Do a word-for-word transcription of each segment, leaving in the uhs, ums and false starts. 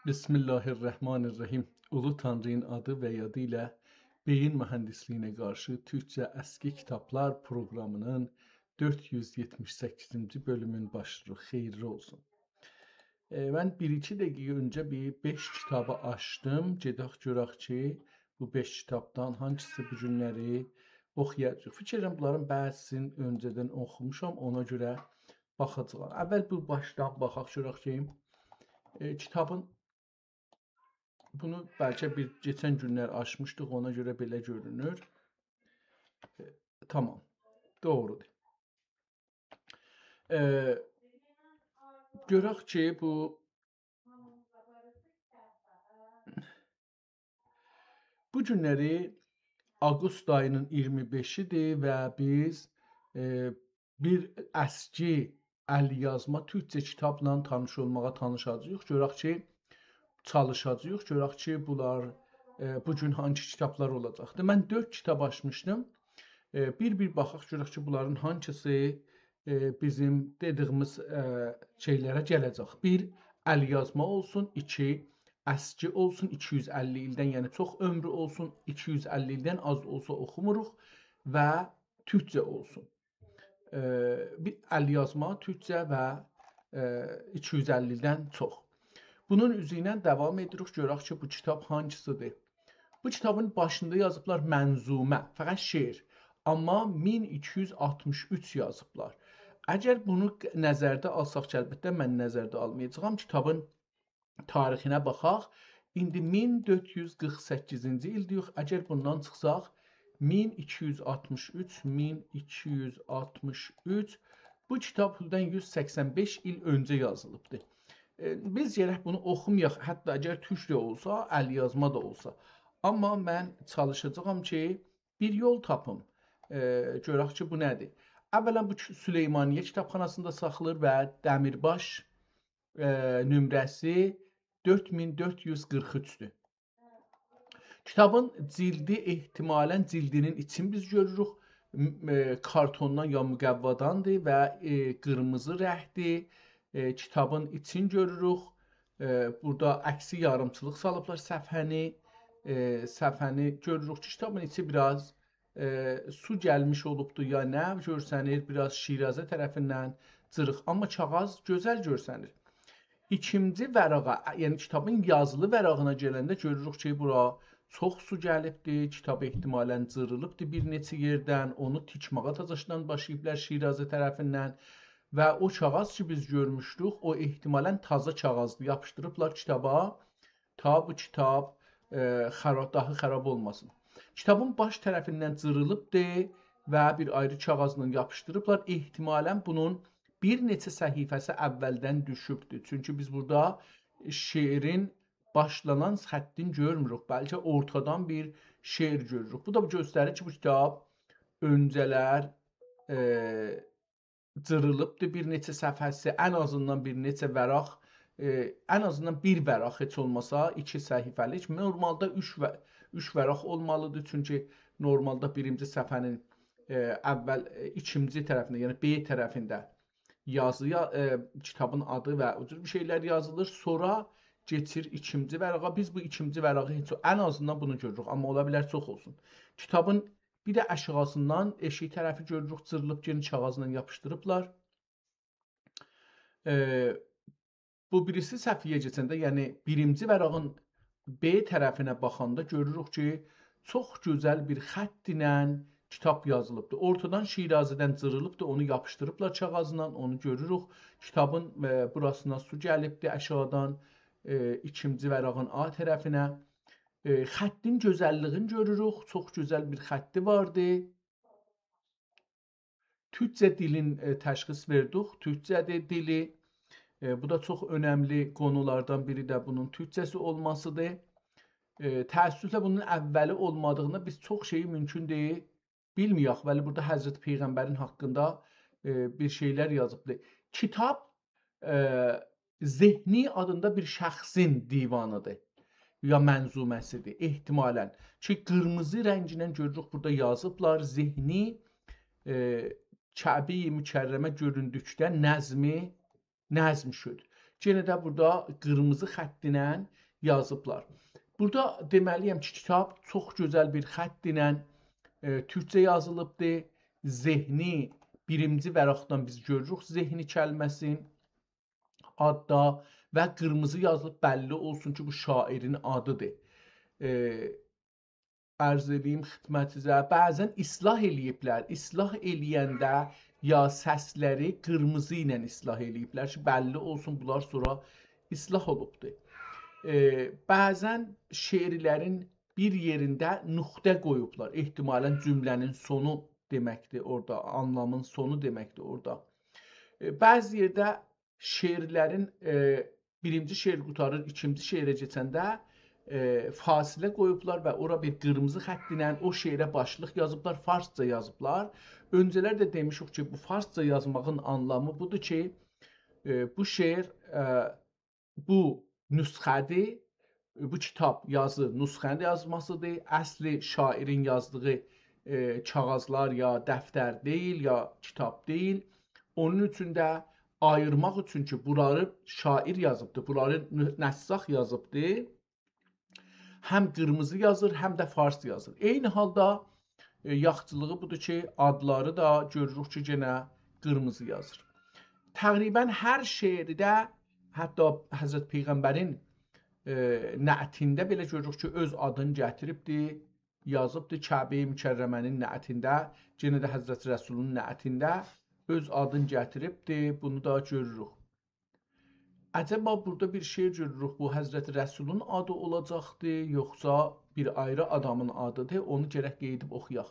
بسم الله الرحمن الرحیم. اولو تانری‌نین آدی و یادی ایله بئیین موهندیسلیگینه قارشی تورکجه اسکی کیتابلار پروقرامی‌نین دؤرد یوز یئتمیش سککیزینجی بؤلومون باشلاییریق. خئییرلی اولسون. ائ، من بیر-ایکی دقیقه اؤنجه بیر بئش کیتابی آچدیم. گئدک گؤرک کی، بو بئش کیتابدان هانسیسی بو گونلری اوخویاجاغیق. فیکیر ائدیرم، بونلارین بعضی‌سینی اؤنجه‌دن اوخوموشام، اونا گؤره باخاجاغام. اول بو باشدان باخاق، گؤرک کی، ائ، کیتابین، بونو بلکه بیر کئچن گونلر آچمیشدیق، اونا گؤره بئله گؤرونور. ائ، تامام، دوغرودور. ائ، گؤرک کی، بو بو گونلری آوقوست آیی‌نین اییرمی بئشی‌دیر و بیز، ائ، بیر اسکی ال‌یازما تورکجه کیتابلا تانیش اولماغا تانیشاجاغیق. گؤرک کی، چالیشاجاغیق. گؤرک کی، بونلار، ائ، بو گون هانسی کیتابلار اولاجاقدیر. من دؤرد کیتاب آچمیشدیم. ائ، بیر-بیر باخاق، گؤرک کی، بونلارین هانسیسی، ائ، بیزیم دئدیگیمیز، ائ، شئیلره گله‌جک. بیر، ال‌یازما اولسون، ایکی، اسکی اولسون، ایکی یوز اللی ایلدن، یعنی چوخ عؤمرو اولسون، ایکی یوز اللی ایلدن آز اولسا اوخوموروق و تورکجه اولسون. ائ، بیر ال‌یازما، تورکجه و، ائ، ایکی یوز اللی ایلدن چوخ. بونون اوزو ایله داوام ائدیریک، گؤرک کی، بو کیتاب هانسی‌سیدیر. بو کیتابین باشیندا یازیبلار منظومه، فقط شعر. آمما مین ایکی یوز آلتمیش اوچ یازیبلار. اگر بونو نظرده آلساق کی، البته من نظرده آلمایاجاغام، کیتابین تاریخینه باخاق. ایندی مین دؤرد یوز قیرخ سککیزینجی ایلده‌ییک. اگر بوندان چیخساق، مین ایکی یوز آلتمیش اوچ، مین ایکی یوز آلتمیش اوچ، بو کیتاب بوندان یوز سکسن بئش ایل اؤنجه یازیلیبدیر. ائ، بیز گرک بونو اوخومایاق، حتی اگر تورک ده اولسا، ال‌یازما دا اولسا. آمما من چالیشاجاغام کی، بیر یول تاپیم. ائ، گؤرک کی، بو نه‌دیر؟ اولاً بو کی-، سلیمانیه کیتابخاناسیندا ساخلاییر و دمیرباش، ائ، نمره‌سی دؤرد مین دؤرد یوز قیرخ اوچدور. کیتابین جلدی احتمالاً جلدینین ایچین بیز گؤروروک. م-، ائ، کارتوندان یا مقواداندیر و، ائ، قیرمیزی رنگدیر. ائ، کیتابین ایچین گؤروروک. ائ، بورادا عکسی یاریمچیلیق سالیبلار صفحه‌نی. ائ، صفحه‌نی گؤروروک کی، کیتابین ایچی بیر آز، ائ، سو گلمیش اولوبدو یا نه، گؤرسنیر، بیر آز شیرازه طرفیندن جیریق، آمما کاغیذ گؤزل گؤرسنیر. ایکینجی ورقه، یعنی کیتابین یازیلی ورقینه گلنده گؤروروک کی، بورا چوخ سو گلیبدی، کیتاب احتمالاً جیریلیبدی بیر نئچه یئردن، اونو تیکماغا تازاشدان باشلاییبلار شیرازه طرفیندن و او کاغیذ کی، بیز گؤرموشدوک، او احتمالاً تازا کاغیذدیر، یاپیشدیریبلار کیتابا، تا بو کیتاب، ائ، خراب، داها خراب اولماسین. کیتابین باش طرفیندن جیریلیبدی و بیر آیری کاغیذلا یاپیشدیریبلار. احتمالاً بونون بیر نئچه صفحه‌سی اولدن دوشوبدور. چونکی بیز بورادا شعرین باشلانان خطین گؤرموروک. بلکه اورتادان بیر شعر گؤروروک. بو دا بو گؤستریر کی، بو کیتاب اؤنجه‌لر، ائ، جیریلیبدیر بیر نئچه صفحه‌سی، ان آزیندان بیر نئچه ورق، ائ، ان آزیندان بیر ورق هئچ اولماسا، ایکی صفحه‌لیک. نورمالدا اوچ و-، اوچ ورق اولمالیدیر، چونکی نورمالدا بیرینجی صفحه‌نین، ائ، اول، ائ، ایکینجی طرفینده، یعنی B طرفینده یازی، یا-، ائ، کیتابین آدی و او جور بیر شئیلر یازیلیر. سونرا کئچیر ایکینجی ورقه. بیز بو ایکینجی ورقی هئچ، ان آزیندان بونو گؤروروک، آمما اولا بیلر چوخ اولسون. کیتابین بیر ده آشاغیسیندان ائشیک طرفی گؤروروک، جیریلیب، یئنه کاغیذلا یاپیشدیریبلار. ائ، بو بیریسی صفحه‌یه کئچنده، یعنی بیرینجی ورقین B طرفینه باخاندا گؤروروک کی، چوخ گؤزل بیر خط ایله کیتاب یازیلیبدیر. اورتادان شیرازه‌دن جیریلیبدیر، اونو یاپیشدیریبلار کاغیذلا، اونو گؤروروک. کیتابین، ائ، بوراسینا سو گلیبدیر آشاغیدان، ائ، ایکینجی ورقین A طرفینه. ائ، خطین گؤزللیگینی گؤروروک، چوخ گؤزل بیر خطی واردی. تورکجه دیلین، ائ، تشخیص وئردیک. تورکجه‌دیر دیلی. ائ، بو دا چوخ اؤنملی قونولاردان بیری ده بونون تورکجه‌سی اولماسیدیر. ائ، تأسفله بونون اوّلی اولمادیغیندا بیز چوخ شئیی مومکون دئییل بیلمه‌یک. بلی، بورادا حضرت پیغمبرین حاقیندا، ائ، بیر شئیلر یازیبدیر. کیتاب، ائ، ذهنی آدیندا بیر شخصین دیوانیدیر یا منظومه‌سیدیر، احتمالاً. کی، قیرمیزی رنگینن گؤروروک، بورادا یازیبلار، ذهنی، ائ، کعبه‌ی مکرمه گؤروندوکده نظمی، نظم شد. یئنه ده بورادا قیرمیزی خط ایله یازیبلار. بورادا دئمه‌لی‌یم کی، کیتاب چوخ گؤزل بیر خط ایله، ائ، تورکجه یازیلیبدیر. ذهنی، بیرینجی ورقدن بیز گؤروروک ذهنی کلمه‌سین آددا و قیرمیزی یازیلیب، بللی اولسون کی، بو شاعرین آدیدیر. ائ، عرض ائله‌ییم خدمتینیزه، بعضا اصلاح ائله‌ییبلر. اصلاح ائله‌ینده یا سسلری قیرمیزی ایله اصلاح ائله‌ییبلر کی، بللی اولسون، بونلار سونرا اصلاح اولوبدور. ائ، بعضا شعرلرین بیر یئرینده نقطه قویوبلار. احتمالا جمله‌نین سونو دئمکدیر اورادا، آنلامین سونو دئمکدیر اورادا. ائ، بعضی یئرده شعرلرین، ائ، بیرینجی شعر قوتاریر، ایکینجی شعره کئچنده، ائ، فاصله قویوبلار و اورا بیر قیرمیزی خط ایله او شعره باشلیق یازیبلار، فارسجا یازیبلار. اؤنجه‌لر ده دئمیشیک کی، بو فارسجا یازماغین آنلامی بودور کی، ائ، بو شعر، ائ، بو نسخه‌دیر، بو کیتاب یازی نسخه‌نین یازماسیدیر. اصلی شاعرین یازدیغی، ائ، کاغیذلار یا دفتر دئییل، یا کیتاب دئییل. اونون اوچون ده آییرماق اوچون کی، بونلاری شاعر یازیبدی، بونلاری ن-، نساخ یازیبدی. هم قیرمیزی یازیر، هم ده فارس یازیر. عینی حالدا، ائ، یاخچیلیغی بودور کی، آدلاری دا گؤروروک کی، یئنه قیرمیزی یازیر. تقریبا هر شعرده، حتی حضرت پیغمبرین، ائ، نعتینده بئله گؤروروک کی، اؤز آدینی گتیریبدی، یازیبدی. کعبه مکرمه‌نین نعتینده، یئنه ده حضرت رسولون نعتینده اؤز آدینی گتیریبدی. بونو دا گؤروروک. عجبا بورادا بیر شعر گؤروروک، بو حضرت رسولون آدی اولاجاقدی، یوخسا بیر آیری آدامین آدیدیر؟ اونو گرک قاییدیب اوخویاق.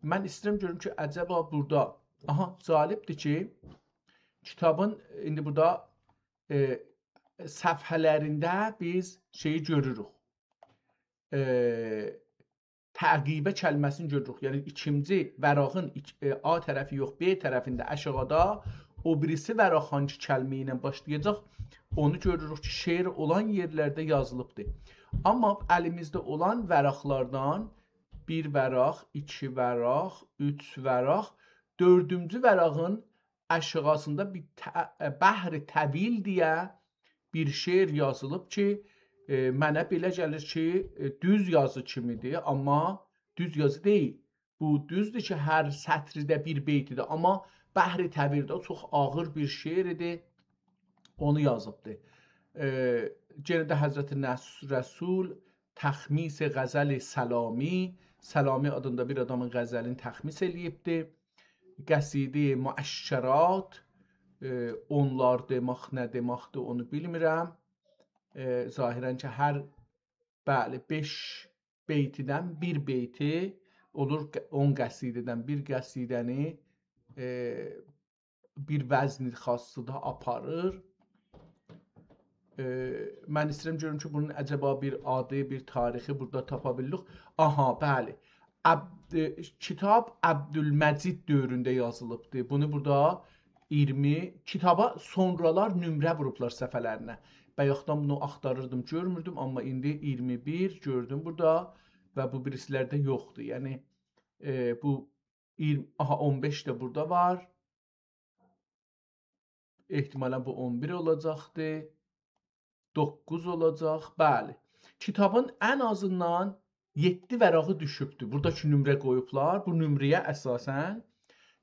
من ایسته‌ییرم گؤروم کی، عجبا بورادا، آها، جالبدیر کی، کیتابین ایندی بورادا، ائ، صفحه‌لرینده بیز شئیی گؤروروک. ائ، تعقیبه کلمه‌سینی گؤروروک. یعنی، ایکینجی ورقین ایک-، ائ، آ طرفی یوخ، ب طرفینده آشاغیدا او بیریسی ورق هانسی کلمه ایله باشلایاجاق، اونو گؤروروک کی، شعر اولان یئرلرده یازیلیبدیر. آمما الیمیزده اولان ورقلاردان بیر ورق، ایکی ورق، اوچ ورق، دؤردونجو ورقین آشاغیسیندا بیر ط-، ائ، بحر طویل دئیه بیر شعر یازیلیب کی، ائ، منه بئله گلیر کی، ائ، دوز یازی کیمیدیر، آمما دوز یازی دئییل. بو دوزدور کی، هر سطرده بیر بیتیدیر، آمما بحر طویلده چوخ آغیر بیر شعر ایدی، اونو یازیبدی. ائ، یئنه ده حضرت نص-، رسول، تخمیس غزل سلامی، سلامی آدیندا بیر آدامین غزلینی تخمیس ائله‌ییبدی. قصیده معشرات، ائ، اونلار دئمک نه دئمکدیر، اونو بیلمیرم. ائ، ظاهرا کی، هر، بلی، بئش بیتیدن بیر بیتی اولور، ق-، اون قصیده‌دن بیر قصیده‌نی، ائ، بیر وزن خاصی دا آپاریر. ائ، من ایسته‌ییرم گؤروم کی، بونون عجبا بیر آدی، بیر تاریخی بورادا تاپا بیلیریک. آها، بلی. عبد-، کیتاب عبدالمجید دؤورونده یازیلیبدی. بونو بورادا اییرمی، کیتابا سونرالار نمره ووروبلار صفحه‌لرینه. بایاقدان بونو آختاریردیم، گؤرموردوم، آمما ایندی اییرمی بیر گؤردوم بورادا و بو بیریسی‌لرده یوخدور. یعنی، ائ، بو اییرمی، آها، اون بئش ده بورادا وار. احتمالا بو اون بیر اولاجاقدی. دوققوز اولاجاق، بلی. کیتابین ان آزیندان یئددی ورقی دوشوبدور. بورادا کی نمره قویوبلار، بو نمره‌یه اساسا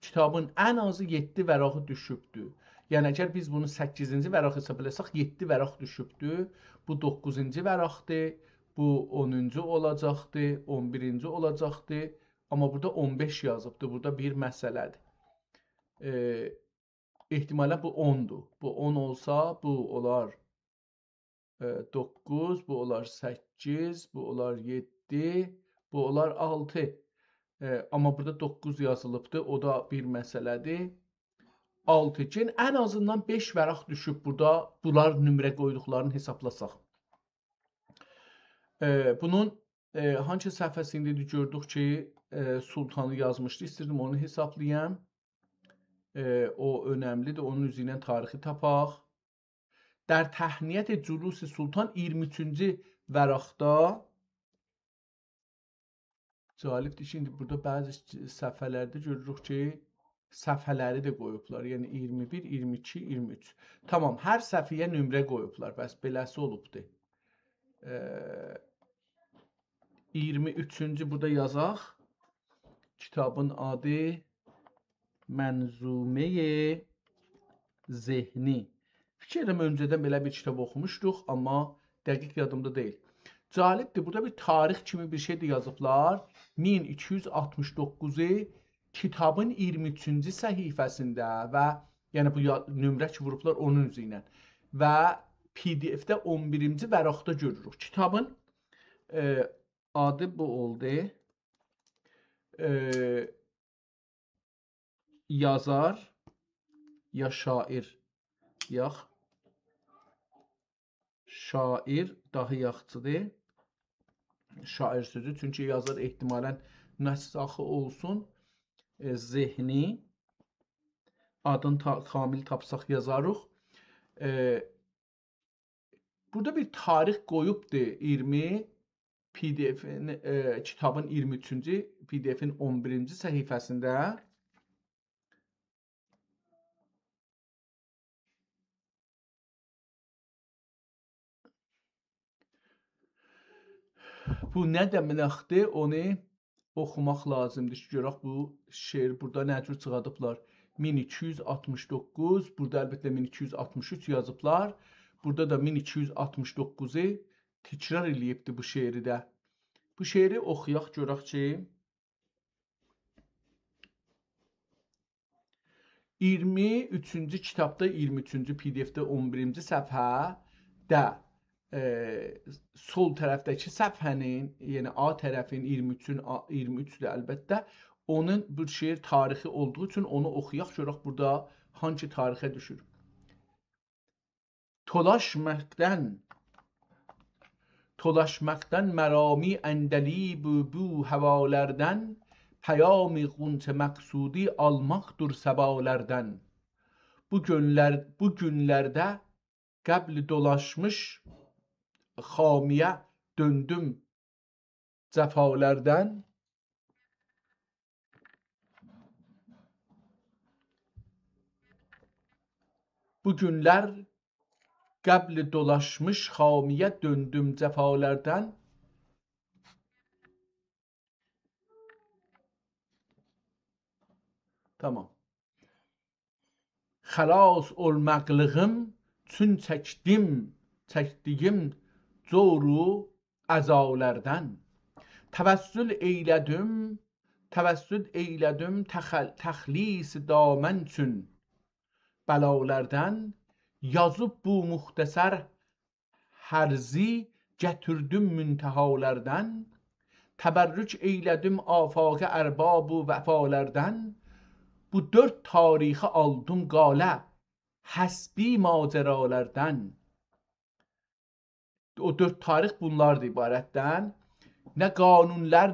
کیتابین ان آزی یئددی ورقی دوشوبدور. یعنی، اگر بیز بونو سککیزینجی ورق حساب ائله‌سک، یئددی ورق دوشوبدور. بو دوققوزونجو ورقدیر، بو اونونجو اولاجاقدی، اون بیرینجی اولاجاقدی. آمما بورادا اون بئش یازیبدی، بورادا بیر مسئله‌دیر. ائ، احتمالا بو اوندور. بو اون اولسا، بو اولار، ائ، دوققوز، بو اولار سککیز، بو اولار یئددی، بو اولار آلتی. ائ، آمما بورادا دوققوز یازیلیبدی، او دا بیر مسئله‌دیر. آلتی. یعنی، ان آزیندان بئش ورق دوشوب بورادا، بونلار نمره قویدوقلارینی حسابلاساق. ائ، بونون، ائ، هانسی صفحه‌سینده ایدی گؤردوک کی، ائ، سلطانی یازمیشدی، ایستیردیم اونو حسابلایام. ائ، او اؤنملی‌دیر، اونون اوزو ایله تاریخی تاپاق. در تهنیت جلوس سلطان اییرمی اوچونجو ورقده. جالبدیر کی، ایندی بورادا بعضی صفحه‌لرده گؤروروک کی، صفحه‌لری ده قویوبلار. یعنی ایگیرمی بیر، ایگیرمی ایکی، ایگیرمی اوچ. تامام، هر صفحه‌یه نمره قویوبلار. بس بئله‌سی اولوبدور. ائ، ایگیرمی اوچونجو بورادا یازاق. کیتابین آدی منظومه‌ی ذهنی. فیکیر ائدیرم، اؤنجه‌دن بئله بیر کیتاب اوخوموشدوق، آمما دقیق یادیمدا دئییل. جالبدیر، بورادا بیر تاریخ کیمی بیر شئی ده یازیبلار. مین ایکی یوز آلتمیش دوققوزو کیتابین ایگیرمی اوچونجو صفحه‌سینده و، یعنی بو یا-، نمره کی ووروبلار اونون اوزو ایله و پی دی اف‌ده اون بیرینجی ورقده گؤروروک. کیتابین، ائ، آدی بو اولدو. ائ، یازار یا شاعر؟ یوخ. شاعر داها یاخشیدیر. شاعر سؤزو، چونکی یازار احتمالاً نساخی اولسون. ائ، ذهنی. آدینی تا-، کامل تاپساق یازاریق. ائ، بورادا بیر تاریخ قویوبدور. ایگیرمی، پی دی اف‌ین، ائ، کیتابین ایگیرمی اوچونجو، پی دی اف‌ین اون بیرینجی صفحه‌سینده. بو نه دئمکدیر، اونو اوخوماق لازیمدیر کی، گؤرک بو شعر بورادا نه جور چیخاردیبلار. مین ایکی یوز آلتمیش دوققوز، بورادا البته مین ایکی یوز آلتمیش اوچ یازیبلار. بورادا دا مین ایکی یوز آلتمیش دوققوزو تکرار ائله‌ییبدی بو شعری ده. بو شعری اوخویاق، گؤرک کی، ایگیرمی اوچونجو کیتابدا، ایگیرمی اوچونجو پی دی اف‌ده اون بیرینجی صفحه‌ده، ائ، سول طرفده‌کی صفحه‌نین، یعنی آ طرفین ایگیرمی اوچون، آ، ایگیرمی اوچدور البته، اونون بو شعر تاریخی اولدوغو اوچون اونو اوخویاق، گؤرک بورادا هانسی تاریخه دوشور. تلاشماقدان، تلاشماقدان مرامی عندلیب و بو هوالردن، پیام غنچه مقصودی آلماقدور صبالردن. بو گونلر، بو گونلرده قبل دولاشمیش خامی‌یه دؤندوم جفالردن. بو گونلر قبل دولاشمیش خامی‌یه دؤندوم جفالردن. تامام. خلاص اولماقلیغیم چون چکدیم، چکدیگیم جور و عزالردن. توسل ائیله‌دیم، توسل ائیله‌دیم تخل-، تخلیص دامن چون بلالردن. یازیب بو مختصر حرزی گتیردیم منتهالردن. تبرک ائیله‌دیم آفاق ارباب و وفالردن. بو دؤرد تاریخی آلدیم قاله حسبی ماجرالردن. او دؤرد تاریخ بونلاردیر عبارتدن. نه قانونلار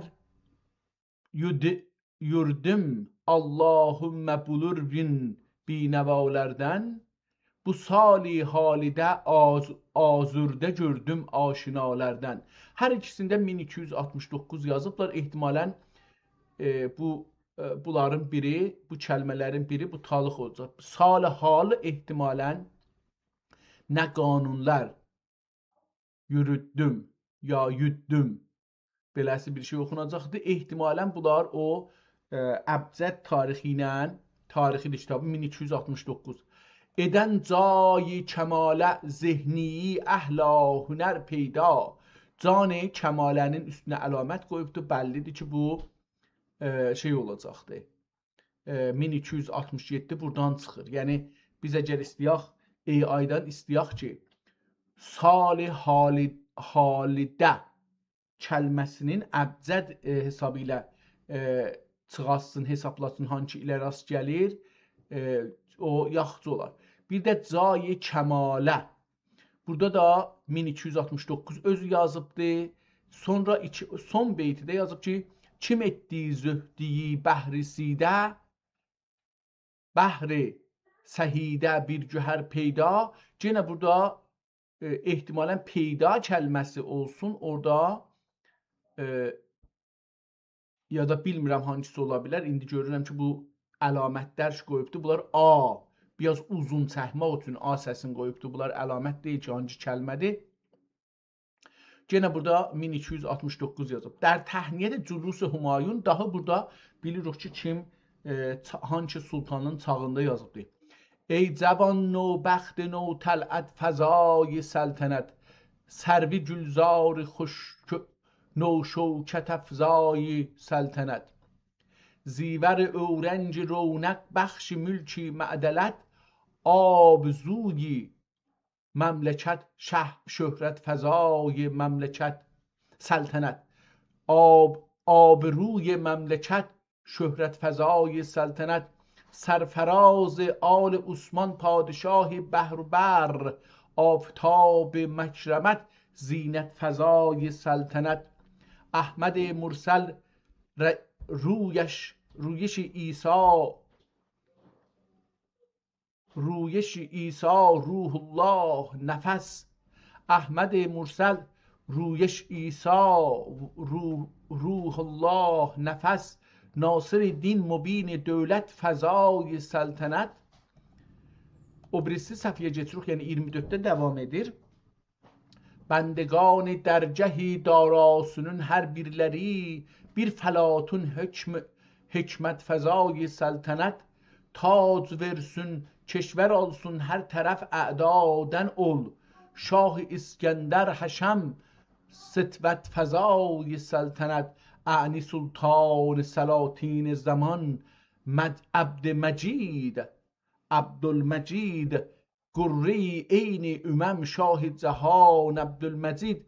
یود-، یوردوم، اللهم بولور بین بینوالردن. بو سال حالیده آز-، آزرده گؤردوم آشنالردن. هر ایکیسینده مین ایکی یوز آلتمیش دوققوز یازیبلار. احتمالاً، ائ، بو، ائ، بونلارین بیری، بو کلمه‌لرین بیری بو تالیخ اولاجاق. سال حالی احتمالاً نه قانونلار یوروتدوم، یا یوتدوم. بئله‌سی بیر شئی اوخوناجاقدی. احتمالاً بونلار او، ائ، ابجد تاریخی ایله، تاریخی کیتابی مین ایکی یوز آلتمیش دوققوز. ائدن جای کماله ذهنی اهلا هنر پیدا. جان کماله‌نین اوستونه علامت قویوبدو. بللیدیر کی، بو، ائ، شئی اولاجاقدی. ائ، مین ایکی یوز آلتمیش یئددی بورادان چیخیر. یعنی، بیز اگر ایسته‌یک، ائ آی‌دان ایسته‌یک کی، سال حالی-، حالیده کلمه‌سینین ابجد، ائ، حسابی ایله، ائ، چیخارتسین، حسابلاسین، هانسی ایله راست گلیر، ائ، او یاخشی اولار. بیر ده جای کماله. بورادا دا مین ایکی یوز آلتمیش دوققوز اؤزو یازیبدی. سونرا ایکی، سون بیتی ده یازیب کی، کیم ائتدی زهدی‌یی بحر سیده، بحر سهیده بیر گوهر پیدا. یئنه بورادا، ائ، احتمالاً پیدا کلمه‌سی اولسون اورادا، ائ، یا دا بیلمیرم هانسیسی اولا بیلر. ایندی گؤرورم کی، بو علامت‌لر قویوبدو. بونلار آ، بیر آز اوزون چکمک اوچون آ سسینی قویوبدو. بونلار علامت دئییل کی، هانسی کلمه‌دیر. یئنه بورادا مین ایکی یوز آلتمیش دوققوز یازیب. در تهنیت جلوس همایون، داها بورادا بیلیریک کی، کیم، ائ، چا-، هانسی سلطانین چاغیندا یازیبدی. ای جوان نوبخت نوطلعت فزای سلطنت، سرو گلزار خوش نوشوکت افزای سلطنت. زیور اورنج رونق بخش ملک معدلت، آبروی مملکت شه-، شهرت فزای مملکت سلطنت. آب، آبروی مملکت شهرت فزای سلطنت. سرفراز آل عثمان پادشاه بحر و بر، آفتاب مکرمت زینت فزای سلطنت. احمد مرسل ر-، رویش، رویش عیسی، رویش عیسی روح‌الله نفس. احمد مرسل رویش عیسی روح، روح‌الله نفس، ناصر دین مبین دولت فزای سلطنت. او بیریسی صفحه‌یه کئچیریک، یعنی ایگیرمی دؤردده داوام ائدیر. بندگان درگه داراسونون هر بیرلری، بیر فلاطون حکم-، حکمت فزای سلطنت، تاج وئرسون، کشور آلسون هر طرف اعدادن اول، شاه اسکندر حشم سطوت فزای سلطنت. اعنی سلطان سلاطین زمان مج-، عبدمجید، عبدالمجید، غرهٔ عین امم شاه جهان عبدالمجید.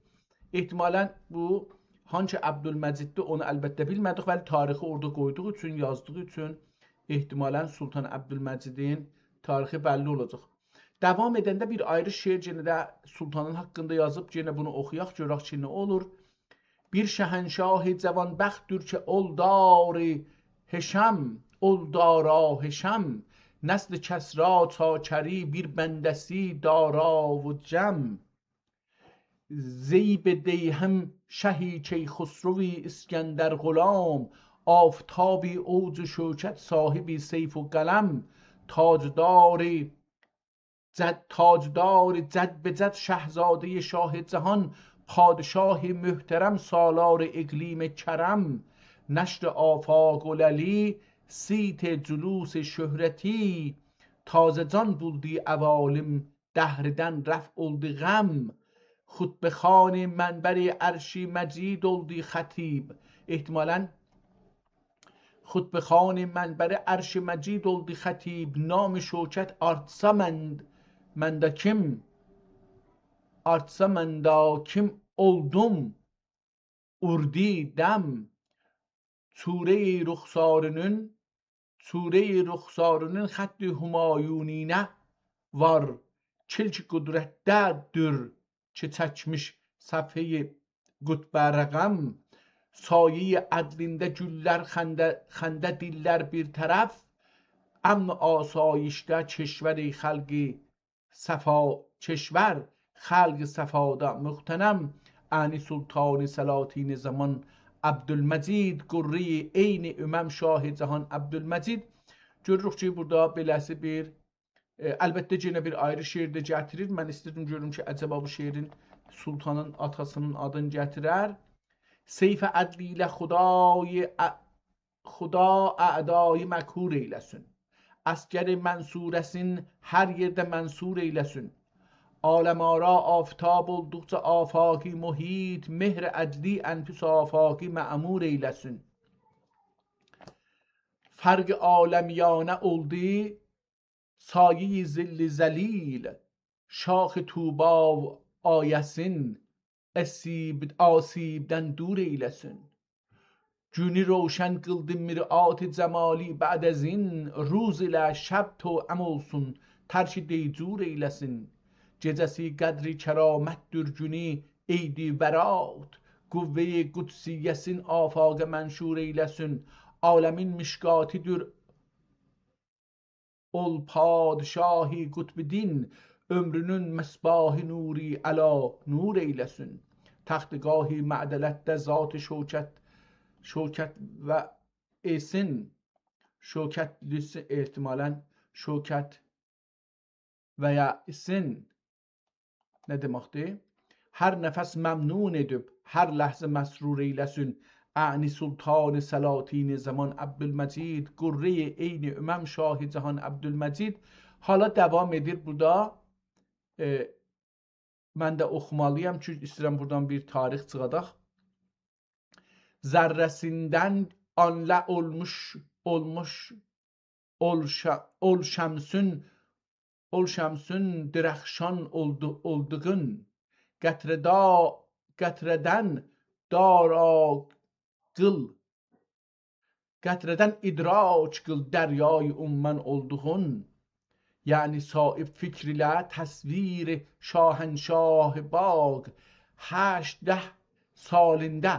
احتمالاً بو هانسی عبدالمجیددیر، اونو البته بیلمه‌دیک، ولی تاریخی اورادا قویدوغو اوچون، یازدیغی اوچون احتمالاً سلطان عبدالمجیدین تاریخی بللی اولاجاق. داوام ائدنده بیر آیری شعر یئنه ده سلطانین حاقیندا یازیب، یئنه بونو اوخویاق، گؤرک کی، نه اولور. بیر شهنشاه جوانبخت‌دور کی، اول دار حشم، اول دارا حشم، نسل کسری چاکری بیر بنده‌سی دارا و جم. زیب دیهم شهی کیخسروی اسکندر غلام، آفتابی اوج شوکت صاحب سیف و قلم، تاجدار جد، تاجدار جد به جد شهزادهٔ شاه جهان، پادشاه محترم سالار اقلیم کرم، نشر آفاق اوله‌لی صیت جلوس شهرتی، تازه جان بولدی عوالم دهردن رفع اولدی غم، خطبه‌خوان منبر عرش مجید اولدی خطیب. احتمالاً خطبه‌خوان منبر عرش مجید اولدو خطیب، نام شوکت آرتسا من، من ده کیم؟ آرتسا من ده کیم اولدوم؟ اوردی دم. چورهٔ رخسارینین، چورهٔ رخسارینین خط همایونینه وار، کلک قدرتده‌دیر کی، چکمیش صفحهٔ قطبه رقم. سایهٔ عدلینده گوللر خنده، خنده دیللر بیر طرف، امن و آسایشده کشور خلق صفا، کشور خلق صفادا مغتنم. اعنی سلطان سلاطین زمان عبدالمجید، غرهٔ عین امم شاه جهان عبدالمجید. گؤروروک کی، بورادا بئله‌سی بیر ائ، البته، یئنه بیر آیری شعر ده گتیریر. من ایسته‌دیم گؤروم کی، عجبا بو شعرین سلطانین آتاسینین آدینی گتیرر. سیف عدلی ایله خدای ا-، خدا اعدایی مقهور ائیله‌سین. عسگر منصوره‌سین هر یئرده منصور ائیله‌سین. عالم‌آرا آفتاب اولدوقجا آفاقی محیط، مهر عدلی انفس آفاقی معمور ائیله‌سین. فرق عالمیانه اولدو سایهٔ ظل ذلیل، شاخ طوبی آیه‌سین، اسیب-، آسیبدن دور ائیله‌سین. گونو روشن قیلدی مرآت جمالی، بعد از این روز ایله شب توأم اولسون، ترک دیجور ائیله‌سین. گئجه‌سی قدر کرامت‌دور، گونو عید برات، قوهٔ قدسیه‌سین آفاقه منشور ائیله‌سین. عالمین مشکاتی‌دور اول پادشاه قطب دین، عؤمرونون مصباحی نوری علی نور ائیله‌سین. تختگاهی معدلتده ذات شوکت، شوکت و ائسین. شوکتلیسین، احتمالاً شوکت و یا ایسین نه دئمکدیر؟ هر نفس ممنون ائدیب، هر لحظه مسرور ائیله‌سین. اعنی سلطان سلاطین زمان عبدالمجید، غرهٔ عین امم شاه جهان عبدالمجید. حالا داوام ائدیر بورادا. ائ، من ده اوخومالییام، چونکی ایسته‌ییرم بورادان بیر تاریخ چیخاداق. ذره‌سیندن آنله اولموش، اولموش، اول شه-، اول شمسون، اول شمسون درخشان اولدو-، اولدوغون، قطره‌دا-، قطره‌دن دارا قیل، قطره‌دن ادراک قیل دریای امم اولدوغون. یعنی صاحب فکر ایله تصویر شاهنشاه باغ، هشت ده سالیندا،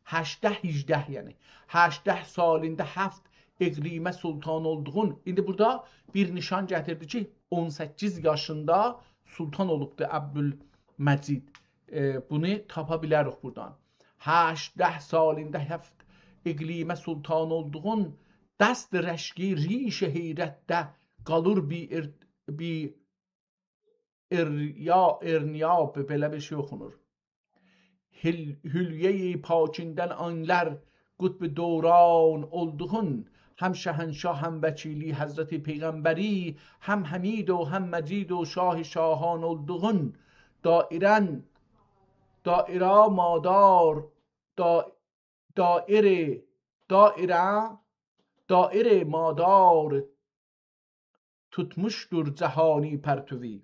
هشت ده، هیجده، یعنی هشت ده سالیندا هفت اقلیمه سلطان اولدوغون. ایندی بورادا بیر نشان گتیردی کی، اون سککیز یاشیندا سلطان اولوبدو عبدالمجید. ائ، بونو تاپا بیلریک بورادان. هشت ده سالیندا هفت اقلیمه سلطان اولدوغون، دست رشکی ریش حیرتده قالیر بی ار-، بی اریا-، ارنیاب، بئله بیر شئی اوخونور. حل-، حلیهٔ پاکیندن آنلر قطب دوران اولدوغون، هم شهنشاه، هم وکیلی حضرت پیغمبری، هم حمید و هم مجید و شاه شاهان اولدوغون، دایرن، دایره مدار، دا-، دایره، دایره، دایره مدار توتموشدور جهانی پرتوی.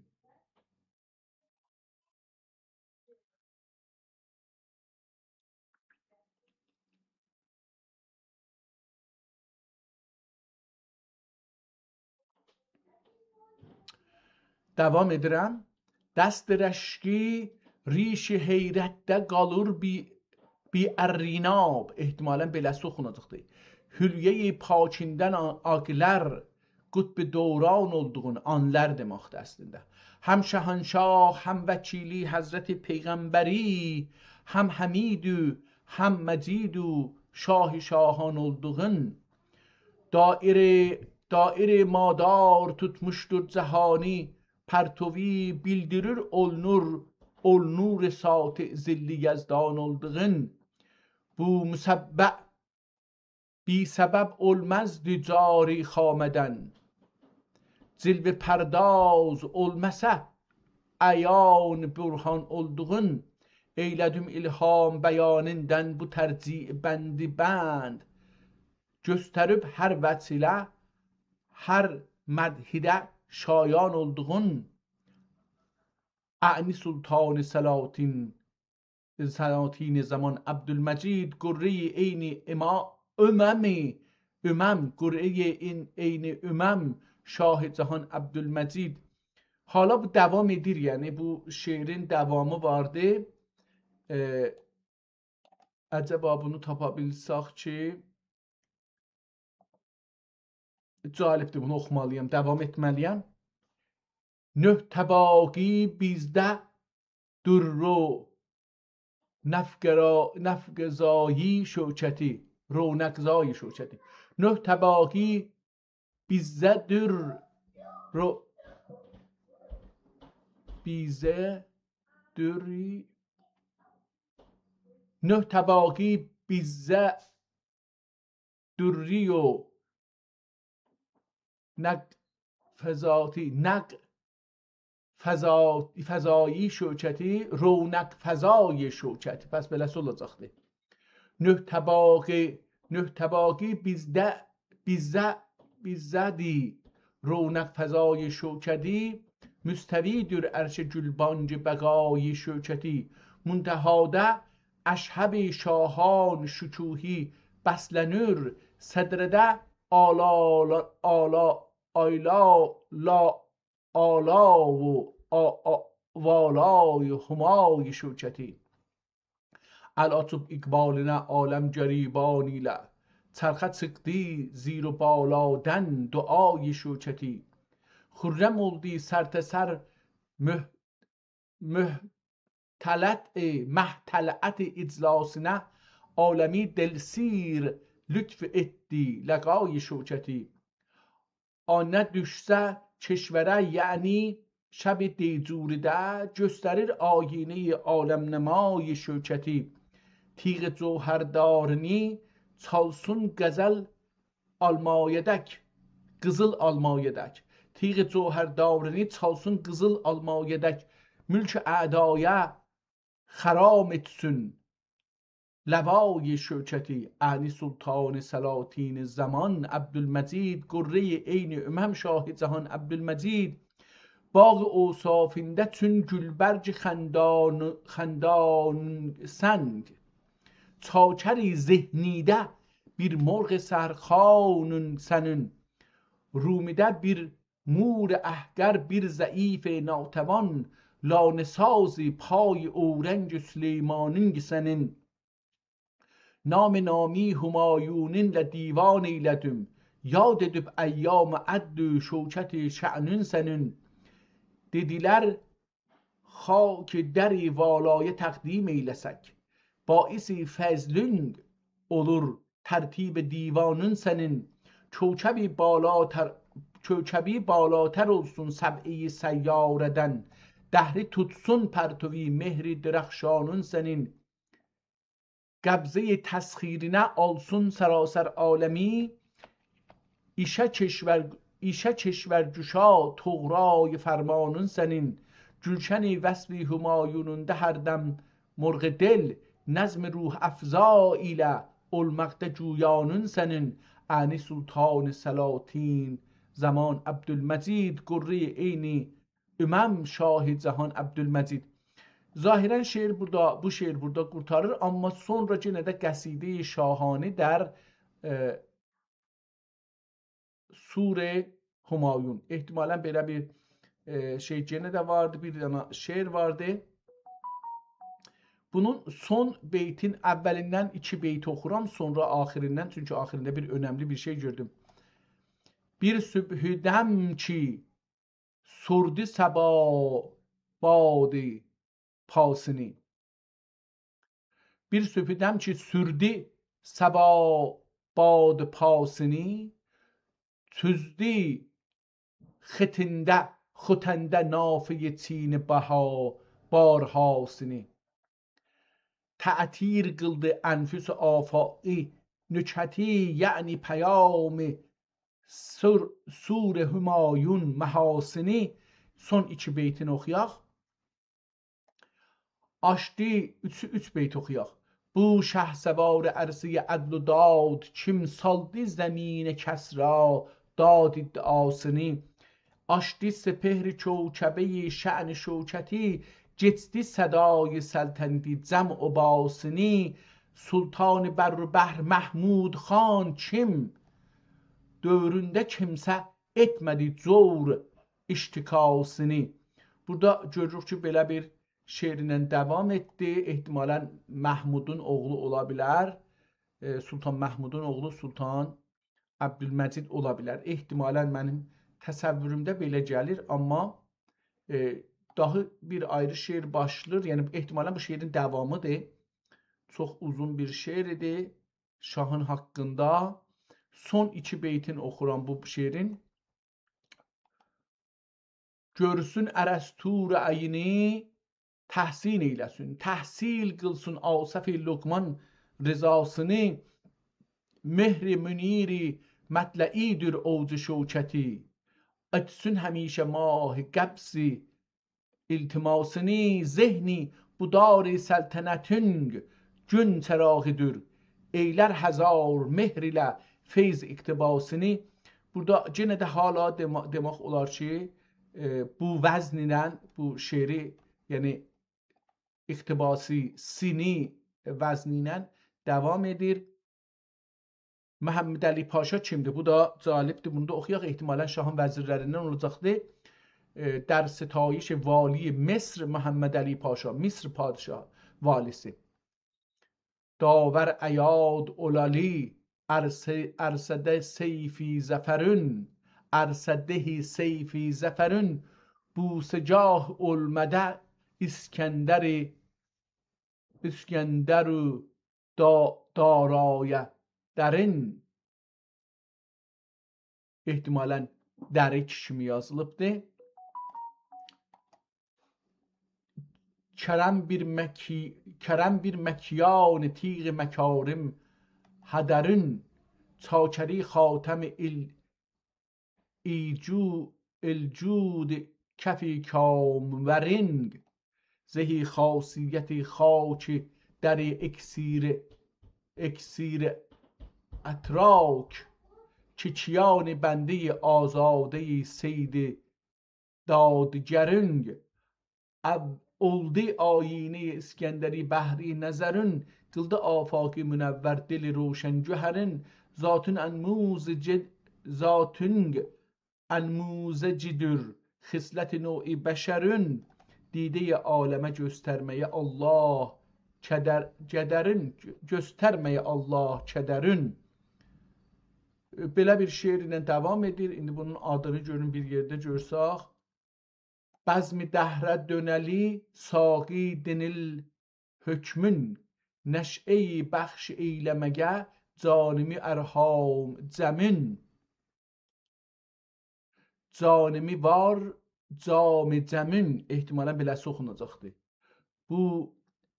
داوام ائدیرم. دست رشکی ریش حیرتده قالیر بی، بی ارنیاب. احتمالاً بئله‌سی اوخوناجاقدیر. حلیهٔ پاکیندن آ-، آغلار قطب دوران اولدوغون، آنلر دئمکدیر اصلینده. هم شهنشاه، هم وکیلی حضرت پیغمبری، هم حمید و هم مجید و شاه شاهان اولدوغون، دایره، دایره مدار توتموشدور جهانی پرتوی، بیلدیریر اول نور، اول نور ساطع ظل یزدان اولدوغون. بو مسبّع بی‌سبب اولمزدی جاری خامه‌دن، جلوه‌پرداز اولماسا عیان برهان اولدوغون، ائیله‌دیم الهام بیانیندن بو ترجیع بندی بند، گؤستریب هر وجه ایله، هر مدحده شایان اولدوغون، اعنی سلطان سلاطین، سلاطین زمان عبدالمجید، غرهٔ عین اما-، امم، امم، غرهٔ عین، عین امم، شاه جهان عبدالمجید. حالا بو داوام ائدیر، یعنی بو شعرین داوامی واردی. ائ، عجبا بونو تاپا بیلسک کی، جالبدیر، بونو اوخومالییام، داوام ائتمه‌لییم. نه طباقی بیزده درّ و نفقرا-، نفقه‌زایی شوکتی، رونق‌زایی شوکتی. نه طباقی بیزده درّ، رو-، بیزده درّی، نه طباقی بیزده درّی و نقفزاتی، نق-، فضا-، فضایی شوکتی، رونق‌فزای شوکتی. پس بئله‌سی اولاجاقدی. نه طباقی، نه طباقی بیزده، بیزده، بیزده‌دی. رونق‌فزای شوکتی، مستوی‌دیر عرش گلبانگ بقای شوکتی. منتهادا اشهب شاهان شکوهی بسله‌نیر، صدره‌ده آلا، آلا، آیلا، لا، آلا و آ-، آ-، والای همای شوکتی. ال آچیب اقبالینا عالم گریبان ایله، چرخه چیخدی زیر و بالادن دعای شوکتی. خرم اولدو سرتاسر مه-، مه-، طلعت، ائ، مه طلعت اجلاسینا عالمی دلسیر لطف ائتدی لقای شوکتی. آنه دوشسه کشوره، یعنی شب دیجوریده، گؤستریر آیینه‌ی عالم‌نمای شوکتی. تیغ جوهردارینی چالسین قزل آلمایه‌دک، قیزیل آلمایه‌دک. تیغ جوهردارینی چالسین قیزیل آلمایه‌دک. ملک اعدایا خرام ائتسین لوای شوکتی. اعنی سلطان سلاطین زمان عبدالمجید، غره‌ی عین امم شاه جهان عبدالمجید، باغ اوصافینده چون گلبرگ خندان، خندانسن. چاکر ذهنیده بیر مرغ سحرخوانون سنین، رومیده بیر مور احقر، بیر ضعیف ناتوان، لانه‌ساز پای اورنگ سلیمانین سنین. نام نامی همایونینله دیوان ائیله‌دیم، یاد ائدیب ایام عدل و شوکت شأنون سنین. دئدیلر خاک در والایه تقدیم ائیله‌سک، باعث فضلون اولور ترتیب دیوانون سنین. کوکبی بالاتر، کوکبی بالاتر اولسون سبعه‌ی سیاره‌دن، دهری توتسون پرتوی مهر درخشانون سنین. قبضه‌ی تسخیرینه آلسون سراسر عالمی، ایشه کشور، ایشه کشورگشا طغرای فرمانون سنین. گلشن وصف همایونوندا هر دم مرغ دل، نظم روح‌افزا ایله اولماقدا جویانون سنین. اعنی سلطان سلاطین زمان عبدالمجید، غره‌ی عین امم شاه جهان عبدالمجید. ظاهراً شعر بورادا، بو شعر بورادا قورتاریر، آمما سونرا یئنه ده قصیده‌ی شاهانه در، ائ، سور همایون. احتمالاً بئله بیر، ائ، شئی یئنه ده واردی، بیر دنه شعر واردی. بونون سون بیتین اولیندن ایکی بیت اوخورام، سونرا آخیریندن، چونکی آخیرینده بیر اؤنملی بیر شئی گؤردوم. بیر صبحدم کی سوردو صبا باد پاسینی. بیر صبحدم کی سوردو صبا باد پاسینی، سوزدو ختنده، ختنده نافه‌ی چین بها بارهاسینی. تعطیر قیلدی انفس آفاقی نکهتی، یعنی پیام سور، سور همایون محاسنی. سون ایکی بیتینی اوخویاق. آچدی، اوچ، اوچ بیت اوخویاق. بو شهسوار عرصه‌ی عدل و داد، کیم سالدی زمین کسری داد ادعاسینی. آچدی سپهر کوکبه‌ی شأن شوکتی، گئچدی صدای سلطنتی جمع و باسینی. سلطان بر و بحر محمود خان کیم، دؤورونده کیمسه ائتمه‌دی جور اشتکاسینی. بورادا گؤروروک کی، بئله بیر شعرینن داوام ائتدی. احتمالاً محمودون اوغلو اولا بیلر. ائ، سلطان محمودون اوغلو سلطان عبدالمجید اولا بیلر. احتمالاً منیم تصورومده بئله گلیر، آمما، ائ، داها بیر آیری شعر باشلاییر. یعنی، احتمالاً بو شعرین داوامیدیر. چوخ اوزون بیر شعر ایدی شاهین حاقیندا. سون ایکی بیتین اوخورام بو شعرین. گؤرسون ارسطو رأیینی تحسین ائیله‌سین، تحصیل قیلسین آصف لقمان رضاسینی. مهر منیر مطلعی‌دیر اوج شوکتی، ائتسین همیشه ماه قبس التماسینی. ذهنی بو دار سلطنتین گون چراغی‌دیر، ائیلر هزار مهر ایله فیض اقتباسینی. بورادا یئنه ده حالا دئما-، دئمک اولار کی، ائ، بو وزن ایله بو شعری، یعنی اقتباسی، سینی وزنی ایله داوام ائدیر. محمدعلی پاشا کیمدیر؟ بو دا جالبدیر. بونو دا اوخویاق. احتمالاً شاهین وزیرلریندن اولاجاقدی. ائ، در ستایش والی مصر محمدعلی پاشا، مصر پادشاه والیسی. داور ایاد اولالی، ارسه-، ارسده سیفی ظفرون، ارسده سیفی ظفرون، بوسه‌گاه اولماده اسکندر، اسکندر و دا-، دارایه درین، احتمالاً دریک کیمی یازیلیبدیر. کرم بیر مکی-، کرم بیر مکیان تیغ مکارم هدرون، چاکری خاتم ال-، ایجو-، الجود کف کامورنگ، زهی خاصیت خاک در اکسیر، اکسیر اتراک، که کیان بندهٔ آزادهٔ صید دادگرنگ، او-، اولدو آیینهٔ اسکندری بحری نظرون، قیلدی آفاقی منور دل روشن گهرون، ذاتون انموذج-، ذاتون انموذجی‌دیر خصلت نوع بشرون، دیدهٔ عالمه گؤسترمه‌یه الله کدر-، گدرون، گؤسترمه‌یه الله کدرون. بئله بیر شعر ایله داوام ائدیر. ایندی بونون آدینی گؤرون، بیر یئرده گؤرسک. بزم دهره دؤنه‌لی ساقی دئنیل حؤکمون، نشئه‌یی بخش ائیله‌مه‌یه جانیمی ارحام جمون. جانیمی وار جام جمون، احتمالاً بئله‌سی اوخوناجاقدیر. بو،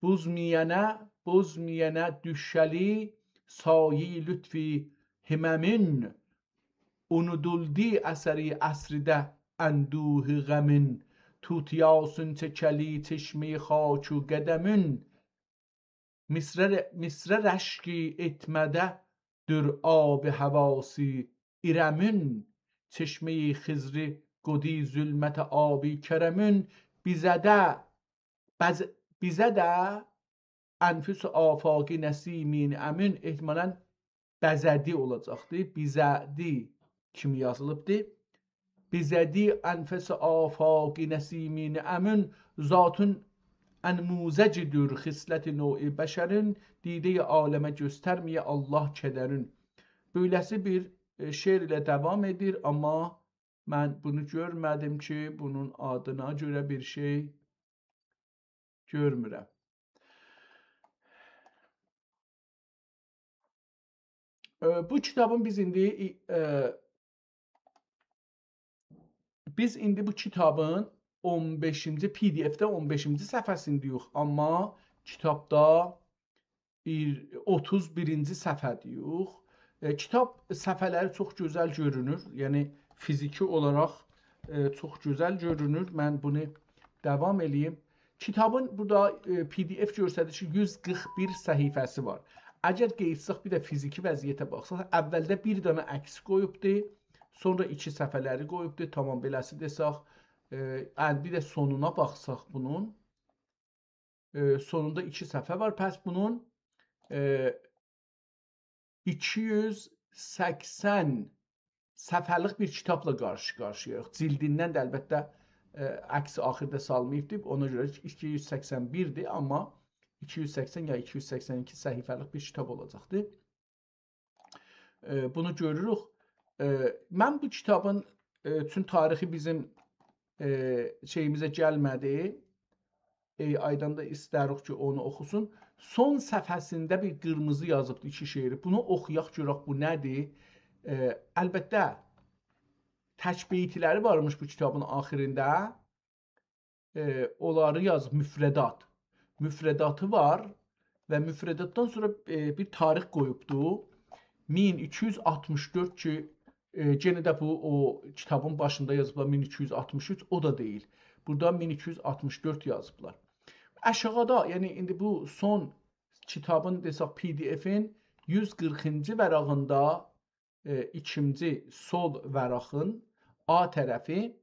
بزم یئنه، بزم یئنه دوشه‌لی سایه‌ی لطف هممون، اونودولدو اثری عصرده اندوه غمون، توتیاسین چکه‌لی چشمه‌ی خاک و قدمون، مصر ر-، مصر رشکی ائتمه‌ده‌دیر آب حواسی ارمون، چشمه‌ی خضری قودی ظلمت آبی کرمون، بیزه ده، بز-، بیزه ده انفس آفاقی نسیمین امون، احتمالاً بزه‌دی اولاجاقدی، بیزه‌دی کیمی یازیلیبدی. بزه‌دی انفس آفاقی نسیمین امون، ذاتون انموذجی‌دیر خصلت نوع بشرون، دیده‌ی عالمه گؤسترمه‌یه الله کدرون. بئله‌سی بیر، ائ، شعر ایله داوام ائدیر، آمما من بونو گؤرمه‌دیم کی، بونون آدینا گؤره بیر شئی گؤرمورم. ائ، بو کیتابین بیز ایندی، ائ، بیز ایندی بو کیتابین اون بئشینجی، پی دی اف‌ده اون بئشینجی صفحه‌سینده‌ییک، آمما کیتابدا بیر، اوتوز بیرینجی صفحه‌ده‌ییک. ائ، کیتاب صفحه‌لری چوخ گؤزل گؤرونور، یعنی فیزیکی اولاراق، ائ، چوخ گؤزل گؤرونور. من بونو داوام ائله‌ییم. کیتابین بورادا، ائ، پی دی اف گؤستریر کی، یوز قیرخ بیر صفحه‌سی وار. اگر قئییتسک، بیر ده فیزیکی وضعیته باخساق، اولده بیر دنه عکس قویوبدو، سونرا ایکی صفحه‌لری قویوبدو. تامام، بئله‌سی دئسک، ائ، ال-، بیر ده سونونا باخساق بونون، ائ، سونوندا ایکی صفحه وار. پس بونون، ائ، ایکی یوز سکسن صفحه‌لیک بیر کیتابلا قارشی-قارشی‌یاییق. جلدیندن ده البته، ائ، عکس آخیردا سالماییبدی. اونا گؤره ایکی یوز سکسن بیردیر، آمما ایکی یوز سکسن یا ایکی یوز سکسن ایکی صفحه‌لیک بیر کیتاب اولاجاقدی. ائ، بونو گؤروروک. ائ، من بو کیتابین، ائ، چون تاریخی بیزیم، ائ، شئییمیزه گلمه‌دی. ائ، آیدان دا ایسته‌ریک کی، اونو اوخوسون. سون صفحه‌سینده بیر قیرمیزی یازیبدی، ایکی شعری. بونو اوخویاق، گؤرک بو نه‌دیر؟ ائ، البته، تک بیت‌لری وارمیش بو کیتابین آخیریندا. ائ، اونلاری یازیب، مفردات. مفرداتی وار و مفرداتدان سونرا، ائ، بیر تاریخ قویوبدو. مین ایکی یوز آلتمیش دؤرد کی، ائ، یئنه ده بو، او کیتابین باشیندا یازیبلار مین ایکی یوز آلتمیش اوچ، او دا دئییل. بورادا مین ایکی یوز آلتمیش دؤرد یازیبلار. آشاغیدا، یعنی ایندی بو سون کیتابین، دئسک، پی دی اف‌ین یوز قیرخینجی ورقینده، ائ، ایکینجی سول ورقین آ طرفی،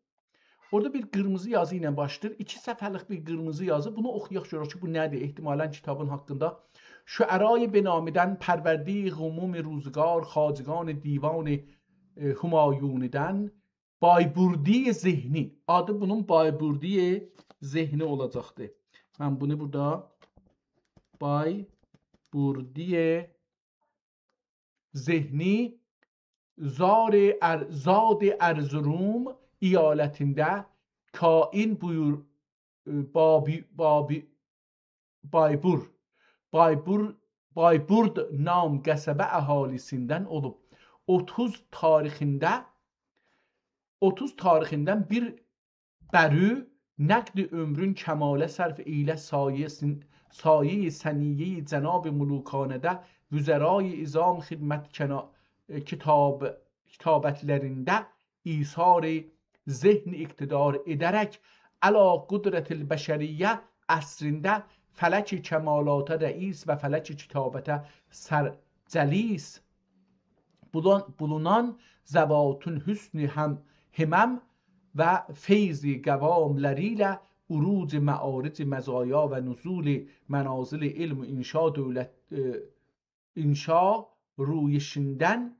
اورادا بیر قیرمیزی یازی ایله باشلاییر. ایکی صفحه‌لیک بیر قیرمیزی یازی. بونو اوخویاق، گؤرک کی، بو نه‌دیر؟ احتمالاً کیتابین حاقیندا. «شعرای به نامیدن، پروردهٔ غموم روزگار، خواجگان دیوان، ائ، همایونیدن، بایبردی ذهنی». آدی بونون بایبردی ذهنی اولاجاقدی. من بونو بورادا، بایبردی ذهنی، زار ار-، زاد ارزروم ایالتینده کائن بویور، ائ، بابی-، بابی-، بایبور، بایبور بایبورد نام قصبه اهالی‌سیندن اولوب. اوتوز تاریخینده، اوتوز تاریخیندن بیر بری نقد عمرون کماله صرف ایله سایه‌سین-، سایه‌ی ثنیه‌ی جناب ملوکانه‌ده وزرای عظام خدمت کنا-، کتاب-، کتابتلرینده ایثار ذهن اقتدار ائده‌رک علی قدرت البشریه عصرینده فلک کمالاتا رئیس و فلک کتابته سرجلیس بولان-، بولونان ذواتون حسن هم-، همم و فیض قواملری ایله عروج معارج مزایا و نزول منازل علم و انشا دولت، ائ، انشا رویشیندن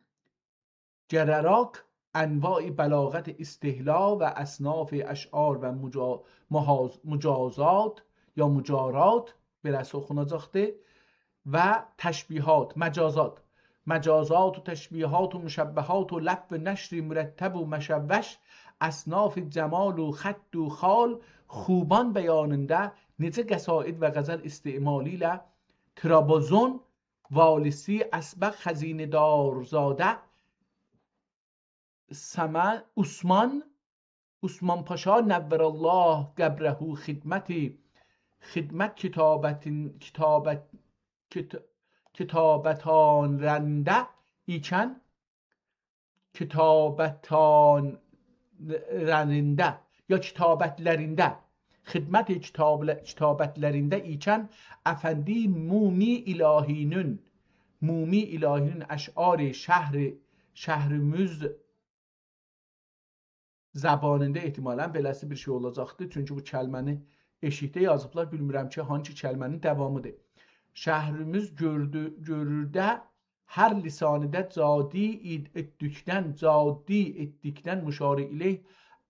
گله‌رک انواع بلاغت استهلا و اصناف اشعار و مجا-، محاز-، مجازات یا مجارات، بئله‌سی اوخوناجاقدیر، و تشبیهات، مجازات، مجازات و تشبیهات و مشبهات و لف و نشر مرتب و مشوش، اصناف جمال و خط و خال، خوبان بیانیندا نئجه قصاید و غزل استعمالی ایله ترابزون والی‌سی اسبق خزینه‌دارزاده سمه-، عثمان، عثمان پاشا نور الله قبره خدمتی، خدمت کتابتین-، کتابت-، کت-، کتابتانرنده ایکن، کتابتانرنده یا کتابتلرینده، خدمت کتابله-، کتابتلرینده ایکن افندی مومی الهی‌نین، مومی الهی‌نین اشعار شهر، شهرمز زبانیندا احتمالاً بئله‌سی بیر شئی اولاجاقدیر. چونکی بو کلمه‌نی ائشیکده یازیبلار، بیلمیرم کی، هانسی کلمه‌نین داوامیدیر. شهرمز گؤردو-، گؤرورده هر لسانیده جادی اید-، ائتدیکدن، جادی ائتدیکدن مشار الیه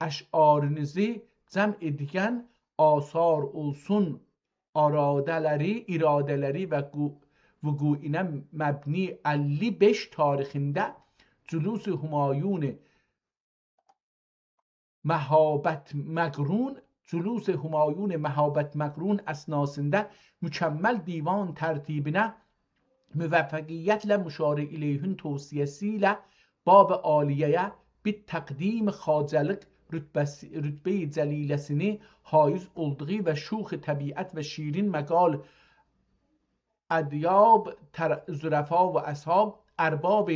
اشعارینیزی جمع ائدیگن آثار اولسون اراده‌لری، اراده‌لری و قو-، وقوعینه مبنی اللی بئش تاریخینده جلوس همایون مهابت مقرون، جلوس همایون مهابت مقرون اثناسیندا مکمل دیوان ترتیبینه موفقیتله مشار الیهین توصیه‌سی ایله باب عالیه‌یه بیر تقدیم خواجه‌لیق رتبه‌سی، رتبه‌ی جلیله‌سینی حایز اولدوغو و شوخ طبیعت و شیرین مقال ادیاب تر-، ظرفا و اصحاب، ارباب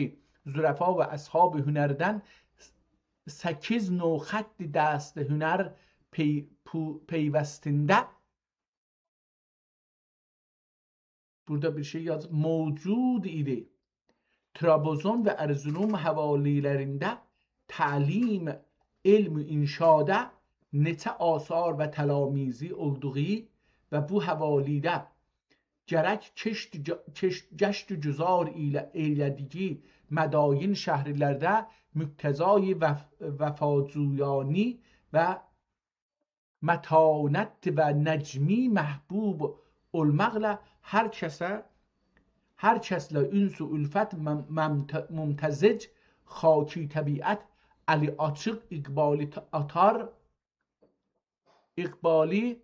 ظرفا و اصحاب هنردن سککیز نوع خط دست هنر پی-، پو-، پیوستینده بورادا بیر شئی یاز-، موجود ایدی. ترابزون و ارزروم حوالی‌لرینده تعلیم علم انشادا نئچه آثار و تلامیذی اولدوغو و بو حوالیده گرک کشت، کشت، گشت و گذار ایله ائیله‌دیگی مداین شهرلرده مقتضای وف-، وفاجویانی و متانت و نجمی محبوب اولماقلا هر کسه، هر کسله انس و الفت مم-، ممت-، ممتزج خاکی طبیعت الی آچیق اقبالی ت-، آتار، اقبالی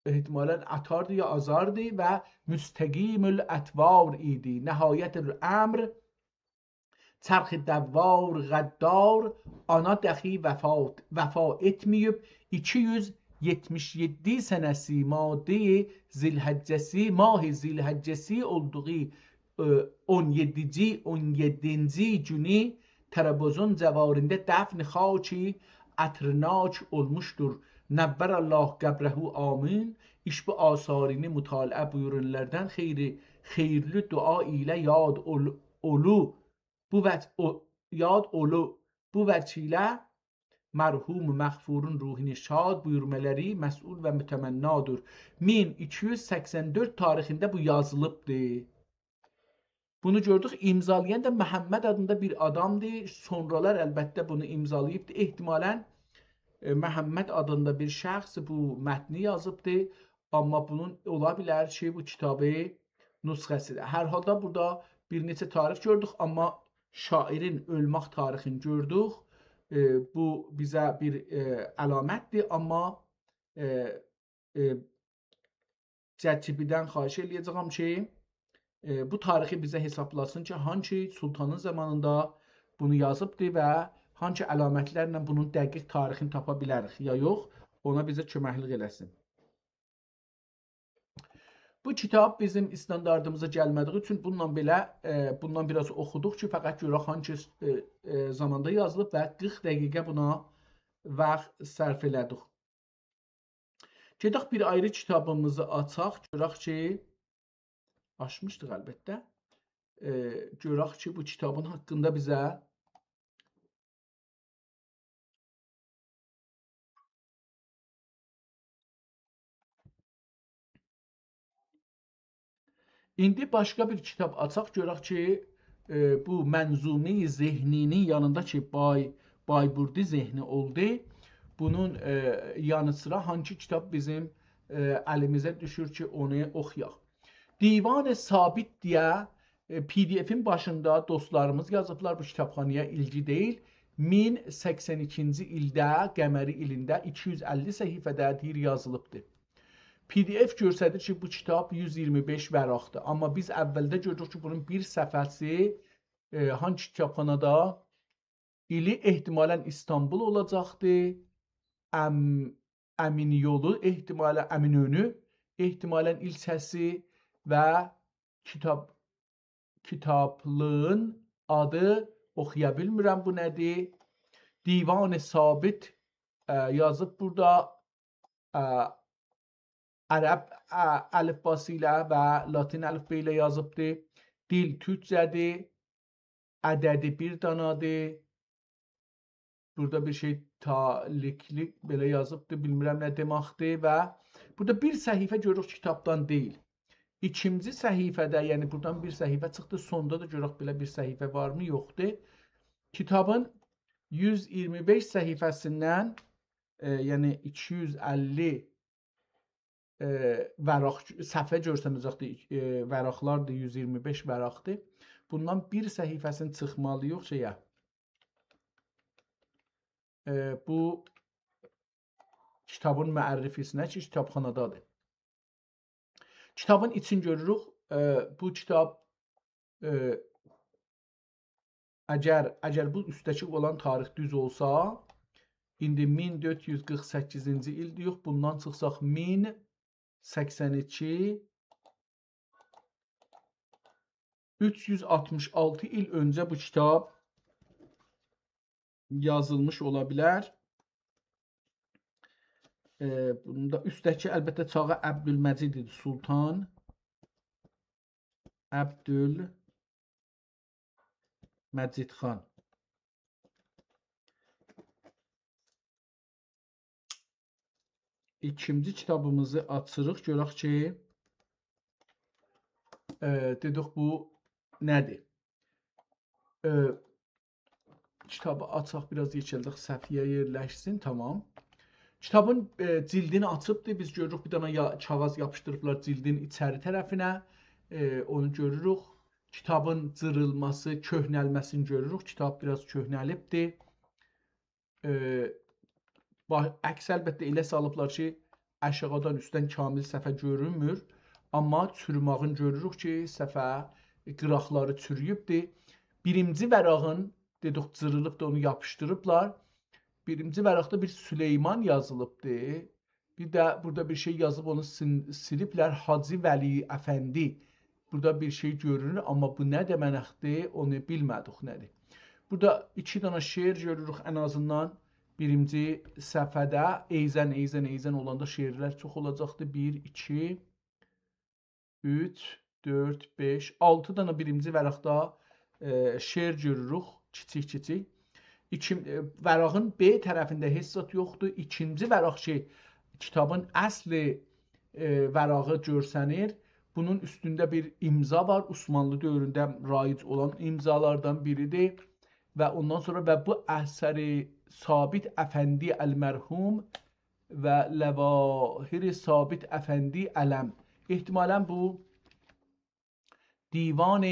احتمالاً آتاردی یا آزاردی و مستقیم الاطوار ایدی. نهایت الامر چرخ دوار غدار، آنا دخی وفا، وفا ائتمه‌ییب، ایکی یوز یئتمیش یئددی سنه‌سی ماده‌ی ذوالحجه‌سی، ماه ذوالحجه‌سی اولدوغو، ائ، اون یئددینجی، اون یئددینجی گونو ترابزون جوارینده دفن خاک عطرناک اولموشدور. نور الله قبره، آمین. ایش بو آثارینی مطالعه بویورانلاردان خیری، خیرلی دعا ایله یاد اول-، اولو بو وج-، او-، یاد اولو، بو وجه ایله مرحوم مغفورون روحونو شاد بویورمالاری مسئول و متمنادیر. مین ایکی یوز سکسن دؤرد تاریخینده بو یازیلیبدی. بونو گؤردوک، امضالایان دا محمد آدیندا بیر آدامدیر. سونرالار البته بونو امضالاییبدی. احتمالاً، ائ، محمد آدیندا بیر شخص بو متنی یازیبدی. آمما بونون اولا بیلر کی، بو کیتابی نسخه‌سیدیر. هر حالدا بورادا بیر نئچه تاریخ گؤردوک، آمما شاعرین اؤلمک تاریخینی گؤردوک. ائ، بو بیزه بیر، ائ، علامتدیر، آمما، ائ، ائ، جی تی بی‌دن خواهش ائله‌یه‌جه‌یم کی، ائ، بو تاریخی بیزه حسابلاسین کی، هانسی سلطانین زامانیندا بونو یازیبدی و هانسی علامت‌لرله بونون دقیق تاریخینی تاپا بیلریک یا یوخ، اونا بیزه کؤمکلیک ائله‌سین. بو کیتاب بیزیم استانداردیمیزا گلمه‌دیگی اوچون بونونلا بئله، ائ، بوندان بیر آز اوخودوق کی، فقط گؤرک هانسی، ائ، ائ، زاماندا یازیلیب و قیرخ دقیقه بونا واخت صرف ائله‌دیک. گئدک بیر آیری کیتابیمیزی آچاق، گؤرک کی، آچمیشدیق البته. ائ، گؤرک کی، بو کیتابین حاقیندا بیزه ایندی باشقا بیر کیتاب آچاق، گؤرک کی، ائ، بو منظومه‌ی ذهنی‌نین یانیندا کی، بای، بایبوردی ذهنی اولدو. بونون، ائ، یانی سیرا هانسی کیتاب بیزیم، ائ، الیمیزه دوشور کی، اونو اوخویاق. دیوان ثابت دئیه، ائ، پی دی افین باشیندا دوستلاریمیز یازیبلار، بو کیتابخانایا ایلگی دئییل. مین سکسن ایکینجی ایلده، قمری ایلینده ایکی یوز اللی صفحه‌ده دئییر یازیلیبدیر. پی دی اف گؤستریر کی، بو کیتاب یوز ایگیرمی بئش ورقدیر. آمما بیز اولده گؤردوک کی، بونون بیر صفحه‌سی، ائ، هانسی کیتابخانادا ایلی احتمالاً استانبول اولاجاقدی. ام-، امین‌یولو احتمالاً، امین‌اؤنو احتمالاً ایلچه‌سی و کیتاب، کیتابلیغین آدی، اوخویا بیلمیرم بو نه‌دیر. دیوان ثابت، ائ، یازیب بورادا، ائ، عرب، ائ، الیفباسی ایله و لاتین الیفبئی ایله یازیبدی. دیل تورکجه‌دیر. عددی بیر دانادیر. بورادا بیر شئی تالیکلی بئله یازیبدی، بیلمیرم نه دئمکدیر. و بورادا بیر صفحه گؤروروک کیتابدان دئییل. ایکینجی صفحه‌ده، یعنی بورادان بیر صفحه چیخدی، سوندا دا گؤرک بئله بیر صفحه وارمی، یوخدور. کیتابین یوز ایگیرمی بئش صفحه‌سیندن، ائ، یعنی ایکی یوز اللی، ائ، ورق، صفحه گؤرسنه‌جکدیر، ائ، ورقلاردیر، یوز ایگیرمی بئش ورقدیر. بوندان بیر صفحه‌سینی چیخمالی‌ییق شئیه. ائ، بو کیتابین معرفی‌سینه کی، کیتابخانادادیر. کیتابین ایچین گؤروروک. ائ، بو کیتاب، ائ، اگر، اگر بو اوستده‌کی اولان تاریخ دوز اولسا، ایندی مین دؤرد یوز قیرخ سککیزینجی ایل دئییک، بوندان چیخساق مین سکسن ایکی، اوچ یوز آلتمیش آلتی ایل اؤنجه بو کیتاب یازیلمیش اولا بیلر. ائ، بونون دا اوستده‌کی، البته، چاغی عبدالمجید ایدی، سلطان عبدالمجید خان. ایکینجی کیتابیمیزی آچیریق، گؤرک کی، ائ، دئدیک بو نه‌دیر؟ ائ، کیتابی آچاق، بیر آز یئکلدک، صفحه‌یه یئرلشسین، تامام. کیتابین، ائ، جلدینی آچیبدیر، بیز گؤروروک بیر دنه یا-، کاغیذ یاپیشدیریبلار جلدین ایچری طرفینه، ائ، اونو گؤروروک. کیتابین جیریلماسی، کؤهنلمه‌سینی گؤروروک، کیتاب بیر آز کؤهنلیبدیر. ائ، با-، عکس البته ائله سالیبلار کی، آشاغیدان اوستدن کامل صفحه گؤرونمور. آمما چوروماغین گؤروروک کی، صفحه قیراقلاری چورویوبدور. بیرینجی ورقین، دئدیک، جیریلیبدیر، اونو یاپیشدیریبلار. بیرینجی ورقده بیر سلیمان یازیلیبدیر. بیر ده بورادا بیر شئی یازیب، اونو سین-، سیلیبلر، حاجی ولی افندی. بورادا بیر شئی گؤرونور، آمما بو نه دئمکدیر، اونو بیلمه‌دیک نه‌دیر. بورادا ایکی دنه شعر گؤروروک ان آزیندان. بیرینجی صفحه‌ده ایزن، ایزن، ایزن اولاندا شعرلر چوخ اولاجاقدیر. بیر، ایکی، اوچ، دؤرد، بئش، آلتی دنه بیرینجی ورقده، ائ، شعر گؤروروک، کیچیک-کیچیک. ایکین-، ائ، ورقین ب طرفینده هئچ زاد یوخدور. ایکینجی ورق کی، کیتابین اصلی، ائ، ورقی گؤرسنیر. بونون اوستونده بیر امضا وار، عثمانلی دؤورونده رایج اولان امضالاردان بیریدیر. و اوندان سونرا «و بو اثر ثابت افندی المرحوم و لواهر ثابت افندی علم». احتمالاً بو دیوان،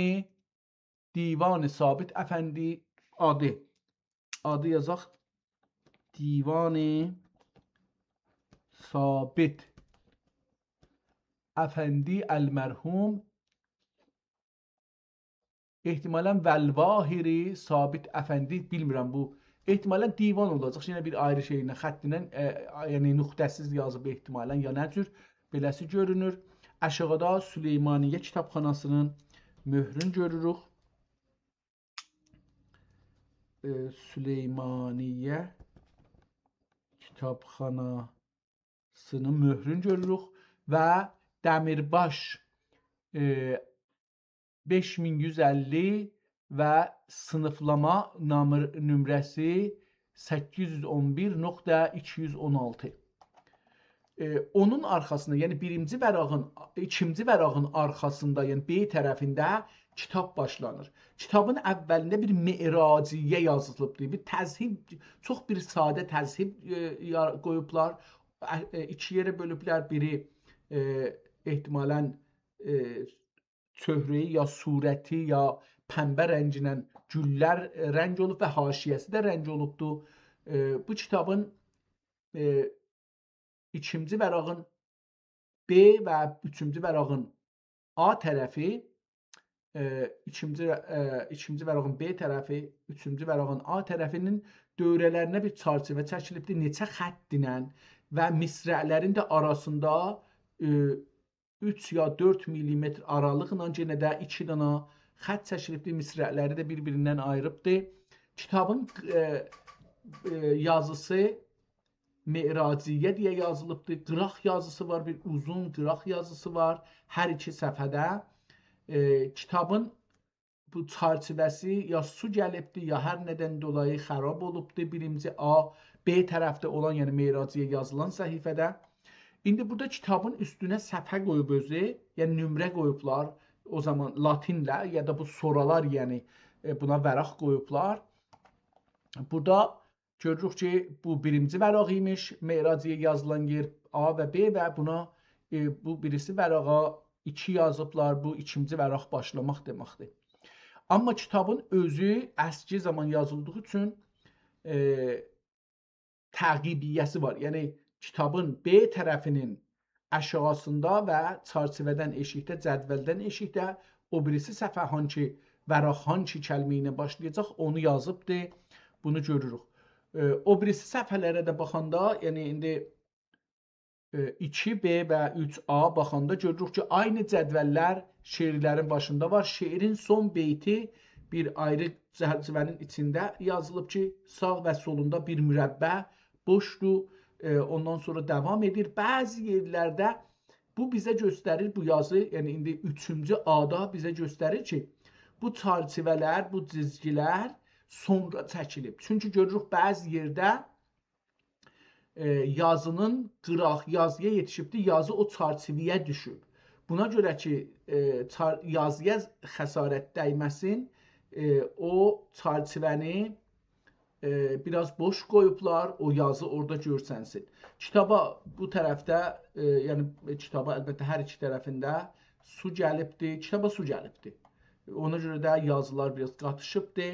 دیوان ثابت افندی آدی. آدی یازاق. دیوان ثابت افندی المرحوم، احتمالاً والواهری ثابت افندی، بیلمیرم بو. احتمالاً دیوان اولاجاق. یئنه بیر آیری شئیله، خطینن، ائ، یعنی نقطه‌سیز یازیب احتمالاً، یا نه جور، بئله‌سی گؤرونور. آشاغیدا سلیمانیه کیتابخاناسینین مؤهرون گؤروروک. ائ، سلیمانیه کیتابخاناسینین مؤهرون گؤروروک و دمیرباش، ائ، بئش مین یوز اللی و صینیفلاما نامر-، نمره‌سی سککیز یوز اون بیر نقطه ایکی یوز اون آلتی. ائ، اونون آرخاسیندا، یعنی بیرینجی ورقین، ایکینجی ورقین آرخاسیندا، یعنی B طرفینده کیتاب باشلانیر. کیتابین اولینده بیر معراجیه یازیلیبدیر. بیر تذهیب، چوخ بیر ساده تذهیب، ائ، یا-، قویوبلار. ا-، ائ، ایکی یئره بؤلوبلر. بیری، ائ، احتمالاً، ائ، چهره‌ای یا صورتی یا پنبه رنگینن گوللر، ائ، رنگ اولوب و حاشیه‌سی ده رنگ اولوبدو. ائ، بو کیتابین، ائ، ایکینجی ورقین B و اوچونجو ورقین A طرفی، ائ، ایکینجی، ائ، ایکینجی ورقین B طرفی، اوچونجو ورقین A طرفینین دؤوره‌لرینه بیر چرچیوه چکیلیبدیر، نئچه خطینن و مصرع‌لرین ده آراسیندا، ائ، اوچ یا دؤرد میلیمتر آرالیقلا یئنه ده ایکی دانا خط چکیلیبدیر، مصرع‌لری ده بیر-بیریندن آییریبدیر. کیتابین، ائ، ائ، یازیسی معراجیه دئیه یازیلیبدیر. قیراق یازیسی وار، بیر اوزون قیراق یازیسی وار هر ایکی صفحه‌ده. ائ، کیتابین بو چرچیوه‌سی یا سو گلیبدی، یا هر ندن دولایی خراب اولوبدو. بیرینجی A، B طرفده اولان، یعنی معراجیه یازیلان صفحه‌ده. ایندی بورادا کیتابین اوستونه صفحه قویوب اؤزو، یعنی نمره قویوبلار. او زامان لاتینله یا دا بو سورالار، یعنی، ائ، بونا ورق قویوبلار. بورادا گؤروروک کی، بو بیرینجی ورق ایمیش، معراجیه یازیلان یئر A و B و بونا، ائ، بو بیریسی ورقه ایکی یازیبلار، بو ایکینجی ورق باشلاماق دئمکدیر. آمما کیتابین اؤزو اسکی زامان یازیلدیغی اوچون، ائ، تعقیبیه‌سی وار. یعنی کیتابین B طرفینین آشاغیسیندا و چرچیوه‌دن ائشیکده، جدولدن ائشیکده او بیریسی صفحه هانسی ورق، هانسی کلمه ایله باشلایاجاق، اونو یازیبدی. بونو گؤروروک. ائ، او بیریسی صفحه‌لره ده باخاندا، یعنی ایندی، ائ، ایکی B و اوچ A باخاندا گؤروروک کی، عینی جدوللر شعرلرین باشیندا وار. شعرین سون بیتی بیر آیری چرچیوه‌نین ایچینده یازیلیب کی، ساغ و سولوندا بیر مربع بوشدور. ائ، اوندان سونرا داوام ائدیر. بعضی یئرلرده بو بیزه گؤستریر، بو یازی، یعنی ایندی اوچونجو A-دا بیزه گؤستریر کی، بو چرچیوه‌لر، بو جیزگیلر سونرا چکیلیب. چونکی گؤروروک بعضی یئرده، ائ، یازینین قیراق یازییا یئتیشیبدیر، یازی او چرچیوه‌یه دوشوب. بونا گؤره کی، ائ، چر-، یازییا خسارت دیمه‌سین، ائ، او چرچیوه‌نی ائ، بیر آز بوش قویوبلار، او یازی اورادا گؤرسنسین. کیتابا بو طرفده، ائ، یعنی، ائ، کیتابا البته هر ایکی طرفینده سو گلیبدی، کیتابا سو گلیبدی. اونا گؤره ده یازیلار بیر آز قاتیشیبدی.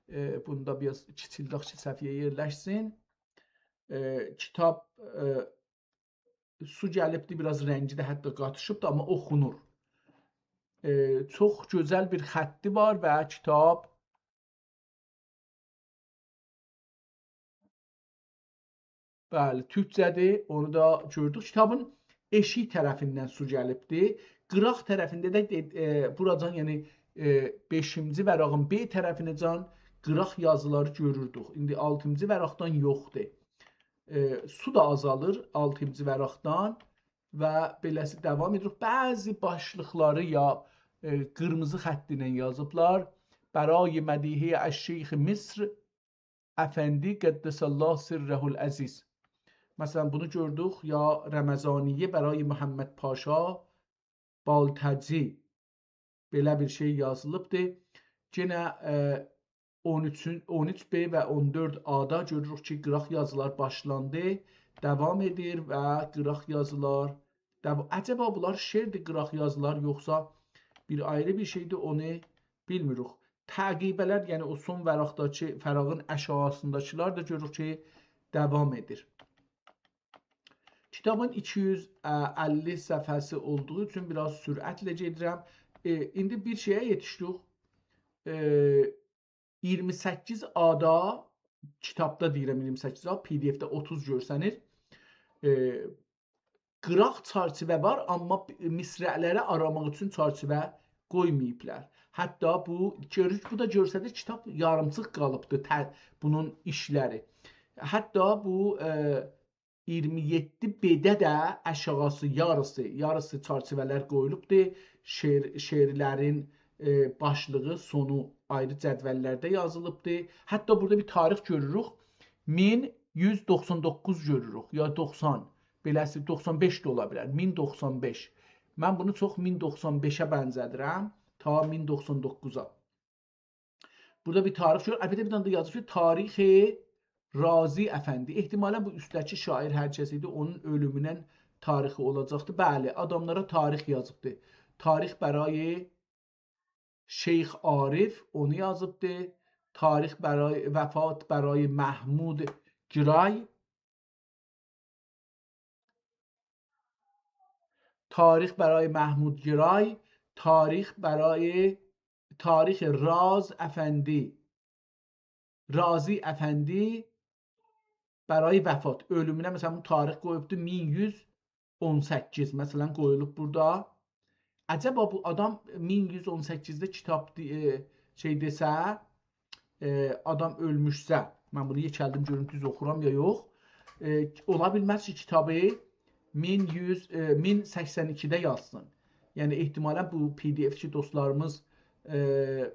ائ، بونو دا بیر آز کیچیلدک کی، صفحه‌یه یئرلشسین. ائ، کیتاب، ائ، سو گلیبدی، بیر آز رنگی ده حتی قاتیشیبدی، آمما اوخونور. ائ، چوخ گؤزل بیر خطی وار و کیتاب بلی، تورکجه‌دیر. اونو دا گؤردوک. کیتابین ائشیک طرفیندن سو گلیبدی. قیراق طرفینده ده، ائ، بوراجان، یعنی، ائ، بئشینجی ورقین B طرفینه‌جان قیراق یازیلاری گؤروردوک. ایندی آلتینجی ورقدن یوخدور. ائ، سو دا آزالیر آلتینجی ورقدن و بئله‌سی داوام ائدیر. بعضی باشلیقلاری یا، ائ، قیرمیزی خط ایله یازیبلار. برای مدیحهٔ الشیخ مصر افندی قدس الله سره العزیز. مثلاً، بونو گؤردوک، یا رمضانیه برای محمد پاشا بالتاجی، بئله بیر شئی یازیلیبدیر. یئنه، ائ، اون اوچ، اون اوچ B و اون دؤرد A-دا گؤروروک کی، قیراق یازیلار باشلاندی، داوام ائدیر و قیراق یازیلار داو-، عجبا بونلار شعردیر، قیراق یازیلار، یوخسا بیر آیری بیر شئیدیر، اونو بیلمیریک. تعقیبه‌لر، یعنی او سون ورقده‌کی، ورقین آشاغیسینداکیلار دا گؤروروک کی، داوام ائدیر. کیتابین ایکی یوز اللی صفحه‌سی اولدوغو اوچون بیر آز سرعتله گئدیرم. ائ، ایندی بیر شئیه یئتیشدیک. ائ، اییرمی سککیز آدا، کیتابدا دئییرم اییرمی سککیز آ، پی دی اف‌ده اوتوز گؤرسنیر. ائ، قیراق چرچیوه وار، آمما مصرع‌لری آراماق اوچون چرچیوه قویماییبلار. حتی بو، گؤروروک، بو دا گؤرسدیر، کیتاب یاریمچیق قالیبدی، ته-، بونون ایشلری. حتی بو، ائ، اییرمی یئددی ب‌ده ده آشاغیسی یاریسی، یاریسی چرچیوه‌لر قویولوبدور. شعر، شعرلرین، ائ، باشلیغی، سونو آیری جدوللرده یازیلیبدیر. حتی بورادا بیر تاریخ گؤروروک. مین یوز دوخسان دوققوز گؤروروک، یا دوخسان، بئله‌سی دوخسان بئش ده اولا بیلر. مین دوخسان بئش. من بونو چوخ مین دوخسان بئشه بنزه‌دیرم، تا مین دوخسان دوققوزا. بورادا بیر تاریخ گؤر-، البته بیر دنه ده یازیب کی، تاریخ رازی افندی. احتمالاً بو اوستده‌کی شاعر هر کس ایدی، اونون اؤلومونون تاریخی اولاجاقدی. بلی، آداملارا تاریخ یازیبدی. تاریخ برای شیخ عارف، اونو یازیبدی. تاریخ برای، وفات برای محمود گرای، تاریخ برای محمود گرای، تاریخ برای، تاریخ راز افندی، رازی افندی برای وفات، اؤلومونه، مثلاً، بو تاریخ قویوبدو، مین یوز اون سککیز، مثلاً، قویولوب بورادا. عجبا بو آدام مین یوز اون سککیزده کیتاب دئ-، ائ، شئی دئسه، ائ، آدام اؤلموشسه، من بونو یئکلدیم گؤروم دوز اوخورام یا یوخ. ائ، اولا بیلمز کی، کیتابی مین یوز، ائ، مین سکسن ایکیده یازسین. یعنی، احتمالاً بو پی دی اف کی، دوستلاریمیز، ائ،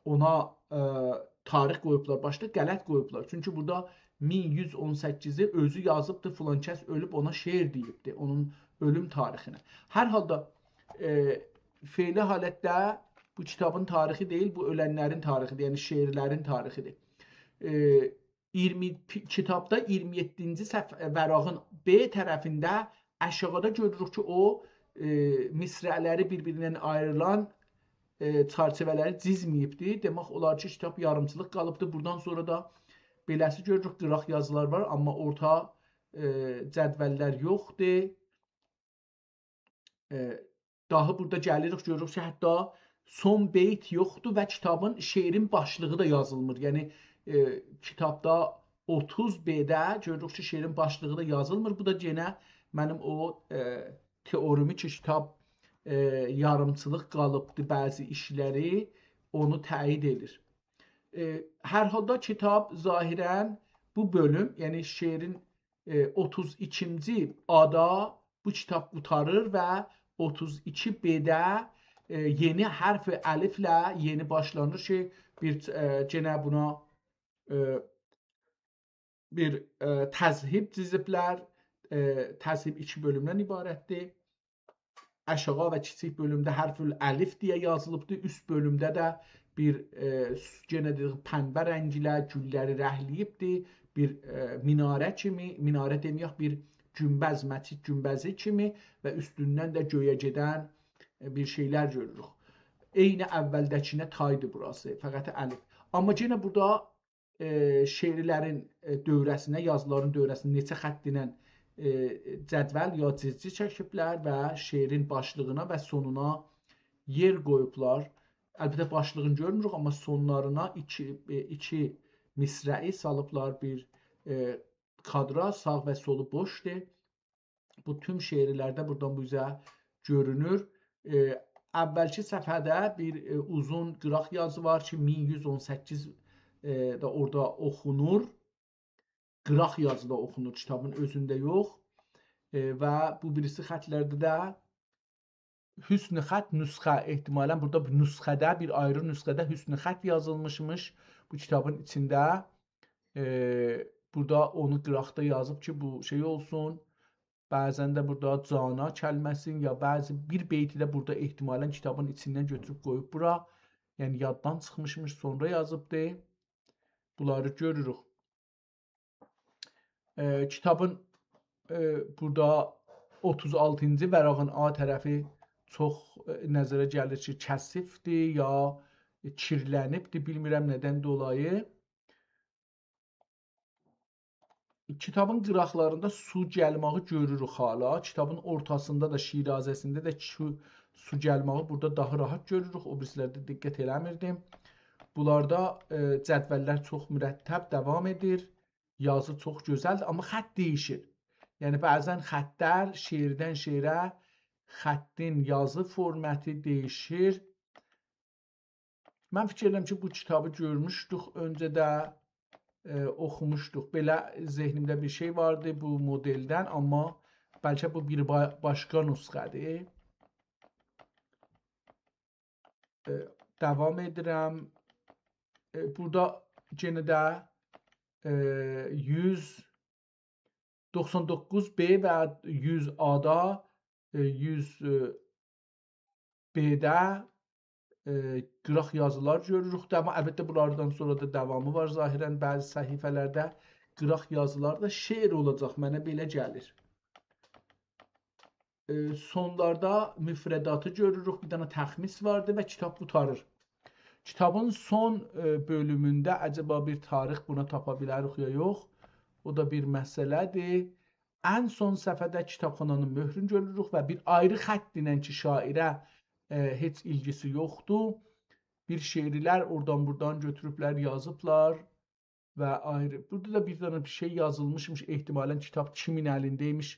اونا، ائ، تاریخ قویوبلار، باشدا غلط قویوبلار. چونکی بورادا مین یوز اون سککیزی اؤزو یازیبدی، فلان کس اؤلوب، اونا شعر دئییبدی، اونون اؤلوم تاریخینه. هر حالدا، ائ، فعلی حالتده بو کیتابین تاریخی دئییل، بو اؤلنلرین تاریخیدیر، یعنی شعرلرین تاریخیدیر. ائ، اییرمی، پی-، کیتابدا اییرمی یئددینجی صفحه، ورقین ب طرفینده آشاغیدا گؤروروک کی، او، ائ، مصرع‌لری بیر-بیریندن آیریلان، ائ، چرچیوه‌لری جیزمه‌ییبدی. دئمک اولار کی، کیتاب یاریمچیلیق قالیبدی. بورادان سونرا دا بئله‌سی گؤروروک، قیراق یازیلار وار، آمما اورتا، ائ، جدوللر یوخدور. ائ، داها بورادا گلیریک، گؤروروک کی، حتی سون بیت یوخدور و کیتابین، شعرین باشلیغی دا یازیلمیر. یعنی، ائ، کیتابدا اوتوز ب‌ده گؤروروک کی، شعرین باشلیغی دا یازیلمیر. بو دا یئنه منیم او، ائ، تئوریمی کی، کیتاب، ائ، یاریمچیلیق قالیبدی بعضی ایشلری، اونو تأیید ائدیر. ائ، هر حالدا کیتاب ظاهراً بو بؤلوم، یعنی شعرین، ائ، اوتوز ایکینجی آدا بو کیتاب قوتاریر و اوتوز ایکی ب‌ده، ائ، یئنی حرف الفله یئنی باشلانیر کی، بیر، ائ، یئنه بونا، ائ، بیر، ائ، تذهیب جیزیبلر. ائ، تذهیب ایکی بؤلومدن عبارتدیر. آشاغی و کیچیک بؤلومده حرف الالف دئیه یازیلیبدی. اوست بؤلومده ده بیر، ائ، س-، یئنه دئییریک، پنبه رنگی ایله گوللری رنگله‌ییبدی. بیر، ائ، مناره کیمی، مناره دئمه‌یک، بیر گونبز، مسجد گونبزی کیمی و اوستوندن ده گؤیه گئدن، ائ، بیر شئیلر گؤروروک. عینی اولده‌کینه تایدیر بوراسی، فقط الف. آمما یئنه بورادا ائ، شعرلرین، ائ، دؤوره‌سینه، یازیلارین دؤوره‌سینه نئچه خط ایله، ائ، جدول یا جیزجی چکیبلر و شعرین باشلیغینا و سونونا یئر قویوبلار. البته، باشلیغینی گؤرموروک، آمما سونلارینا ایکی، ائ، ایکی مصرعی سالیبلار بیر، ائ، کادرا، ساغ و سولو بوشدور. بو توم شعرلرده بورادان بو اوزه گؤرونور. ائ، اولکی صفحه‌ده بیر، ائ، اوزون قیراق یازی وار کی، مین یوز اون سککیز، ائ، ده اورادا اوخونور. قیراق یازی دا اوخونور، کیتابین اؤزونده یوخ. ائ، و بو بیریسی خطلرده ده حسن خط نسخه، احتمالاً بورادا بیر نسخه‌ده، بیر آیری نسخه‌ده حسن خط یازیلمیشمیش بو کیتابین ایچینده. ائ، بورادا اونو قیراقدا یازیب کی، بو شئی اولسون. بعضاً ده بورادا جانا کلمه‌سین یا بعضی بیر بیتی ده بورادا احتمالاً کیتابین ایچیندن گؤتوروب قویوب بورا. یعنی یاددان چیخمیشمیش، سونرا یازیبدی. بونلاری گؤروروک. ائ، کیتابین، ائ، بورادا اوتوز آلتینجی ورقین آ طرفی چوخ، ائ، نظره گلیر کی، کثیفدیر یا کیرلنیبدیر، بیلمیرم ندن دولایی. کیتابین قیراقلاریندا سو گلمه‌یی گؤروروک حالا. کیتابین اورتاسیندا دا، شیرازه‌سینده ده سو، سو گلمه‌یی بورادا داها راحت گؤروروک. او بیریسی‌لرده دقت ائله‌میردیم. بونلاردا، ائ، جدوللر چوخ مرتب داوام ائدیر. یازی چوخ گؤزلدیر، آمما خط دییشیر. یعنی بعضا خطلر شعردن شعره، خطین یازی فورماتی دییشیر. من فیکیر ائدیرم کی، بو کیتابی گؤرموشدوک اؤنجه ده، ائ، اوخوموشدوق. بئله ذهنیمده بیر شئی واردی بو مدلدن، آمما بلکه بو بیر با-، باشقا نسخه‌دیر. ائ، داوام ائدیرم. ائ، بورادا یئنه ده، ائ، یوز دوخسان دوققوز ب و یوز آ دا، ائ، یوز، ائ، ب ده، ائ، قیراق یازیلار گؤروروک. داوا-، البته، بونلاردان سونرا دا داوامی وار ظاهرا. بعضی صفحه‌لرده قیراق یازیلار دا شعر اولاجاق، منه بئله گلیر. ائ، سونلاردا مفرداتی گؤروروک، بیر دنه تخمیس واردی و کیتاب قوتاریر. کیتابین سون، ائ، بؤلومونده عجبا بیر تاریخ بونا تاپا بیلریک یا یوخ، او دا بیر مسئله‌دیر. ان سون صفحه‌ده کیتابخانانین مؤهرون گؤروروک و بیر آیری خط ایله کی، شاعره، ائ، هئچ ایلگیسی یوخدور. بیر شعرلر اورادان بورادان گؤتوروبلر، یازیبلار و آیری. بورادا دا بیر دنه بیر شئی یازیلمیشمیش، احتمالا کیتاب کیمین الینده‌یمیش،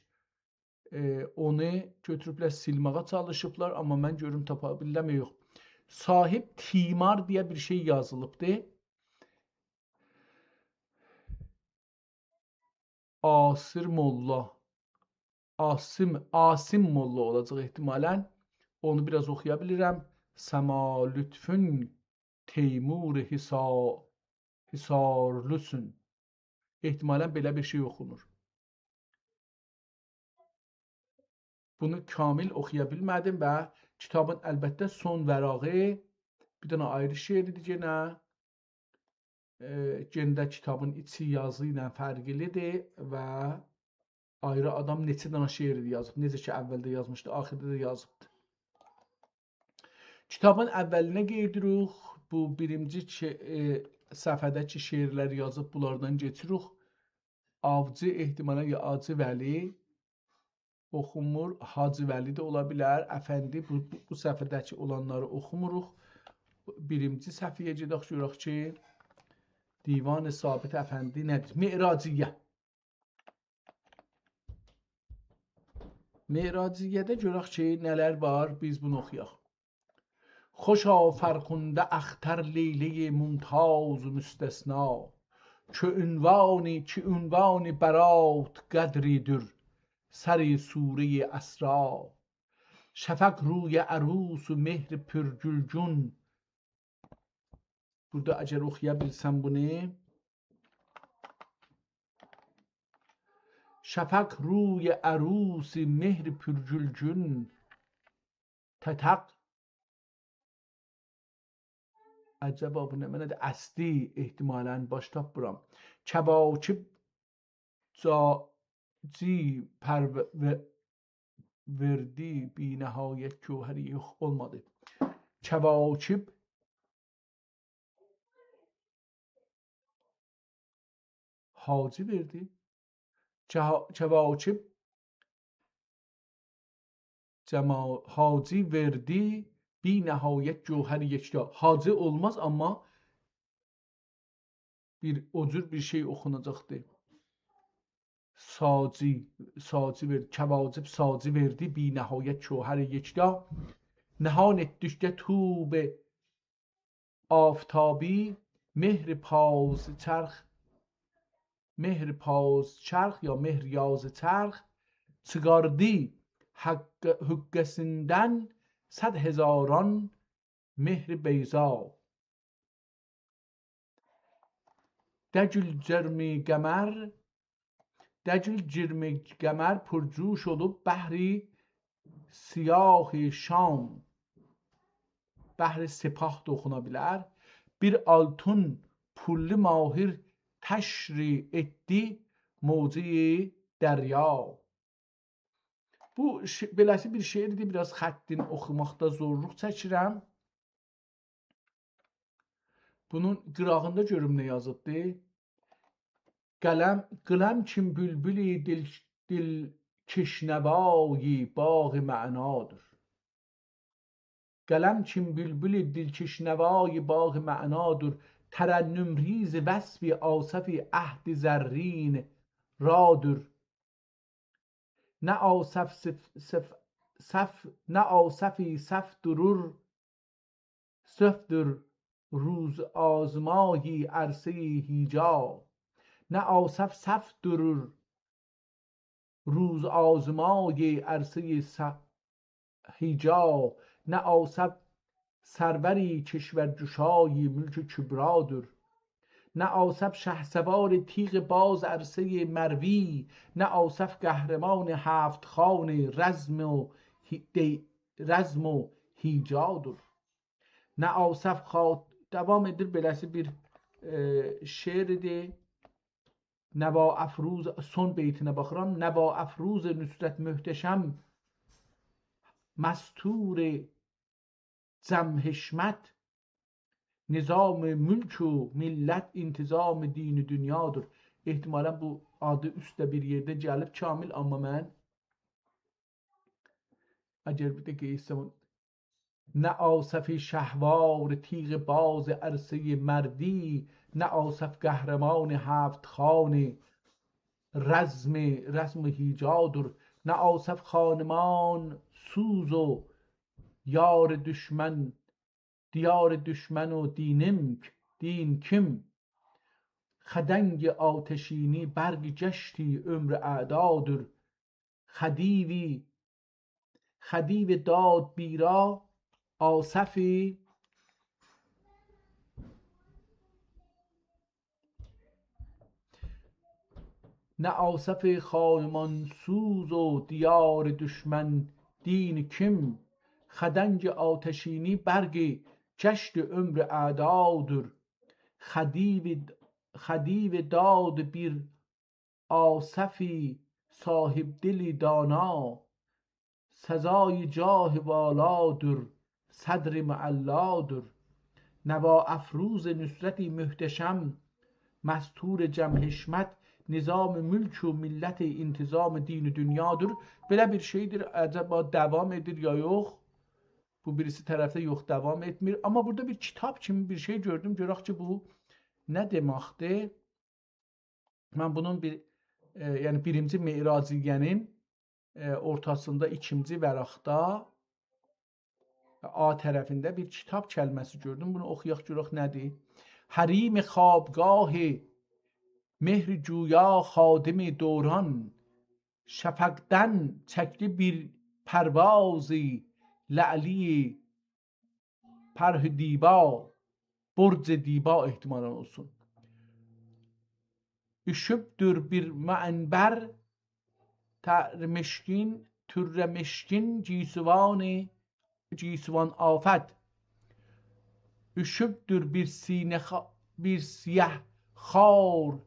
ائ، اونو گؤتوروبلر سیلمه‌یه چالیشیبلار، آمما من گؤروم تاپا بیلیرم یا یوخ. صاحب تیمار دئیه بیر شئی یازیلیبدی. عاصر ملا. عاصم، عاصم ملا اولاجاق احتمالا. اونو بیر آز اوخویا بیلیرم. سما لطفون تیمور حصا-، حصارلوسون. احتمالا بئله بیر شئی اوخونور. بونو کامل اوخویا بیلمه‌دیم و کیتابین البته سون ورقی بیر دنه آیری شعریدیر یئنه. ائ، یئنه ده کیتابین ایچی یازی ایله فرقلیدیر و آیری آدام نئچه دنه شعر یازیب. نئجه کی، اولده یازمیشدی، آخیردا دا یازیبدی. کیتابین اولینه قئییدیریک. بو بیرینجی کی، ائ، صفحه‌ده کی شعرلر یازیب، بونلاردان کئچیریک. آوجی احتمالا یا حاجی ولی اوخونمور، حاجی ولی ده اولا بیلر. افندی، بو، بو، بو صفحه‌ده کی اولانلاری اوخوموروق. بیرینجی صفحه‌یه گئدک، گؤرک کی، دیوان ثابت افندی نه‌دیر؟ معراجیه. معراجیه‌ده گؤرک کی، نه‌لر وار، بیز بونو اوخویاق. خوشا فرخنده اختر لیلی ممتاز مستثنا، که عنوانی، که عنوان برات قدری‌دیر، سر سورهٔ اسرا. شفق روی عروس و مهر پرگلگون. بورادا اگر اوخویا بیلسم بونو. شفق روی عروس مهر پرگلگون، تتق. عجبا بو نه معنادیر؟ اصلی احتمالا، باش تاپمیرام. کواکب جا-، جی پرو-، و-، وردی بی‌نهایت گوهری، یوخ، اولمادی. کواکب حاجی وردی. جها-، کواکب جما-، حاجی وردی بی‌نهایت گوهر یکتا. حاجی اولماز، آمما بیر، او جور بیر شئی اوخوناجاقدی. ساجی، ساجی وردی، کواکب ساجی وردی بی‌نهایت گوهر یکتا. نهان ائتدیکده طوب آفتابی، مهر پاز چرخ، مهر پاز چرخ یا مهر یاز چرخ، چیخاردی حق-، حقه‌سیندن صد هزاران مهر بیضا. دگل جرم قمر، دگل جرم قمر پرجوش اولوب بحر سیاه شام. بحر سپاه دا اوخونا بیلر. بیر آلتون پوللو ماهر تشری ائتدی موجی دریا. بو ش-، بئله‌سی بیر شعردیر، بیر آز خطین اوخوماقدا زورلوق چکیرم. بونون قیراغیندا گؤروم نه یازیبدی. قلم، قلم کیم بولبول دل، دلکش‌نوای باغ معنادیر. قلم کیم بولبول دلکش‌نوای باغ معنادیر، ترنم‌ریز وصف آصف عهد زرین رادیر. نه آصف صف، صف، صف، نه آصفی صف دورور، صفدور روزآزمای عرصهٔ هیجا. نه آصف صف دورور روزآزمای عرصهٔ س-، هیجا، نه آصف سروری کشورگشای ملک کبرادیر. نه آصف شهسوار تیغ باز عرصهٔ مروی، نه آصف قهرمان هفت خوان رزم و هی-، دی-، رزم و هیجادیر. نه آصف خا-، داوام ائدیر، بئله‌سی بیر، ائ، شعردیر. نواافروز، سون بیتینه باخیرام. نواافروز نصرت محتشم، مستور جم حشمت، نظام ملک و ملت انتظام دین و دنیادیر. احتمالاً بو آدی اوسته بیر یئرده گلیب کامل، اما من اگر بیر ده قئییتسم، نه آصف شهوار تیغ باز عرصهٔ مروی، نه آصف قهرمان هفت خوان رزم، رزم و هیجادیر. نه آصف خانمان‌سوز و یار دشمن، دیار دشمن و دینم ک-، دین کیم. خدنگ آتشینی برق گشتی عمر اعدادیر. خدیوی، خدیو داد بیرا آصفی، نه آصف خانمان‌سوز و دیار دشمن دین کیم. خدنگ آتشینی برق گشت عمر اعدادیر. خدیو، خدیو داد بیر آصفی صاحب‌دل دانا، سزای جاه والادیر، صدر معلادیر. نواافروز نصرت محتشم، مستور جم حشمت، نظام ملک و ملت انتظام دین و دنیادیر. بئله بیر شئیدیر، عجبا داوام ائدیر یا یوخ؟ بو بیریسی طرفده یوخ، داوام ائتمیر. اما بورادا بیر کیتاب کیمی بیر شئی گؤردوم. گؤرک کی، بو نه دئمکدیر؟ من بونون بیر، ائ، یعنی بیرینجی معراجیه‌نین، ائ، اورتاسیندا ایکینجی ورقده، آ طرفینده بیر کیتاب کلمه‌سی گؤردوم. بونو اوخویاق، گؤرک نه‌دیر؟ حریم خوابگاه مهر جویا خادم دوران، شفقدن چکدی بیر پروازی لعلی پره‌ی دیبا، برج دیبا احتمالاً اولسون. اوشوبدور بیر معنبر، تر مشکین، تره مشکین، گیسوان، گیسوان آفت. اوشوبدور بیر سینه خا-، بیر سیه خار،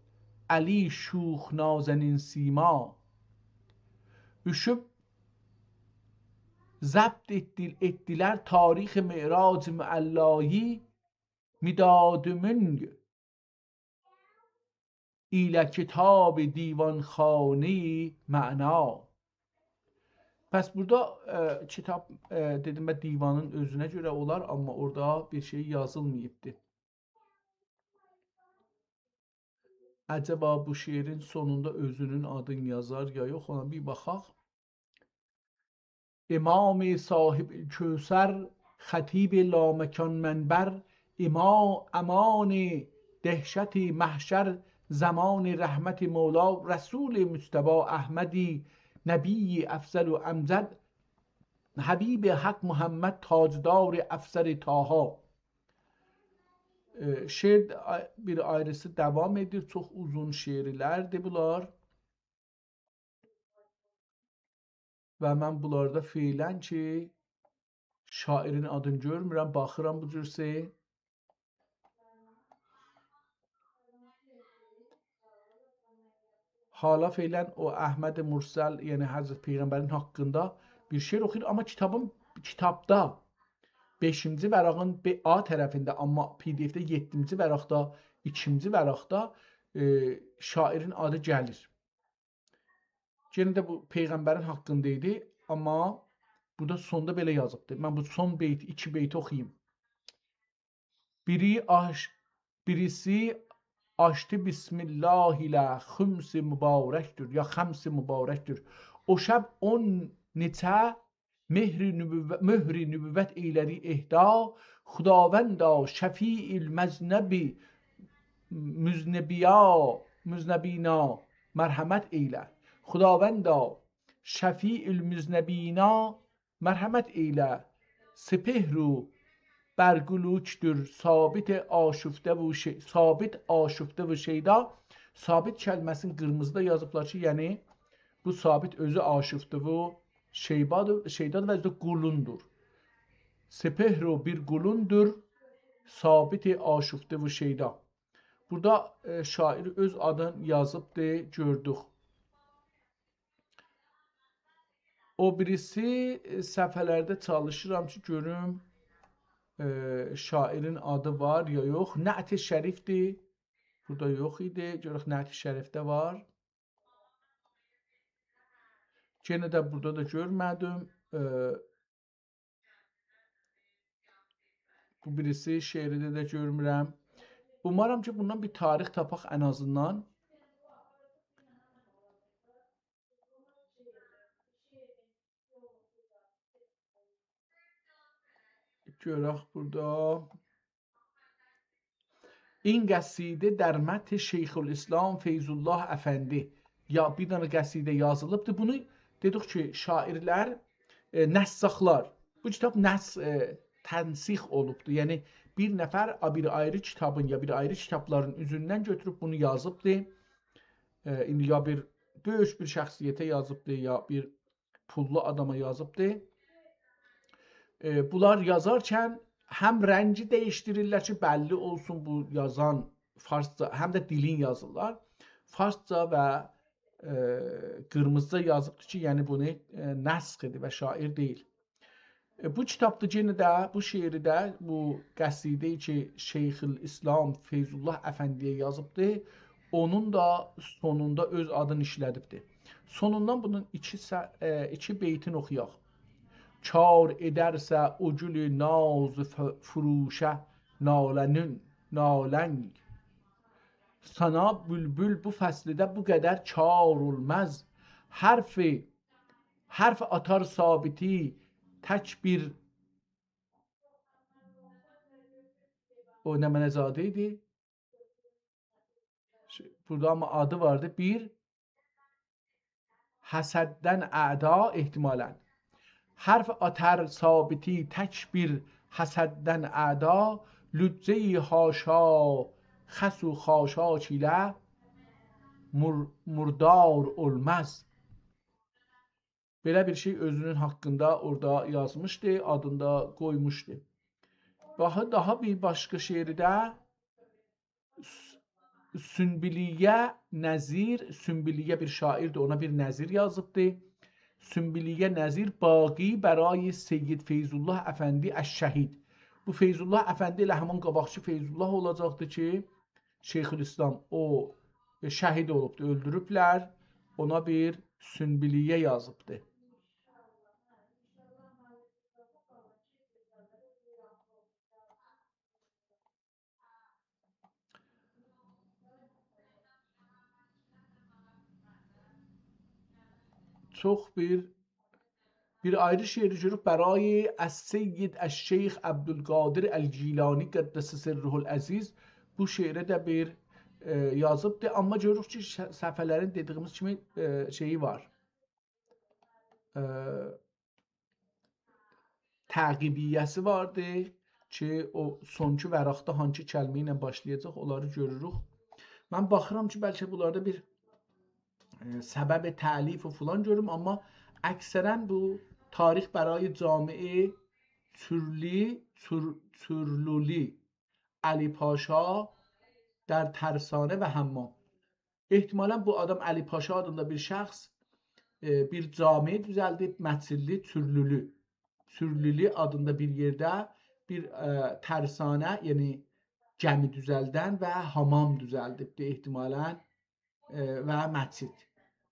علی شوخ نازنین سیما. اوشوب ضبط ائتدی-، ائتدیلر تاریخ معراج معلایی، مداد مونگ ایله کتاب دیوانخانه‌ی معنا. پس بورادا، ائ، کیتاب، ائ، دئدیم، من دیوانین اؤزونه گؤره اولار، اما اورادا بیر شئی یازیلماییبدی. عجبا بو شعرین سونوندا اؤزونون آدینی یازار یا یوخ، اونا بیر باخاق. امام صاحب کوثر، خطیب لامکان منبر، اما-، امان دهشت محشر، ضمان رحمت مولا، رسول مجتبی احمدی، نبی افضل و امجد، حبیب حق محمد، تاجدار افسر طه. ائ، شعر ده آی-، بیر آیریسی داوام ائدیر. چوخ اوزون شعرلردیر بونلار. و من بونلاردا فعلاً کی، شاعرین آدینی گؤرمورم، باخیرام بو جور شئی. حالا فعلاً او احمد مرسل، یعنی حضرت پیغمبرین حاقیندا بیر شعر اوخویور، اما کیتابین، کیتابدا بئشینجی ورقین بئ-، آ طرفینده، اما پی دی افده یئددینجی ورقده، ایکینجی ورقده ائ، شاعرین آدی گلیر. یئنه ده بو پیغمبرین حاقیندا ایدی، آمما بورادا سوندا بئله یازیبدی. من بو سون بیت، ایکی بیتی اوخویوم. بیری آش-، بیریسی آچدی بسم الله ایله، خمس مبارکدور، یا خمس مبارکدور. او شب اون نئچه مهر نبو-، مهر نبوت ائیله‌دی اهدا، خداوندا شفیع المذنب-، مذنبیا-، مذنبینا مرحمت ائیله. خداوندا شفیع المذنبینا مرحمت ائیله. سپهر و برگلوکدور، ثابت آشفته و شی-، ثابت آشفته و شیدا. ثابت کلمه‌سینی قیرمیزیدا یازیبلار کی، یعنی بو ثابت اؤزو آشفته و شیبادیر، شیدادیر و اؤزو ده قولوندور. سپهر و بیر قولوندور، ثابت آشفته و شیدا. بورادا، ائ، شاعر اؤز آدینی یازیبدی، گؤردوک. او بیریسی، ائ، صفحه‌لرده چالیشیرام کی، گؤروم، ائ، شاعرین آدی وار یا یوخ. نعت شریفدیر. بورادا یوخ ایدی. گؤرک نعت شریفده وار. یئنه ده بورادا دا گؤرمه‌دیم. ائ، بو بیریسی شعرده ده گؤرمورم. اومارام کی، بوندان بیر تاریخ تاپاق ان آزیندان. گؤرک بورادا. این قصیده در مدح شیخ‌الاسلام فیض‌الله افندی. یا بیر دنه قصیده یازیلیبدی. بونو دئدیک کی، شاعرلر، ائ، نساخلار. بو کیتاب نس-، ائ، تنسیخ اولوبدو. یعنی، بیر نفر آ-، بیر آیری کیتابین یا بیر آیری کیتابلارین اوزوندن گؤتوروب بونو یازیبدی. ائ، ایندی یا بیر بؤیوک بیر شخصیته یازیبدی، یا بیر پوللو آداما یازیبدی. ائ، بونلار یازارکن هم رنگی دییشدیریرلر کی، بللی اولسون بو یازان فارسجا، هم ده دیلین یازیرلار. فارسجا و، ائ، قیرمیزیجا یازیبدیر کی، یعنی بونو، ائ، نسخ ائدیر و شاعر دئییل. ائ، بو کیتابدا یئنه ده، بو شعری ده، بو قصیده‌ای کی، شیخ‌الاسلام فیض‌الله افندی‌یه یازیبدی، اونون دا سونوندا اؤز آدینی ایشله‌دیبدی. سونوندان بونون ایکی سه-، ائ، ایکی بیتینی اوخویاق. «کار ائدرسه او گول ناز ف-، فروشه ناله‌نین، نالنگ. سانا بولبول بو فصلده بو قدر کار اولماز. حرف، حرف آتار ثابتی تک بیر»، او نمنه زادی ایدی؟ شئی، بورادا آمما آدی واردی. «بیر حسددن اعدا»، احتمالاً. «حرف آتار ثابتی تک بیر حسددن اعدا، لجه‌ای حاشا خس و خاشاک ایله مر-، مردار اولماز.» بئله بیر شئی اؤزونون حاقیندا اورادا یازمیشدی، آدینی دا قویموشدو. داها، داها بیر باشقا شعری ده س-، سنبلیه نذیر، سنبلیه بیر شاعردیر، اونا بیر نذیر یازیبدی. سنبلیه نذیر، «باقی برای سید فیض‌الله افندی الشهید». بو فیض‌الله افندی ائله همین قاباقکی فیض‌الله اولاجاقدی کی، شیخ‌الاسلام، او شهید اولوبدو، اؤلدوروبلر. اونا بیر سنبلیه یازیبدی. چوخ بیر، بیر آیری شعری گؤروروک. «برای السید الشیخ عبدالقادر الگیلانی قدس سره العزیز». بو شعره ده بیر، ائ، یازیبدی. آمما گؤروروک کی، ش-، صفحه‌لرین دئدیییمیز کیمی، ائ، شئیی وار. ائ، تعقیبیه‌سی واردی کی، او سونکی ورقده هانسی کلمه ایله باشلایاجاق، اونلاری گؤروروک. من باخیرام کی، بلکه بونلاردا بیر، ائ، سبب تألیف و فلان گؤروم، آمما اکثراً بو «تاریخ برای جامعه چورلی، چور-، چورلولی، علی پاشا در ترسانه و حمام». احتمالاً بو آدام علی پاشا آدیندا بیر شخص، ائ، بیر جامع دوزلدیب، مچیللی، چورلولو. چورلولو آدیندا بیر یئرده بیر، ائ، ترسانه، یعنی گمی دوزلدن و حامام دوزلدیبدی احتمالاً، ائ، و مسجد.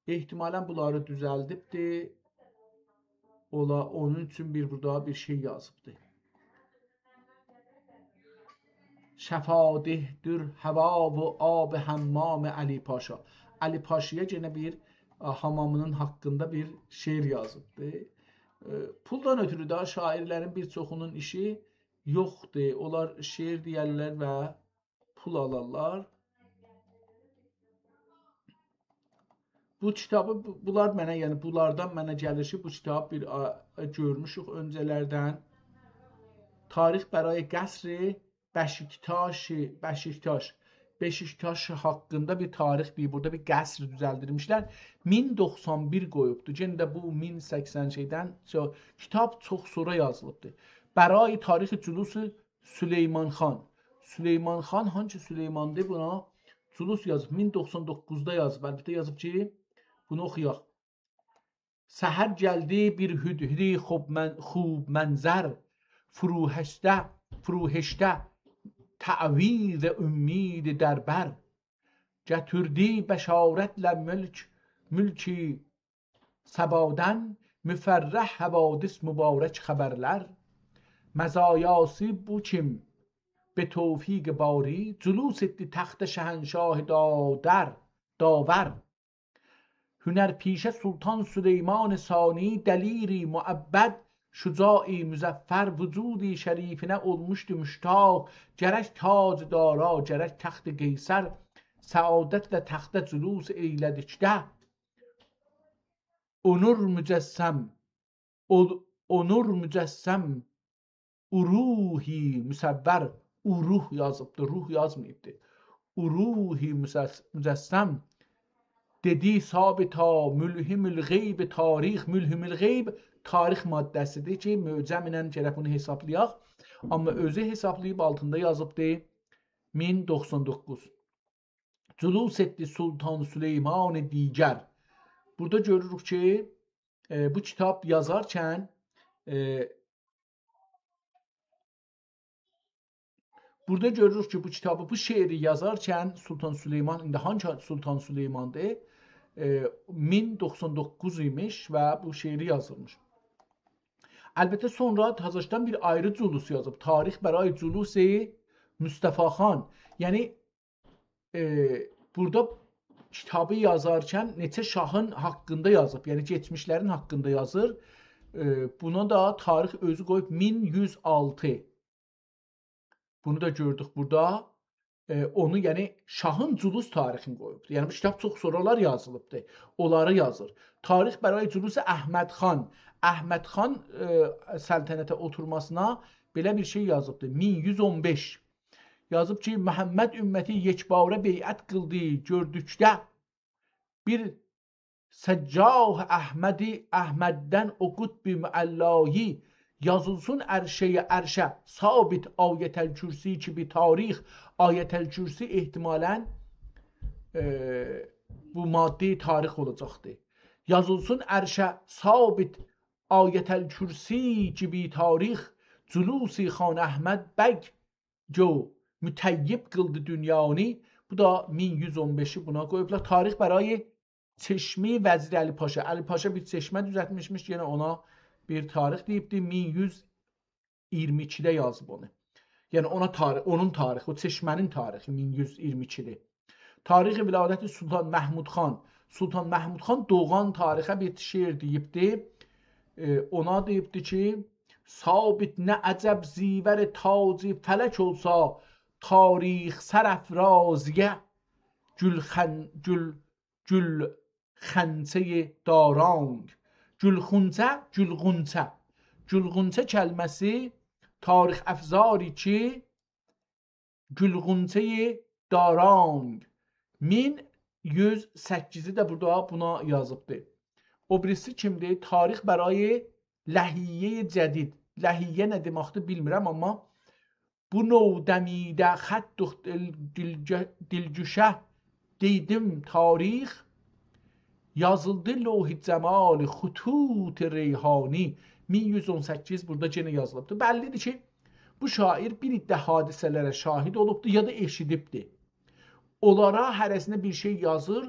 احتمالاً بونلاری دوزلدیبدی. اولا، اونون اوچون بیر بورادا بیر شئی یازیبدی. شفاده‌در هوا و آب حمام علی پاشا. علی پاشایا یئنه بیر، ا، حامامینین حاقیندا بیر شعر یازیبدی. ائ، پولدان اؤترو ده شاعرلرین بیر چوخونون ایشی یوخدور. اونلار شعر دئیرلر و پول آلارلار. بو کیتابی، بو-، بونلار منه، یعنی بونلاردان منه گلیر کی، بو کیتابی بیر، آ، گؤرموشوک اؤنجه‌لردن. تاریخ برای قصر بشیکتاش، بشیکتاش، بشیکتاش حاقیندا بیر تاریخ دئییر. بورادا بیر قصر دوزلدیرمیشلر. مین دوخسان بیر قویوبدو. یئنه ده بو مین سکسن شئیدن، چو-، کیتاب چوخ سونرا یازیلیبدی. برای تاریخ جلوس سلیمان خان. سلیمان خان، هانسی سلیماندیر، بونا جلوس یازیب. مین دوخسان دوققوزدا یازیب. البته یازیب کی، بونو اوخویاق. سحر گلدی بیر هدهدی خوب من-، خوب منظر، فروهشته، فروهشته تعویذ امید در بر. گتیردی بشارتله ملک، ملک سبادن، مفرح حوادث مبارک خبرلر. مزایاسی بو کیم به توفیق باری، جلوس ائتدی تخت شهنشاه دادر، داور. هنرپیشه سلطان سلیمان ثانی، دلیری مؤبد، شجاعی مظفر، وجود شریفینه اولموشدو مشتاق، گرک تاج دارا، گرک تخت قیصر، سعادتله تخته جلوس ائیله‌دیکده، اونور مجسم، اول-، اونور مجسم، او روحی مصور، او روح یازیبدی، روح یازماییبدی. او روحی مجس-، مجسم، دئدی ثابتا ملهم الغیب تاریخ، ملهم الغیب تاریخ ماده‌سیدیر کی، معجم ایله گرک بونو حسابلایاق. آمما اؤزو حسابلاییب آلتیندا یازیبدی مین دوخسان دوققوز. جلوس ائتدی سلطان سلیمان دیگر. بورادا گؤروروک کی، ائ، بو کیتاب یازارکن، ائ، بورادا گؤروروک کی، بو کیتابی، بو شعری یازارکن سلطان سلیمان، ایندی هانسی سلطان سلیماندیر؟ ائ، مین دوخسان دوققوز ایمیش و بو شعری یازیلمیش. البته، سونرا تازاشدان بیر آیری جلوس یازیب. تاریخ برای جلوس مصطفی خان. یعنی، ائ، بورادا کیتابی یازارکن نئچه شاهین حاقیندا یازیب، یعنی کئچمیشلرین حاقیندا یازیر. ائ، بونا دا تاریخ اؤزو قویوب مین یوز آلتی. بونو دا گؤردوک بورادا. ائ، اونو، یعنی شاهین جلوس تاریخینی قویوبدور. یعنی بو کیتاب چوخ سونرالار یازیلیبدیر. اونلاری یازیر. تاریخ برای جلوس احمد خان. احمد خان، ائ، سلطنته اوتورماسینا بئله بیر شئی یازیبدیر. مین یوز اون بئش. یازیب کی، محمد امتی یکباره بیعت قیلدی گؤردوکده، بیر سجاح احمدی، احمددن او قطب معلایی، یازیلسین عرشه‌یه، عرشه ثابت آیت‌الکرسی کی، بیر تاریخ، آیت‌الکرسی احتمالاً، ائ، بو ماده‌ی تاریخ اولاجاقدیر. یازیلسین عرشه ثابت آیت‌الکرسی کی، بیر تاریخ، جلوسی خان احمد بگ جو مطیب قیلدی دونیانی. بو دا مین یوز اون بئشی بونا قویوبلار. تاریخ برای چشمه وزیر علی پاشا. علی پاشا بیر چشمه دوزلتمیشمیش، یئنه اونا بیر تاریخ دئییبدی. مین یوز ایگیرمی ایکیده یازیب اونو. یعنی اونا تاریخ، اونون تاریخی، او چشمه‌نین تاریخی مین یوز ایگیرمی ایکیدیر. تاریخ ولادت سلطان محمود خان. سلطان محمود خان دوغان تاریخه بیر شعر دئییبدی. ائ، اونا دئییبدی کی، ثابت نه عجب زیور تاج فلک اولسا، تاریخ سرافرازیه گل خن-، گل، گل خنچه‌ی دارانگ. گل خونچه، گل غونچه. گل غونچه کلمه‌سی تاریخ‌افزاری کی، گل غونچه‌ی دارانگ. مین یوز سککیزی ده بورادا بونا یازیبدی. او بیریسی کیمدیر؟ تاریخ برای لحیه‌ی جدید. لحیه نه دئمکدیر بیلمیرم، آمما بو نو دمیده خط دل-، دلگه-، دلگوشه دئدیم تاریخ، یازیلدی لوح جمال خطوط ریحانی. مین یوز اون سککیز بورادا یئنه یازیلیبدیر. بللیدیر کی، بو شاعر بیر عده حادثه‌لره شاهد اولوبدو یا دا ائشیدیبدی. اونلارا هره‌سینه بیر شئی یازیر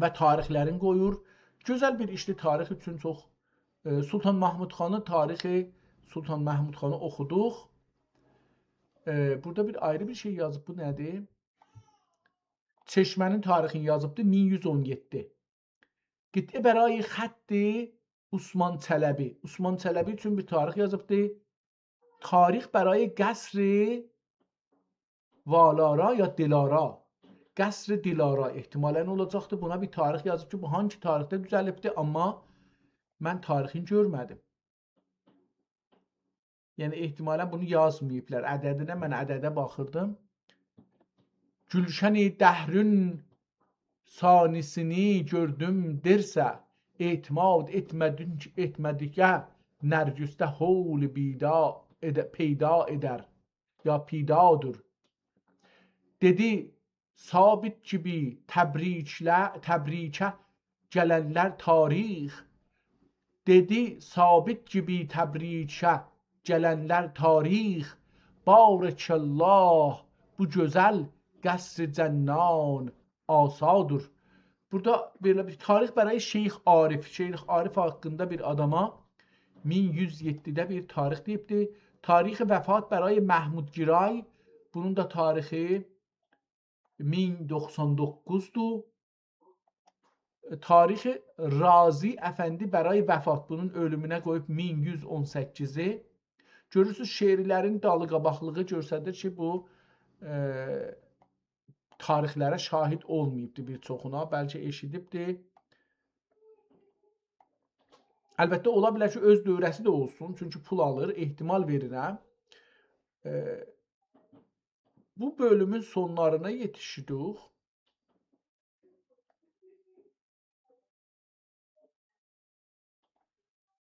و تاریخلرینی قویور. گؤزل بیر ایشدیر تاریخ اوچون چوخ. ائ، سلطان محمود خانین تاریخی، سلطان محمود خانی اوخودوق. ائ، بورادا بیر آیری بیر شئی یازیب. بو نه‌دیر؟ چشمه‌نین تاریخینی یازیبدی، مین یوز اون یئددی. قطعه برای خط عثمان چلبی. عثمان چلبی اوچون بیر تاریخ یازیبدی. تاریخ برای قصر والارا یا دلارا. قصر دلارا احتمالاً اولاجاقدیر. بونا بیر تاریخ یازیب کی، بو هانسی تاریخده دوزلیبدیر، آمما من تاریخینی گؤرمه‌دیم. یعنی، احتمالاً بونو یازماییبلار. عددینه، من عدده باخیردیم. گلشن دهرین ثانی‌سینی گؤردوم درسه، اعتماد ائتمه‌دین، ائتمه‌دیگه نرگسده هول بیدا ائده-، پیدا ائدر یا پیدادیر. دئدی، ثابت کیمی تبریکله-، تبریکه گلنلر تاریخ. دئدی، ثابت کیمی تبریکه گلنلر تاریخ. بارک‌الله، بو گؤزل قصر جنان آسادیر. بورادا بئله بیر تاریخ برای شیخ عارف. شیخ عارف حاقیندا بیر آداما مین یوز یئددیده بیر تاریخ دئییبدی. تاریخ وفات برای محمود گرای. بونون دا تاریخی مین دوخسان دوققوزدور. تاریخ رازی افندی برای وفات، بونون اؤلومونه قویوب مین یوز اون سککیزی. گؤرورسونوز، شعرلرین دالی قاباقلیغی گؤستریر کی، بو، ائ، تاریخلره شاهد اولماییبدی بیر چوخونا، بلکه ائشیدیبدی. البته، اولا بیلر کی، اؤز دؤوره‌سی ده اولسون، چونکی پول آلیر، احتمال وئریرم. ائ، بو بؤلومون سونلارینا یئتیشدیک.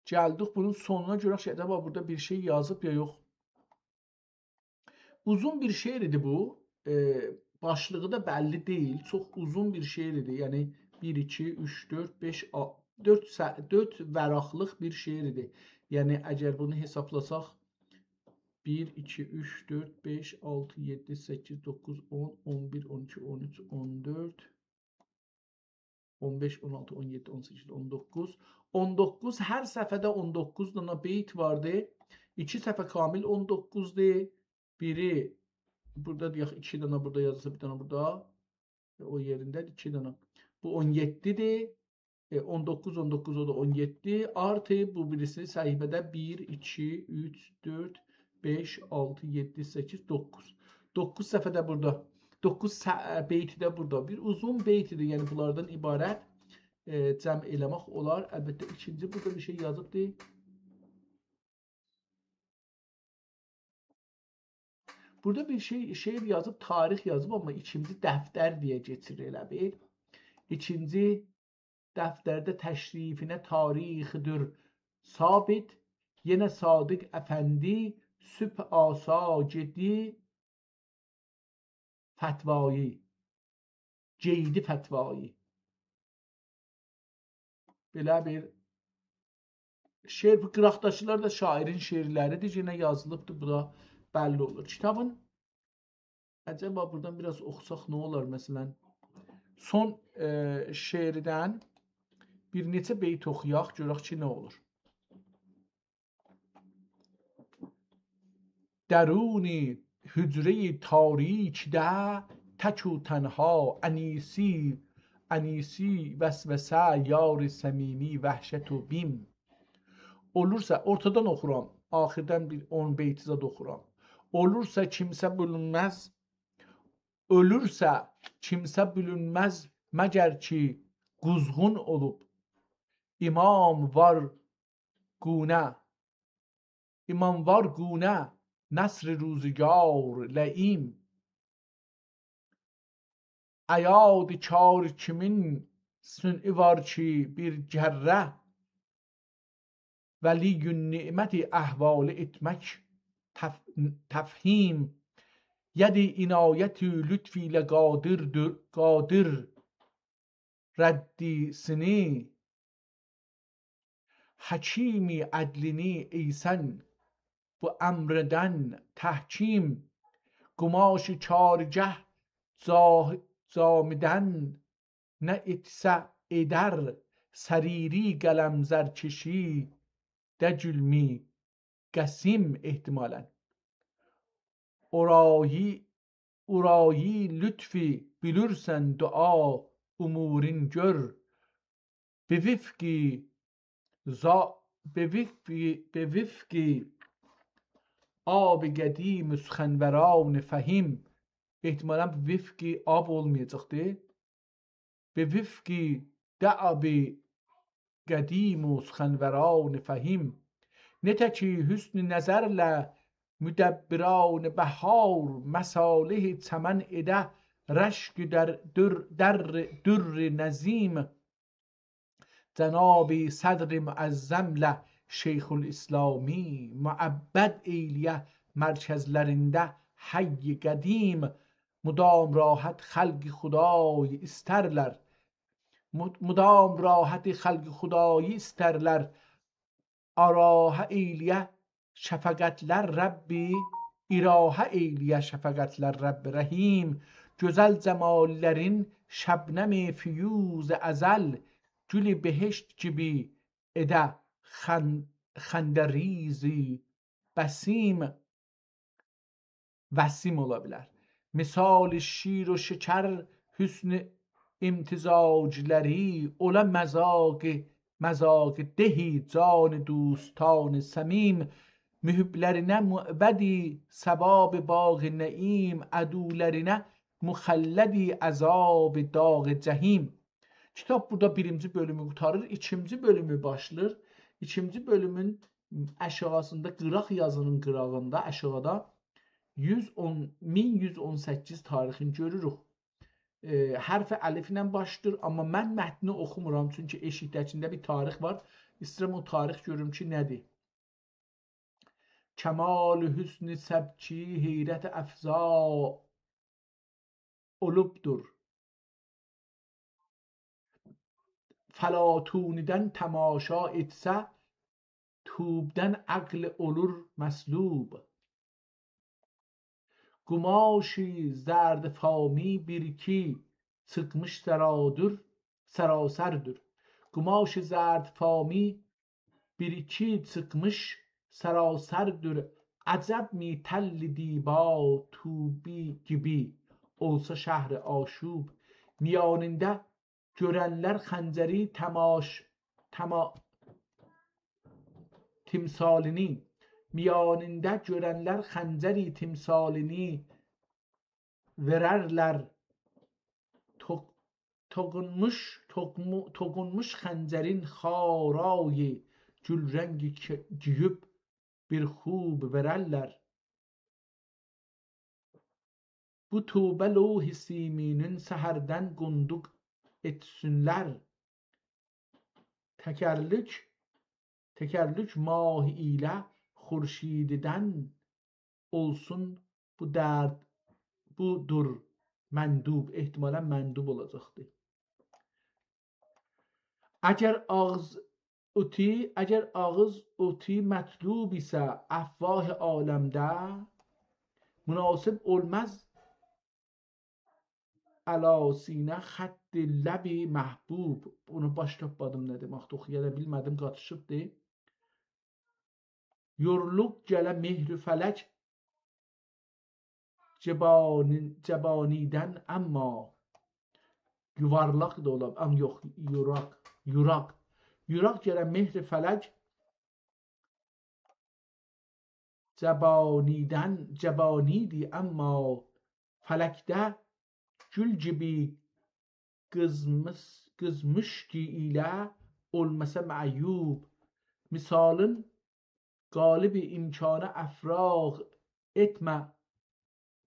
گلدیک بونون سونونا، گؤرک کی، عجبا بورادا بیر شئی یازیب یا یوخ. اوزون بیر شعر ایدی بو. ائ، باشلیغی دا بللی دئییل. چوخ اوزون بیر شعر ایدی. یعنی، بیر، ایکی، اوچ، دؤرد، بئش، آ-، دؤرد سه-، دؤرد ورقلیق بیر شعر ایدی. یعنی، اگر بونو حسابلاساق، بیر، ایکی، اوچ، دؤرد، بئش، آلتی، یئددی، سککیز، دوققوز، اون، اون بیر، اون ایکی، اون اوچ، اون دؤرد، اون بئش، اون آلتی، اون یئددی، اون سککیز، اون دوققوز. اون دوققوز، هر صفحه‌ده اون دوققوز دانا بیت واردی. ایکی صفحه کامل اون دوققوزدور. بیری بورادا، دئیک، ایکی دانا بورادا یازیلسا، بیر دانا بورادا. او یئرینده ایکی دانا. بو اون یئددیدیر. ائ، اون دوققوز، اون دوققوز، او دا اون یئددی. آرتی بو بیریسی صفحه‌ده بیر، ایکی، اوچ، دؤرد، بئش، آلتی، یئددی، سککیز، دوققوز. دوققوز صفحه‌ده بورادا. دوققوز سه-، بیتی ده بورادا. بیر اوزون بیتیدیر، یعنی بونلاردان عبارت، ائ، جمع ائله‌مک اولار. البته، ایکینجی بورادا بیر شئی یازیبدیر. بورادا بیر شئی، شعر یازیب، تاریخ یازیب، آمما ایکینجی دفتر دئیه کئچیر ائله بیل. ایکینجی دفترده تشریفینه تاریخدیر ثابت، یئنه صادق افندی صبح آسا گئدی فتوایی، گئیدی فتوایی. بئله بیر شعر، بو قیراقداکیلار دا شاعرین شعرلریدیر، یئنه یازیلیبدیر، بو دا بللی اولور. کیتابین، عجبا بورادان بیر آز اوخوساق نه اولار؟ مثلا، سون، ائ، شعردن بیر نئچه بیت اوخویاق، گؤرک کی، نه اولور. درون حجرهٔ تاریکده تک و تنها، انیسی، انیسی وسوسه، یار صمیمی وحشت و بیم. اولورسا، اورتادان اوخورام، آخیردان بیر اون بیت زاد اوخورام. اولورسا کیمسه بولونماز، اؤلورسه کیمسه بولونماز، مگر کی قوزغون اولوب، امام وار گونه، امام وار گونه، نصر روزگار لئیم. ایادکار کیمین صنعی وار کی، بیر ذره ولی‌النعمت احوالی ائتمک تف-، تفهیم. ید عنایت و لطف ایله قادردیر، قادر ردیسینی، حکیم عدلینی ایسن بو امردن تحکیم. قماش چارگه جا-، جامدن نه ائتسه ائدر، سریری قلم زرکشی ده گولمی قسیم احتمالاً. اورایی، اورایی لطفی بیلیرسن دعا امورین گؤر. به وفق ذا-، به وفق، به وفق آب قدیم سخنوران فهیم. احتمالاً به وفق آب اولمایاجاقدی. به وفق دأب قدیم و سخنوران فهیم. نته کی حسن نظرله مدبران بهار، مصالح چمن ائده رشک در در، در، در نظیم. جناب صدر معظمله شیخ‌الاسلامی مؤبد ائیله‌یه مرکزلرینده حی قدیم. مدام راحت خلق خدای ایسترلر، مد-، مدام راحت خلق خدایی ایسترلر. آراحه ائیله‌یه شفقتلر ربی، اراحه ائیله‌یه شفقتلر رب رحیم. گؤزل جماللرین شبنم فیوض ازل، گول بهشت کیمی ائده خن-، خنده‌ریز بسیم، وسیم اولا بیلر. مثال شیر و شکر حسن امتزاجلری، اولا مذاق، مذاق‌ده جان دوستان صمیم. محبلرینه مؤبدی ثواب باغ نعیم، عدولرینه مخلدی عذاب داغ جحیم. کیتاب بورادا بیرینجی بؤلومو قوتاریر، ایکینجی بؤلومو باشلاییر. ایکینجی بؤلومون آشاغیسیندا، قیراق یازینین قیراغیندا، آشاغیدا یوز اون، مین یوز اون سککیز تاریخینی گؤروروک. ائ، حرف الفله باشلاییر، آمما من متنی اوخومورام، چونکی ائشیکده‌کینده بیر تاریخ وار. ایسته‌ییرم او تاریخ گؤروم کی، نه‌دیر. کمال حسن سبکی حیرت افزا اولوبدور. فلاطونی‌دن تماشا ائتسه، طوبدن عقل اولور مصلوب. قماش زردفامی بیر کی چیخمیش سرادور، سراسردور. قماش زردفامی بیر کی چیخمیش سراسردور. عجب می تل دیبا طوبی کیمی اولسا شهر آشوب. میانینده گؤرنلر خنجری تماش-، تما-، تمثالینی، میانینده گؤرنلر خنجری تمثالینی وئررلر. توق-، توقونموش، توقمو-، توقونموش خنجرین خارای گلرنگی ک-، گئییب بیر خوب وئررلر. بو طوبه لوح سیمینین سحردن قوندوق ائتسینلر. تکرلوک، تکرلوک ماه ایله خورشیدیدن اولسون بو درد، بودور مندوب. احتمالاً مندوب اولاجاقدی. اگر آغیز اوتو، اگر آغیز اوتو مطلوب ایسه افواه عالمده، مناسب اولماز علی سینه خط لب محبوب. بونو باش تاپمادیم نه دئمکدیر، اوخویا دا بیلمه‌دیم، قاتیشیبدیر. یورولوب گله مهر فلک جبانی-، جبانیدن اما. یووارلاق دا اولا، آم، یوخ، یوراق، یوراق. یوراق گله مهر فلک جبانیدن، جبانیدی، اما فلکده گول کیمی قیزمیش-، قیزمیشکی ایله اولماسا معیوب. مثالین غالب امکانه افراغ ائتمه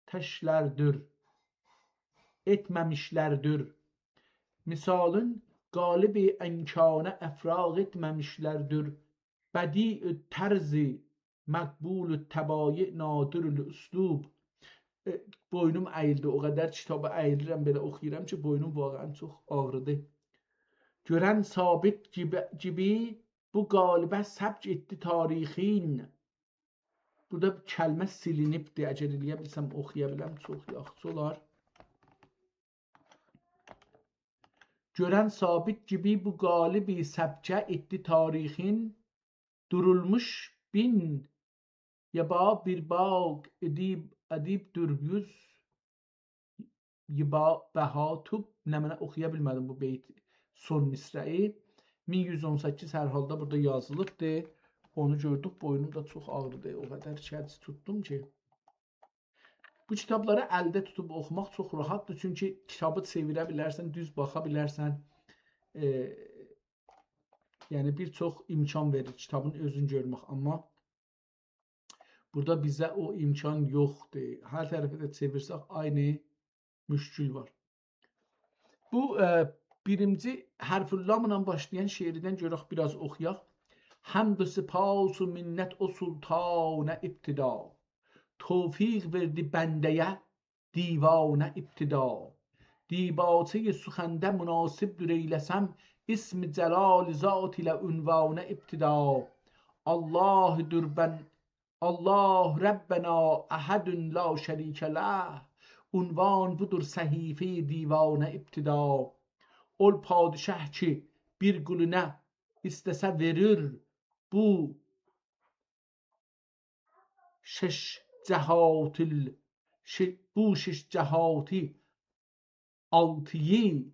تشلردور، ائتمه‌میشلردیر. مثالین غالب امکانه افراغ ائتمه‌میشلردیر. بدیع طرز مقبول طبایع نادر الاسلوب. ائ، بوینوم اییلدی، او قدر کیتابی اییلیرم، بئله اوخویورام کی، بوینوم واقعاً چوخ آغریدی. گؤرن ثابت کیمی، کیمی بو غالبه سبک ائتدی تاریخین. بورادا بیر کلمه سیلینیبدیر. اگر ائلیه بیلسم، اوخویا بیلم، چوخ یاخشی اولار. گؤرن ثابت گیبی بو غالبی سبکه ائتدی تاریخین، دورولموش بین یبا بیر باغ ادیب، ادیب دور یوز یبا بها توب. نمنه، اوخویا بیلمه‌دیم بو بیت، سون مصرعی. مین یوز اون سککیز هر حالدا بورادا یازیلیبدیر. اونو گؤردوک، بوینوم دا چوخ آغریدی. او قدر کج توتدوم کی. بو کیتابلاری الده توتوب اوخوماق چوخ راحتدیر، چونکی کیتابی چئویره بیلرسن، دوز باخا بیلرسن. ائ، یعنی، بیر چوخ امکان وئریر کیتابین اؤزون گؤرمک، آمما بورادا بیزه او امکان یوخدور. هر طرفه ده چئویرسک، عینی مشکل وار. بو، ائ، بیرینجی حرف لام ایله باشلایان شعریدن گؤرک، بیر آز اوخویاق. حمد و سپاس و منت او سلطانه ابتدا، توفیق وئردی بنده‌یه دیوانه ابتدا. دیباچه‌ی سخنده مناسب‌دور ائیله‌سم، اسم جلال ذات ایله عنوانه ابتدا. الله‌دور بن-، الله ربنا احد لا شریک له، عنوان بودور صحیفه‌ی دیوانه ابتدا. اول پادشاه کی بیر قولونه ایسته‌سه وئریر، بو شش جهات ال-، ش-، بو شش جهاتی آلتی‌یی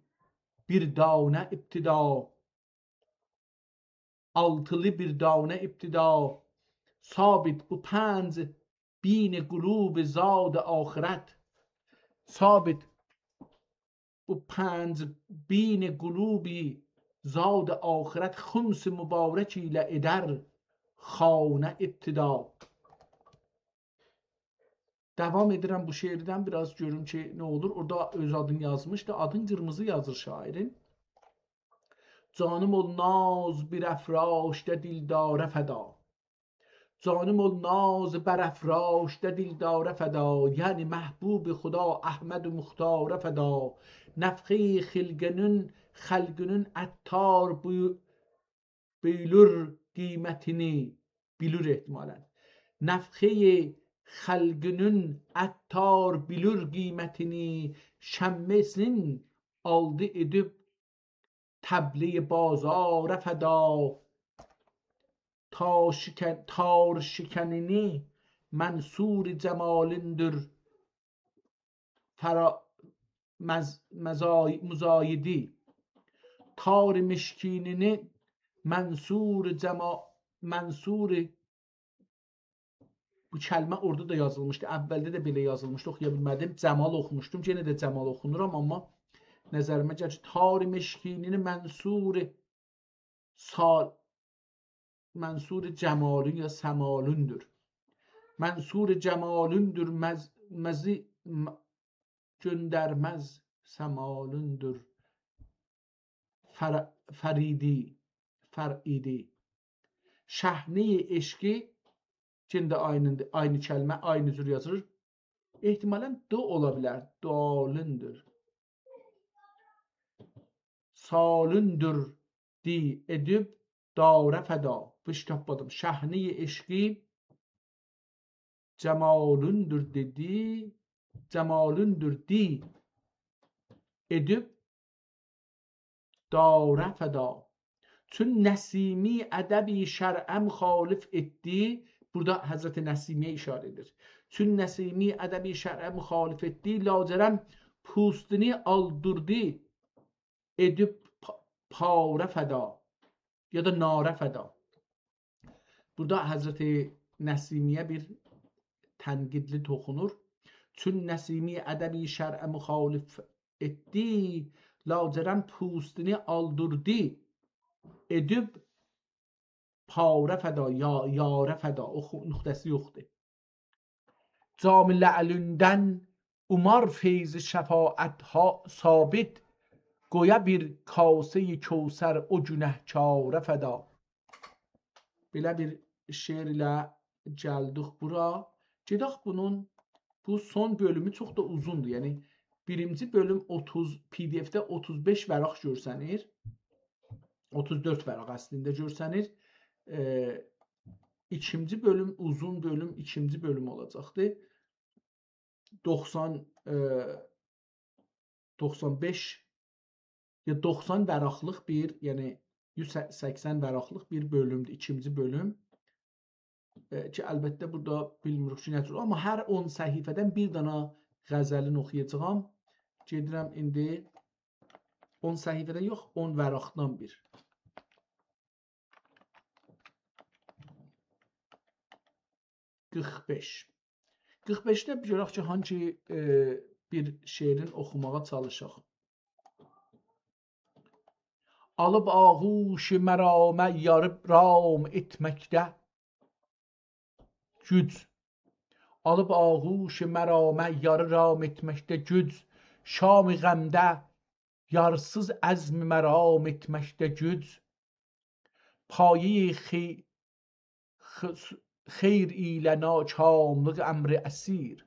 بیر دانه ابتدا، آلتیلی بیر دانه ابتدا. ثابت بو پنج بین قلوب زاد آخرت، ثابت بو پنج بین قلوبی زاد آخرت، خمس مبارک ایله ائدر خانه ابتدا. داوام ائدیرم بو شعردن، بیر آز گؤروم کی نه اولور. اورادا اؤز آدینی یازمیشدی. آدین قیرمیزی یازیر شاعیرین. جانیم اول ناز برافراشته دلداره فدا، جانیم اول ناز برافراشته دلداره فدا، یعنی محبوب خدا احمد مختاره فدا. نفخه‌ی خلقینین، خلقینین عطار بویو-، بیلور قیمتینی، بیلور احتمالاً. نفخه‌ی خلقینین عطار بیلور قیمتینی، شمعه‌سین آلدی ائدیب طبله‌ی بازاره فدا. تار شکن-، تار شکنینی منصور جمالیندیر فرا-، مز-، مزای-، مزایدی. تار مشکینینی منصور جما-، منصور، بو کلمه اورادا دا یازیلمیشدی. اولده ده بئله یازیلمیشدی، اوخویا بیلمه‌دیم. جمال اوخوموشدوم. یئنه ده جمال اوخونورام، آمما نظریمه گلیر کی، تار مشکینینی منصور سال-، منصور جمالون یا سمالوندور. منصور جمالوندور، مز-، مزی-، م-، گؤندرمز سمالوندور. فر-، فریدی، فریدی. شحنه‌ی عشقی، یئنه ده عینی، عینی کلمه، عینی جور یازیلیر. احتمالاً دو اولا بیلر. دالوندور. سالوندور دی ائدیب داره فدا. بو ایشی تاپمادیم. شحنه‌ی عشقی جمالوندور دئدی، جمالوندور دی ائدیب داره فدا. چون نسیمی ادبی شرعه مخالف ائتدی. بورادا حضرت نسیمی‌یه اشاره ائدیر. چون نسیمی ادبی شرعه مخالف ائتدی، لاجرم پوستونو آلدوردی، ائدیب پا-، پاره فدا یا دا ناره فدا. بورادا حضرت نسیمی‌یه بیر تنقیدلی توخونور. چون نسیمی ادبی شرعه مخالف ائتدی، لاجرم پوستونو آلدوردی، ائدیب پاره فدا، یا، یاره فدا، او خو-، نقطه‌سی یوخدور. جام لعلوندن اومار فیض شفاعت‌ها ثابت، قویا بیر کاسه‌ی کوثر او گنهکاره فدا. بئله بیر شعر ایله گلدیک بورا. گئدک بونون، بو سون بؤلومو چوخ دا اوزوندور. یعنی، بیرینجی بؤلوم اوتوز، پی دی اف‌ده اوتوز بئش ورق گؤرسنیر. اوتوز دؤرد ورق اصلینده گؤرسنیر. ائ، ایکینجی بؤلوم، اوزون بؤلوم، ایکینجی بؤلوم اولاجاقدی. دوخسان، ائ، دوخسان بئش یا دوخسان ورقلیق بیر، یعنی یوز سکسن ورقلیق بیر بؤلومدور، ایکینجی بؤلوم. ائ، کی، البته، بورادا بیلمیریک کی، نه جور. آمما هر اون صفحه‌دن بیر دانا غزلین اوخویاجاغام. گئدیرم ایندی اون صفحه‌دن یوخ، اون ورقدن بیر. قیرخ بئش. قیرخ بئشده گؤرک کی، هانسی، ائ، بیر شعرین اوخوماغا چالیشاق. آلیب آغوش مرامه یاری رام ائتمکده گوج. آلیب آغوش مرامه یاری رام ائتمکده گوج. شام غمده یارسیز عزم مرام ائتمکده گوج. پایهٔ خی-، خ-، خیر ایله ناکاملیق امر اسیر.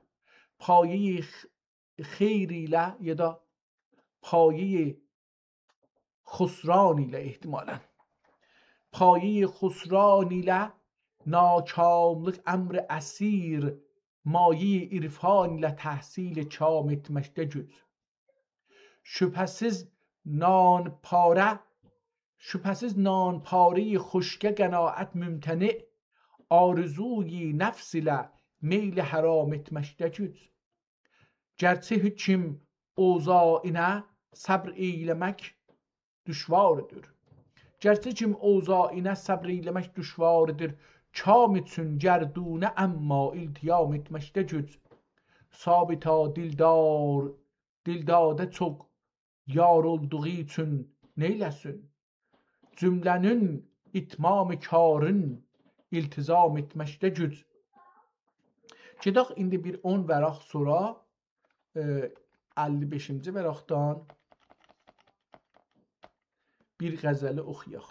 پایهٔ خ-، خیر ایله یا دا پایهٔ خسران ایله احتمالاً. پایهٔ خسران ایله ناکاملیق امر اسیر، مایهٔ عرفان ایله تحصیل کام ائتمکده گوج. شبهه‌سیز نان پاره، شبهه‌سیز نان پارهٔ خشکه قناعت ممتنع، آرزوی نفس ایله میل حرام ائتمکده گوج. گرچه حکم اوضاعینه صبر ائیله‌مک دشواردیر. گرچه حکم اوضاعینه صبر ائیله‌مک دشواردیر، کام اوچون گردونه اما التیام ائتمکده گوج. ثابتا دلدار، دلداده چوخ یار اولدوغو اوچون نئیله‌سین؟ جمله‌نین اتمام کارین التزام ائتمکده گوج. گئدک ایندی بیر اون ورق سونرا، ائ، اللی بئشینجی ورقدن بیر غزلی اوخویاق.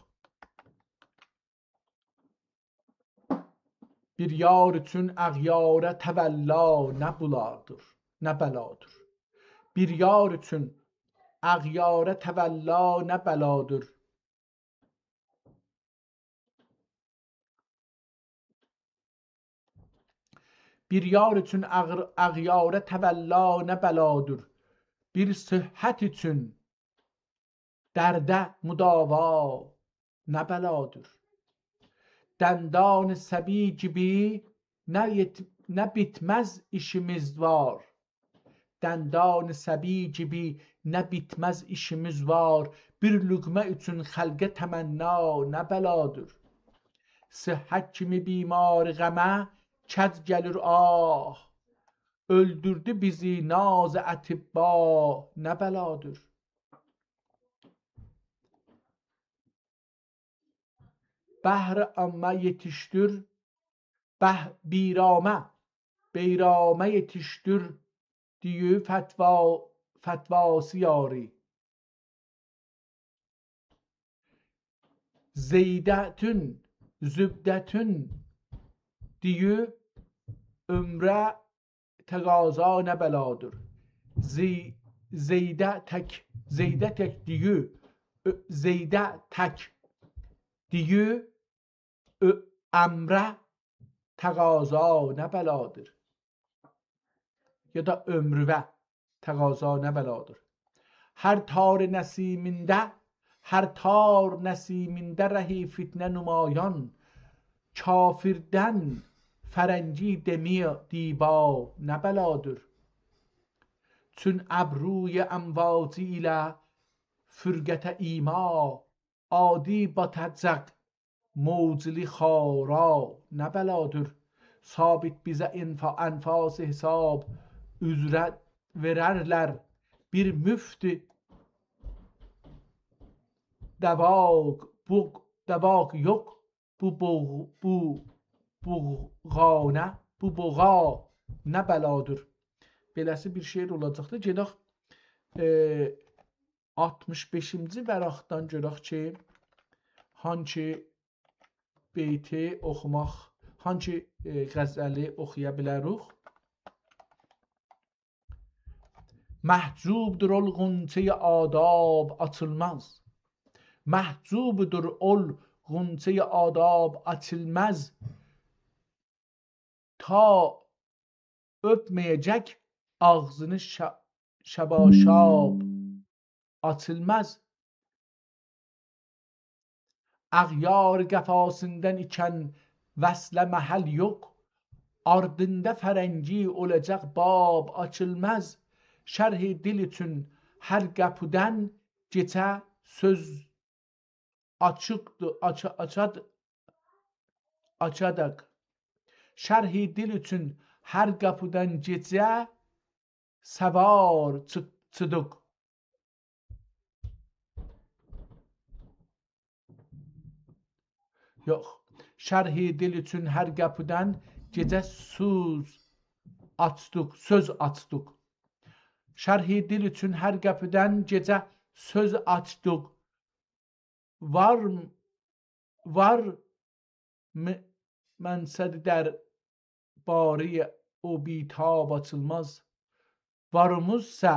بیر یار اوچون اغیارا تولا نه بلادیر، نه بلادیر. بیر یار اوچون اغیارا تولا نه بلادیر. بیر یار اوچون اغر-، اغیارا تولا نه بلادیر. بیر صحت اوچون درده مداوا نه بلادیر. دندان صبی کیمی نه یئت-، نه بیتمز ایشیمیز وار. دندان صبی کیمی نه بیتمز ایشیمیز وار. بیر لقمه اوچون خلقه تمنا نه بلادیر. صحت کیمی بیمار غمه کج گلیر آه. اؤلدوردو بیزی ناز اطبا نه بلادیر. بهر عامه یئتیشدیر، به-، بیرامه، بیرامه یئتیشدیر، دئییر فتوا، فتواسی یاری. زیدتون، زبدتون، دئییر عمره تقاضا نه بلادیر. زی-، زیده تک، زیده تک دئییر، اؤ-، زیده تک دئییر، اؤ-، امره تقاضا نه بلادیر. یا دا عمروه تقاضا نه بلادیر. هر تار نسیمینده، هر تار نسیمینده ره فتنه نمایان، کافردن فرنگی دئمه دیبا نه بلادیر. چون ابروی امواجی ایله فرقته ایما، عادی باتاجاق موجلی خارا نه بلادیر. ثابت بیزه انفا-، انفاس حساب اوزره وئررلر بیر مفت دواق، بوق، دواق یوخ، بو بوغ-، بو بوغانه، بو بوغا نه بلادیر. بئله‌سی بیر شعر اولاجاقدی. گئدک، ائ، آلتمیش بئشینجی ورقدن گؤرک کی، هانسی بیتی اوخوماق، هانسی، ائ، غزلی اوخویا بیلریک. محجوبدور اول غنچه‌ی آداب آچیلماز. محجوبدور اول غنچه‌ی آداب آچیلماز. تا اؤپمه‌یه‌جک آغزینی شا-، شباشاب آچیلماز. اغیار قفاسیندان ایکن وصله محل یوخ، آردیندا فرنگی اولاجاق باب آچیلماز. شرح دل اوچون هر قاپیدان گئچه سؤز آچیقدیر، آچا-، آچاد-، آچاداق. شرح دل اوچون هر قاپیدان گئچه سوار چی-، چیدیق. یوخ. شرح دل اوچون هر قاپیدان گئچه سؤز آچدیق، سؤز آچدیق. شرح دل اوچون هر قاپیدان گئچه سؤز آچدیق. وار، وار م-، منصد درباره او بی‌تاب آچیلماز. واریمیزسا،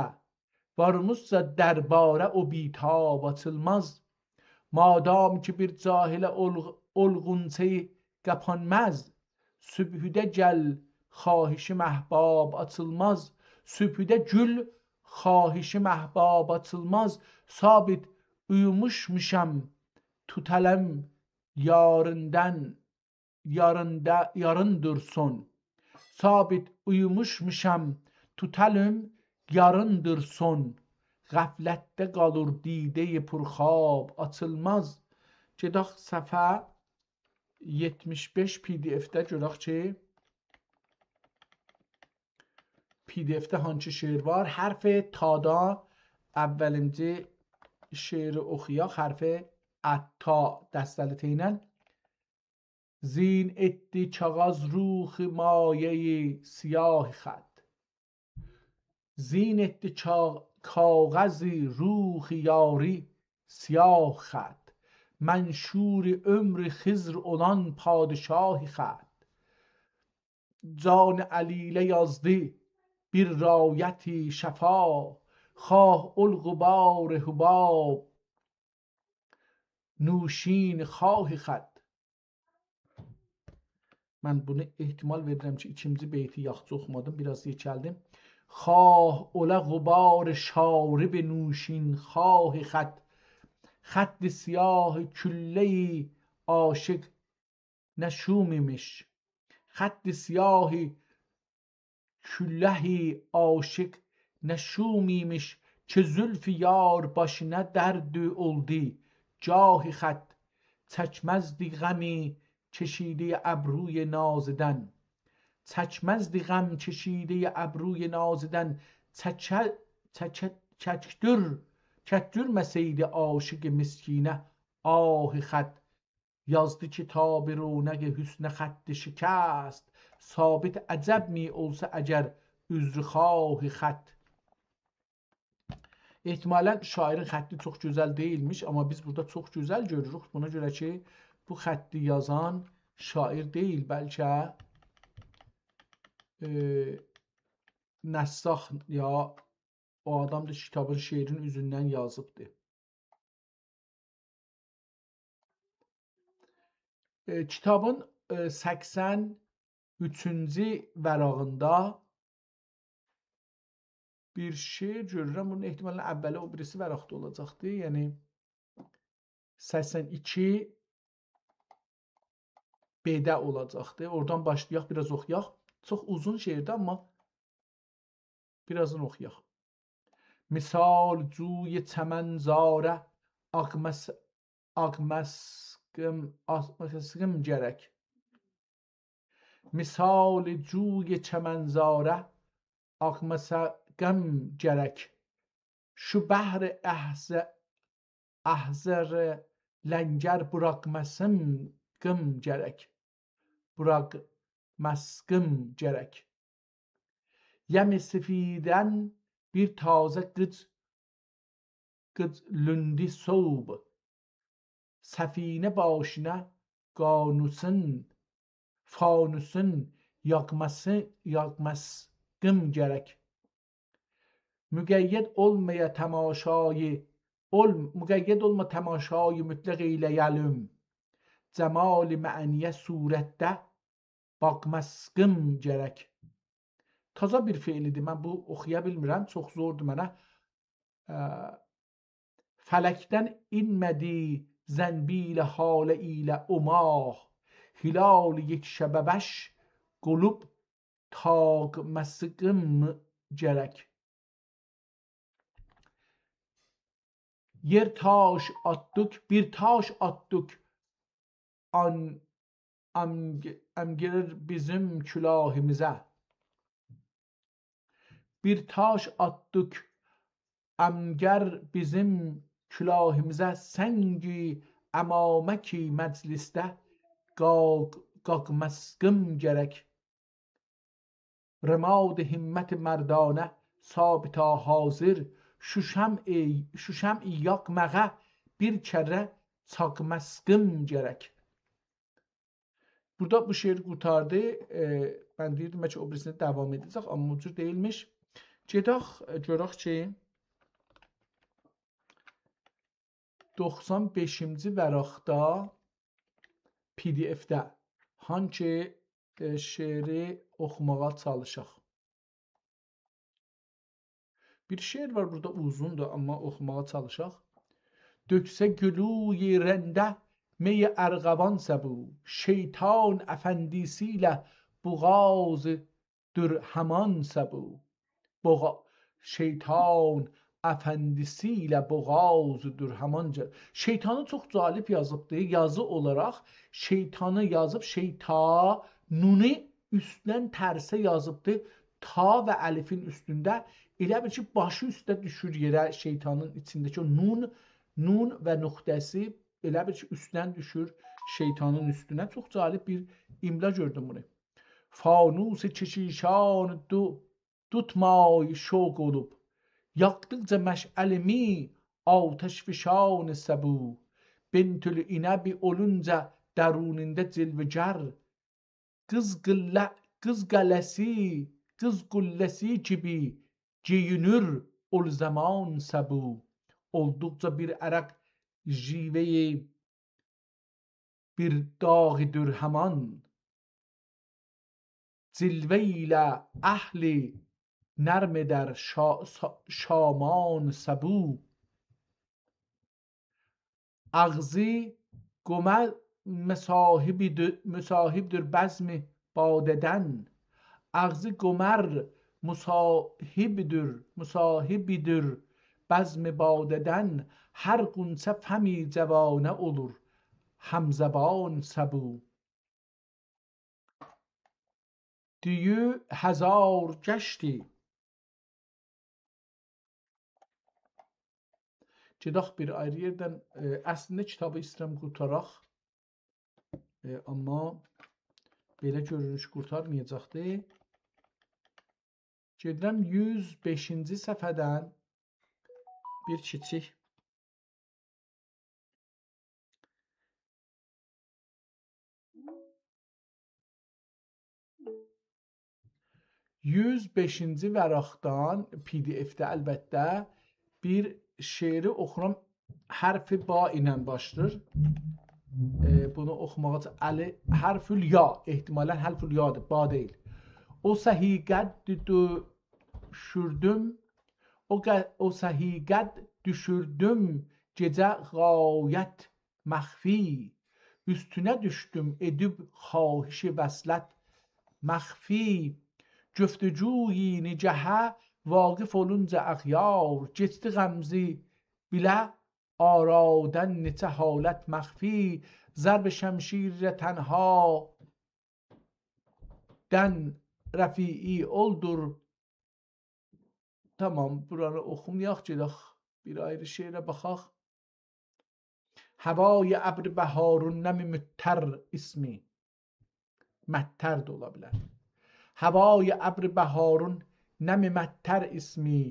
واریمیزسا درباره او بی‌تاب آچیلماز. مادام کی بیر جاهله اول-، اول غنچه‌یی قاپانماز، صبحده گل، خواهش محباب آچیلماز. صبحده گول، خواهش محباب آچیلماز. ثابت، اویوموشموشام، توتالیم یاریندان، یاریندا، یارین دورسون. ثابت، اویوموشموشام، توتالیم یارین دورسون. غفلتده قالیر دیده‌ی پرخواب آچیلماز. گئدک صفحه یئتمیش بئش PDF-ده گؤرک کی PDF-ده هانسی شعر وار. حرف تادا اوّلینجی شعری اوخویاق. حرف اتّا دسته‌لی ت ایله. زین ائتدی کاغاذ روخ مایه‌ی سیاه خط. زین ائتدی کا-، کاغذ روخ یاری سیاه خط. منشور عمر خضر اولان پادشاه خط. جان علیله یازدی بیر رایت شفا، خواه اول غبار حباب نوشین‌خواه خط. من بونو احتمال وئریرم کی ایکینجی بیتی یاخشی اوخومادیم، بیر آز یئکلدیم. خواه اولا غبار شارب نوشین‌خواه خط، خط سیاه کله عاشق نه شوم ایمیش. خط سیاه کله عاشق نه شوم ایمیش، کی زلف یار باشینا درد اولدو جاه خط. چکمزدی غم کشیده‌ی ابروی نازدن. چکمزدی غم کشیده‌ی ابروی نازدن. چکه-، چکه-، چکدیر-، چکدیرمه‌سیدی عاشق مسکینه آه خط. یازدی کتاب رونق حسن خط شکست، ثابت عجب می اولسا اگر عذرخواه خط. احتمالاً شاعرین خطی چوخ گؤزل دئییلمیش، آمما بیز بورادا چوخ گؤزل گؤروروک. بونا گؤره کی بو خطی یازان شاعر دئییل، بلکه، ائ، نساخ یا او آدامدیر کی کیتابین شعرین اوزوندن یازیبدیر. ائ، کیتابین، ائ، سکسن اوچونجو ورقینده بیر شعر گؤرورم. بونون احتمالاً اوّلی او بیریسی ورقده اولاجاقدی. یعنی سکسن ایکی بده اولاجاقدی. اورادان باشلایاق، بیر آز اوخویاق. چوخ اوزون شعردیر، آمما بیر آزینی اوخویاق. مثال جوی چمنزاره آغماس-، آغماسقیم، آغماسقیم گرک. مثال جوی چمنزاره آغماسقیم گرک. شو بحر احض-، احضر لنگر بوراخماسقیم گرک. بوراخماسقیم گرک. یم سفیدن بیر تازه قیج، قیج لوندی صبح. سفینه باشینا قانوسون، فانوسون یاخماسی، یاخماسقیم گرک. مقید اولمایا تماشای، اول-، مقید اولما تماشای مطلق ائیله‌یه‌لیم. جمال معنی‌یه صورتده باقماسقیم گرک. تازا بیر فعلی‌دیر. من بو اوخویا بیلمیرم. چوخ زوردور منه. اه، فلکدن اینمه‌دی زنبیل هاله ایله او ماه. هلال یک شبه‌وش قولوب تاقماسقیم گرک. یئر تاش آتدیق، بیر تاش آتدیق آن، آمگ-، آمگر بیزیم کلاهیمیزه. بیر تاش آتدیق آمگر بیزیم کلاهیمیزه، سنگ عمامه کی مجلسده قاق-، قاقماسقیم گرک. رماد همت مردانه ثابتا حاضر، شو شمع، شو شمع یاقماغا بیر کره چاقماسقیم گرک. بورادا بو شعر قورتاردی. ائ، من دئییردیم بلکه او بیریسینه داوام ائده‌جک، آمما او جور دئییلمیش. گئدک، ائ، گؤرک کی، دوخسان بئشینجی ورقده، پی دی اف‌ده هانسی، ائ، شعری اوخوماغا چالیشاق. بیر شعر وار بورادا، اوزوندور، آمما اوخوماغا چالیشاق. دؤکسه گلوی رنده می ارغوان صبوح، شیطان افندی‌سی ایله بوغاز دور همان صبوح. بوغا-، شیطان افندی‌سی ایله بوغاز دور همان جه-، شیطانی چوخ جالب یازیبدی. یازی اولاراق شیطانی یازیب، شیطا، نونو اوستدن ترسه یازیبدی. تا و الفین اوستونده. ائله بیل کی، باشی اوسته دوشور یئره شیطانین ایچینده‌کی او نون، نون و نقطه‌سی ائله بیل کی، اوستدن دوشور شیطانین اوستونه. چوخ جالب بیر املا گؤردوم بونو. فانوس کشیشان دو-، دوتمای شوق اولوب، یاقدیقجا مشعلمی آتش‌فشان صبوح. بنت‌العنبی اولونجا درونوندا جلوه‌گر، قیز قله-، قیز قله‌سی، قیز قله‌سی کیمی گئیینیر اول زمان صبوح. اولدوقجا بیر عرق ژیوه‌ی بیر داغ دور همان، جلوه ایله اهلی نرم ائدر شا-، سا-، شامان صبوح. آغزی قمر مصاحبی‌دی-، مصاحبدیر بزم باده‌دن. آغزی قمر مصاحبدیر، مصاحبدیر بزم باده‌دن. هر غنچه فمی جوانه اولور همزبان صبوح. دیو هزار گشتی. گئدک بیر آیری یئردن، ائ، اصلینده کیتابی ایسته‌ییرم قورتاراق. ائ، آمما بئله گؤرونور کی، قورتارمایاجاقدی. گئدیرم یوز بئشینجی صفحه‌دن بیر کیچیک. یوز بئشینجی ورقدن، پی دی اف‌ده البته، بیر شعری اوخورام. حرف با ایله باشلاییر. ائ، بونو اوخوماغا چا-، الی، حرف الیا، احتمالاً حرف الیادیر، با دئییل. او سهی قد دوشوردوم، او ق-، او سهی قد دوشوردوم گئجه غایت مخفی. اوستونه دوشدوم ائدیب خواهش وصلت مخفی. گفتگوی نگهه واقف اولونجا اغیار، گئچدی غمزه بیله آرادن نئچه حالت مخفی. ضرب شمشیر تنها دن رفیعی اولدور. تامام، بورانی اوخومایاق، گئدک بیر آیری شعره باخاق. هوای ابر بهارون نمی معطر اسمی. معطر ده اولا بیلر. هوای ابر بهارون نمی معطر اسمی.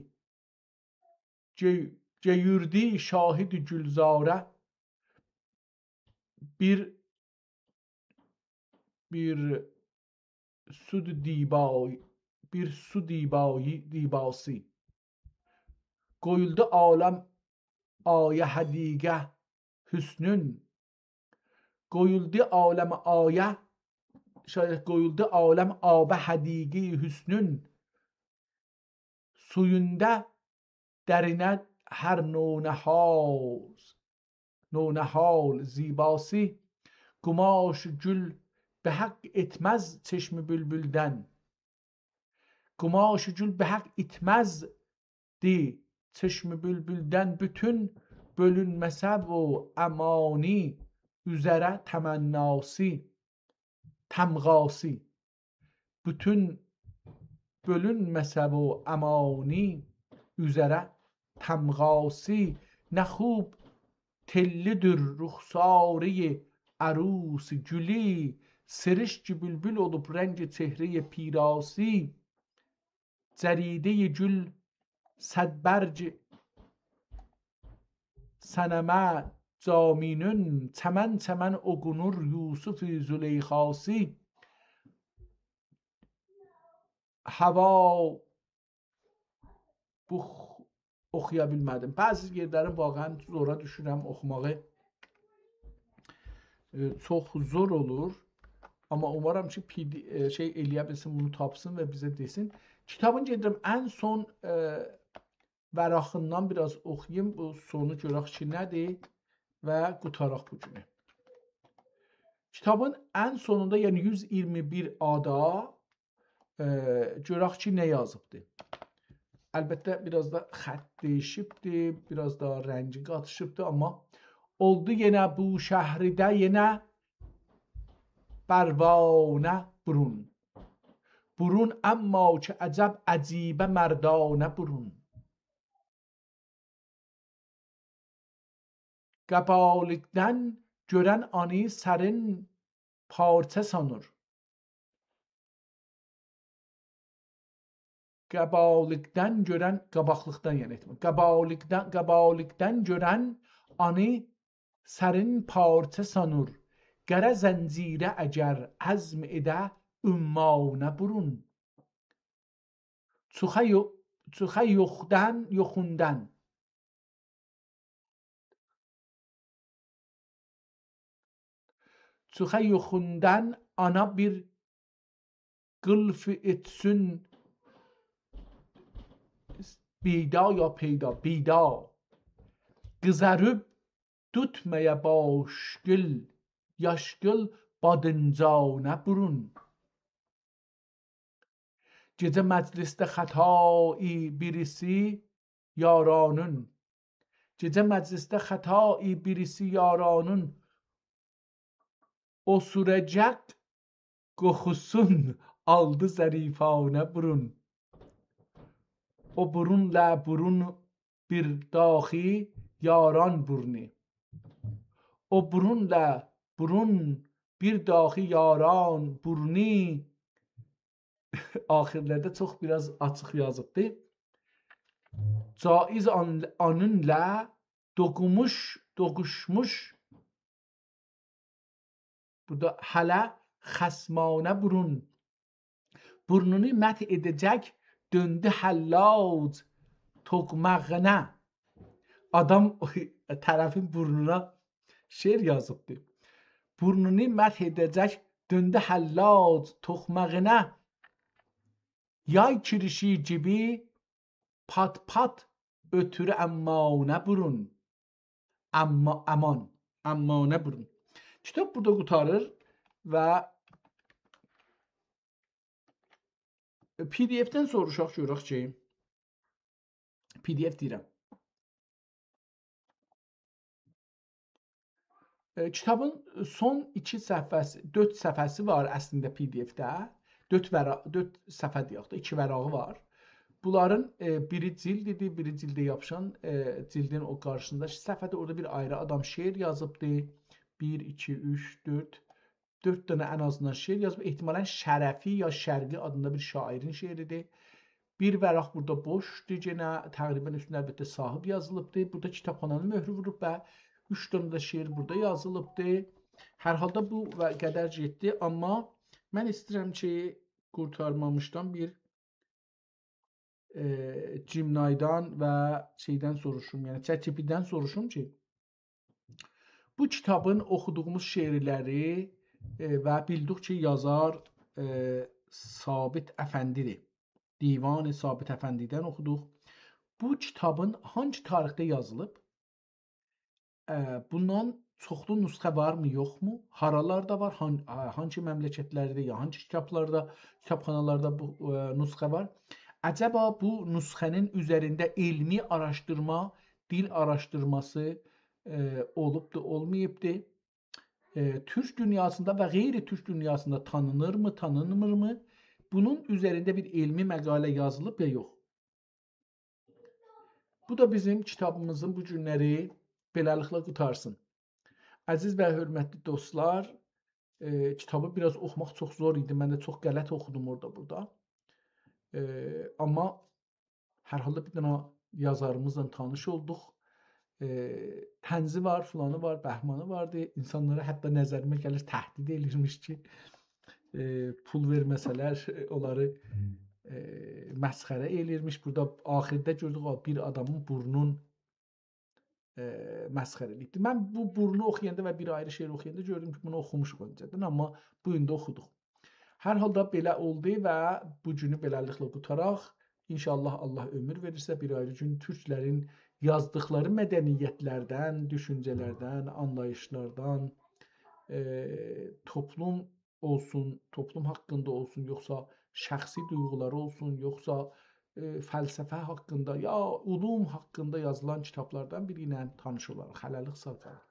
گؤ-، گؤیوردو شاهد گلزاره بیر، بیر سود دیبای-، بیر سو دیبایی، دیباسی. قویولدو عالم آیه حدیقه حسنون. قویولدو عالم آیه شاید قویولدو عالم آب حدیقهٔ حسنون سویوندا درینه هر نونهال، نونهال زیباسی. قماش گل به حق ایتمز چشم بلبلدن، قماش گل به حق ایتمزدی چشم بلبلدن، بوتون بؤلونمه‌سه بو امانی اوزره تمناسی، تمغاسی. بوتون بؤلونمه‌سه بو امانی اوزره تمغاسی. نه خوب تئللی‌دیر رخسارهٔ عروس گلی، سرشک بلبل اولوب رنگ چهرهٔ پیراسی. جریدهٔ گل صد برگ صنمه جامینون، چمن چمن اوقونور یوسف زلیخاسی. هوا بوخ، اوخویا بیلمه‌دیم. بعضی یئرلری واقعاً زورا دوشورم اوخوماغی. ائ، چوخ زور اولور. آمما اومارام کی، پی دی، ائ، شئی ائلیه بیلسین، بونو تاپسین و بیزه دئسین. کیتابین گئدیرم ان سون، ائ، ورقیندن بیر آز اوخویوم. بو سونو گؤرک کی، نه‌دیر و قوتاراق بو گونو. کیتابین ان سونوندا، یعنی یوز ایگیرمی بیر آدا، ائ، گؤرک کی، نه یازیبدی. البته، بیر آز دا خط دییشیبدی، بیر آز دا رنگی قاتیشیبدی، آمما اولدو یئنه بوشهریده، یئنه پروانه برون. برون، اما کی عجب عجیبه مردانه برون. قابالیقدان گؤرن آنی سرین پارچه سانیر. قابالیقدان گؤرن، قاباقلیقدان، یعنی، احتمال. قابالیقدان، قابالیقدان گؤرن آنی سرین پارچه سانیر. قره زنجیره اگر عزم ائده عمانه برون. چوخا یو، چوخا یوخدان، یوخوندان. چوخا یوخوندان آنا بیر قیلف ائتسین بیدا یا پیدا، بیدا. قیزاریب توتمایا باشقیل، یاشقیل بادینجانه برون. گئجه مجلسده خطایی بیریسی یارانین. گئجه مجلسده خطایی بیریسی یارانین. او سوره‌جک قوخوسون آلدی ظریفانه برون. او برونلا برون بیر داخی یاران برونی. او برونلا برون بیر داخی یاران برونی. آخیرلرده چوخ بیر آز آچیق یازیبدی. جایز آن، آنینلا دوقوموش، دوقوشموش. بورادا هله خصمانه برون. بورنونو مدح ائده‌جک دؤندو حلاج توقماغینا. آدام طرفین بورنونا شعر یازیبدی. بورنونو مدح ائده‌جک دؤندو حلاج توقماغینا. یای کیریشی کیمی پات پات اؤتورو عمانه برون. اما، امان، عمانه برون. کیتاب بورادا قوتاریر و پی دی اف‌دن سوروشاق گؤرک کی، پی دی اف دئییرم. ائ، کیتابین سون ایکی صفحه‌سی، دؤرد صفحه‌سی وار اصلینده پی دی اف‌ده. دؤرد ورا-، دؤرد صفحه دئیک ده، ایکی ورقی وار. بونلارین، ائ، بیری جیلد ایدی، بیری جیلده یاپیشان، ائ، جیلدین او قارشیسینداکی صفحه‌ده اورادا بیر آیری آدام شعر یازیبدی. بیر، ایکی، اوچ، دؤرد، دؤرد دنه ان آزیندان شعر یازیب. احتمالاً شرفی یا شرقی آدیندا بیر شاعرین شعریدیر. بیر ورق بورادا بوشدور، یئنه تقریباً اوستونده البته صاحیب یازیلیبدیر. بورادا کیتابخانانین مؤهرو ووروب و اوچ دنه ده شعر بورادا یازیلیبدیر. هر حالدا بو و قدر گئتدی، آمما من ایسته‌ییرم کی، قورتارمامیشدان بیر، ائ، جیمینایدان و شئیدن سوروشوم، یعنی چت جی پی تی‌دن سوروشوم کی، بو کیتابین اوخودوغوموز شعرلری ائ، و بیلدیک کی، یازار، ائ، ثابت افندی‌دیر. دیوان ثابت افندی‌دن اوخودوق. بو کیتابین هانسی تاریخده یازیلیب؟ ائ، بوندان چوخلو نسخه وارمی، یوخمو؟ هارالاردا وار، هان-، ائ، هانسی مملکتلرده، یا هانسی کیتابلاردا، کیتابخانالاردا بو، ائ، نسخه وار؟ عجبا بو نسخه‌نین اوزرینده علمی آراشدیرما، دیل آراشدیرماسی، ائ، اولوبدو، اولماییبدی؟ ائ، تورک دونیاسیندا و غیر تورک دونیاسیندا تانینیرمی، تانینمیرمی؟ بونون اوزرینده بیر علمی مقاله یازیلیب یا یوخ؟ بو دا بیزیم کیتابیمیزین بو گونلری بئله‌لیکله قوتارسین. عزیز و حؤرمتلی دوستلار، ائ، کیتابی بیر آز اوخوماق چوخ زور ایدی. من ده چوخ غلط اوخودوم اورادا، بورادا. ائ، آمما هر حالدا بیر دنه یازاریمیزلا تانیش اولدوق. ائ، طنزی وار، فلانی وار، بهمانی واردی. اینسانلارا حتی نظریمه گلیر تهدید ائله‌ییرمیش کی، ائ، پول وئرمه‌سه‌لر، ائ، اونلاری، ائ، مسخره ائله‌ییرمیش. بورادا آخیردا گؤردوک، او بیر آدامین بورنون، ائ، مسخره ائله‌ییبدی. من بو بورنو اوخویاندا و بیر آیری شعر اوخویاندا گؤردوم کی، بونو اوخوموشوق اؤنجه‌دن، آمما بو گون ده اوخودوق. هر حالدا بئله اولدو و بو گونو بئله‌لیکله قوتاراق. ان‌شاءالله، الله عؤمور وئریرسه، بیر آیری گون تورکلرین یازدیقلاری مدنیتلردن، دوشونجه‌لردن، آنلاییشلاردان، ائ، توپلوم اولسون، توپلوم حاقیندا اولسون، یوخسا شخصی دویغولاری اولسون، یوخسا، ائ، فلسفه حاقیندا، یا علوم حاقیندا یازیلان کیتابلاردان بیری ایله تانیش اولاریق. هله‌لیک ساغ قالین.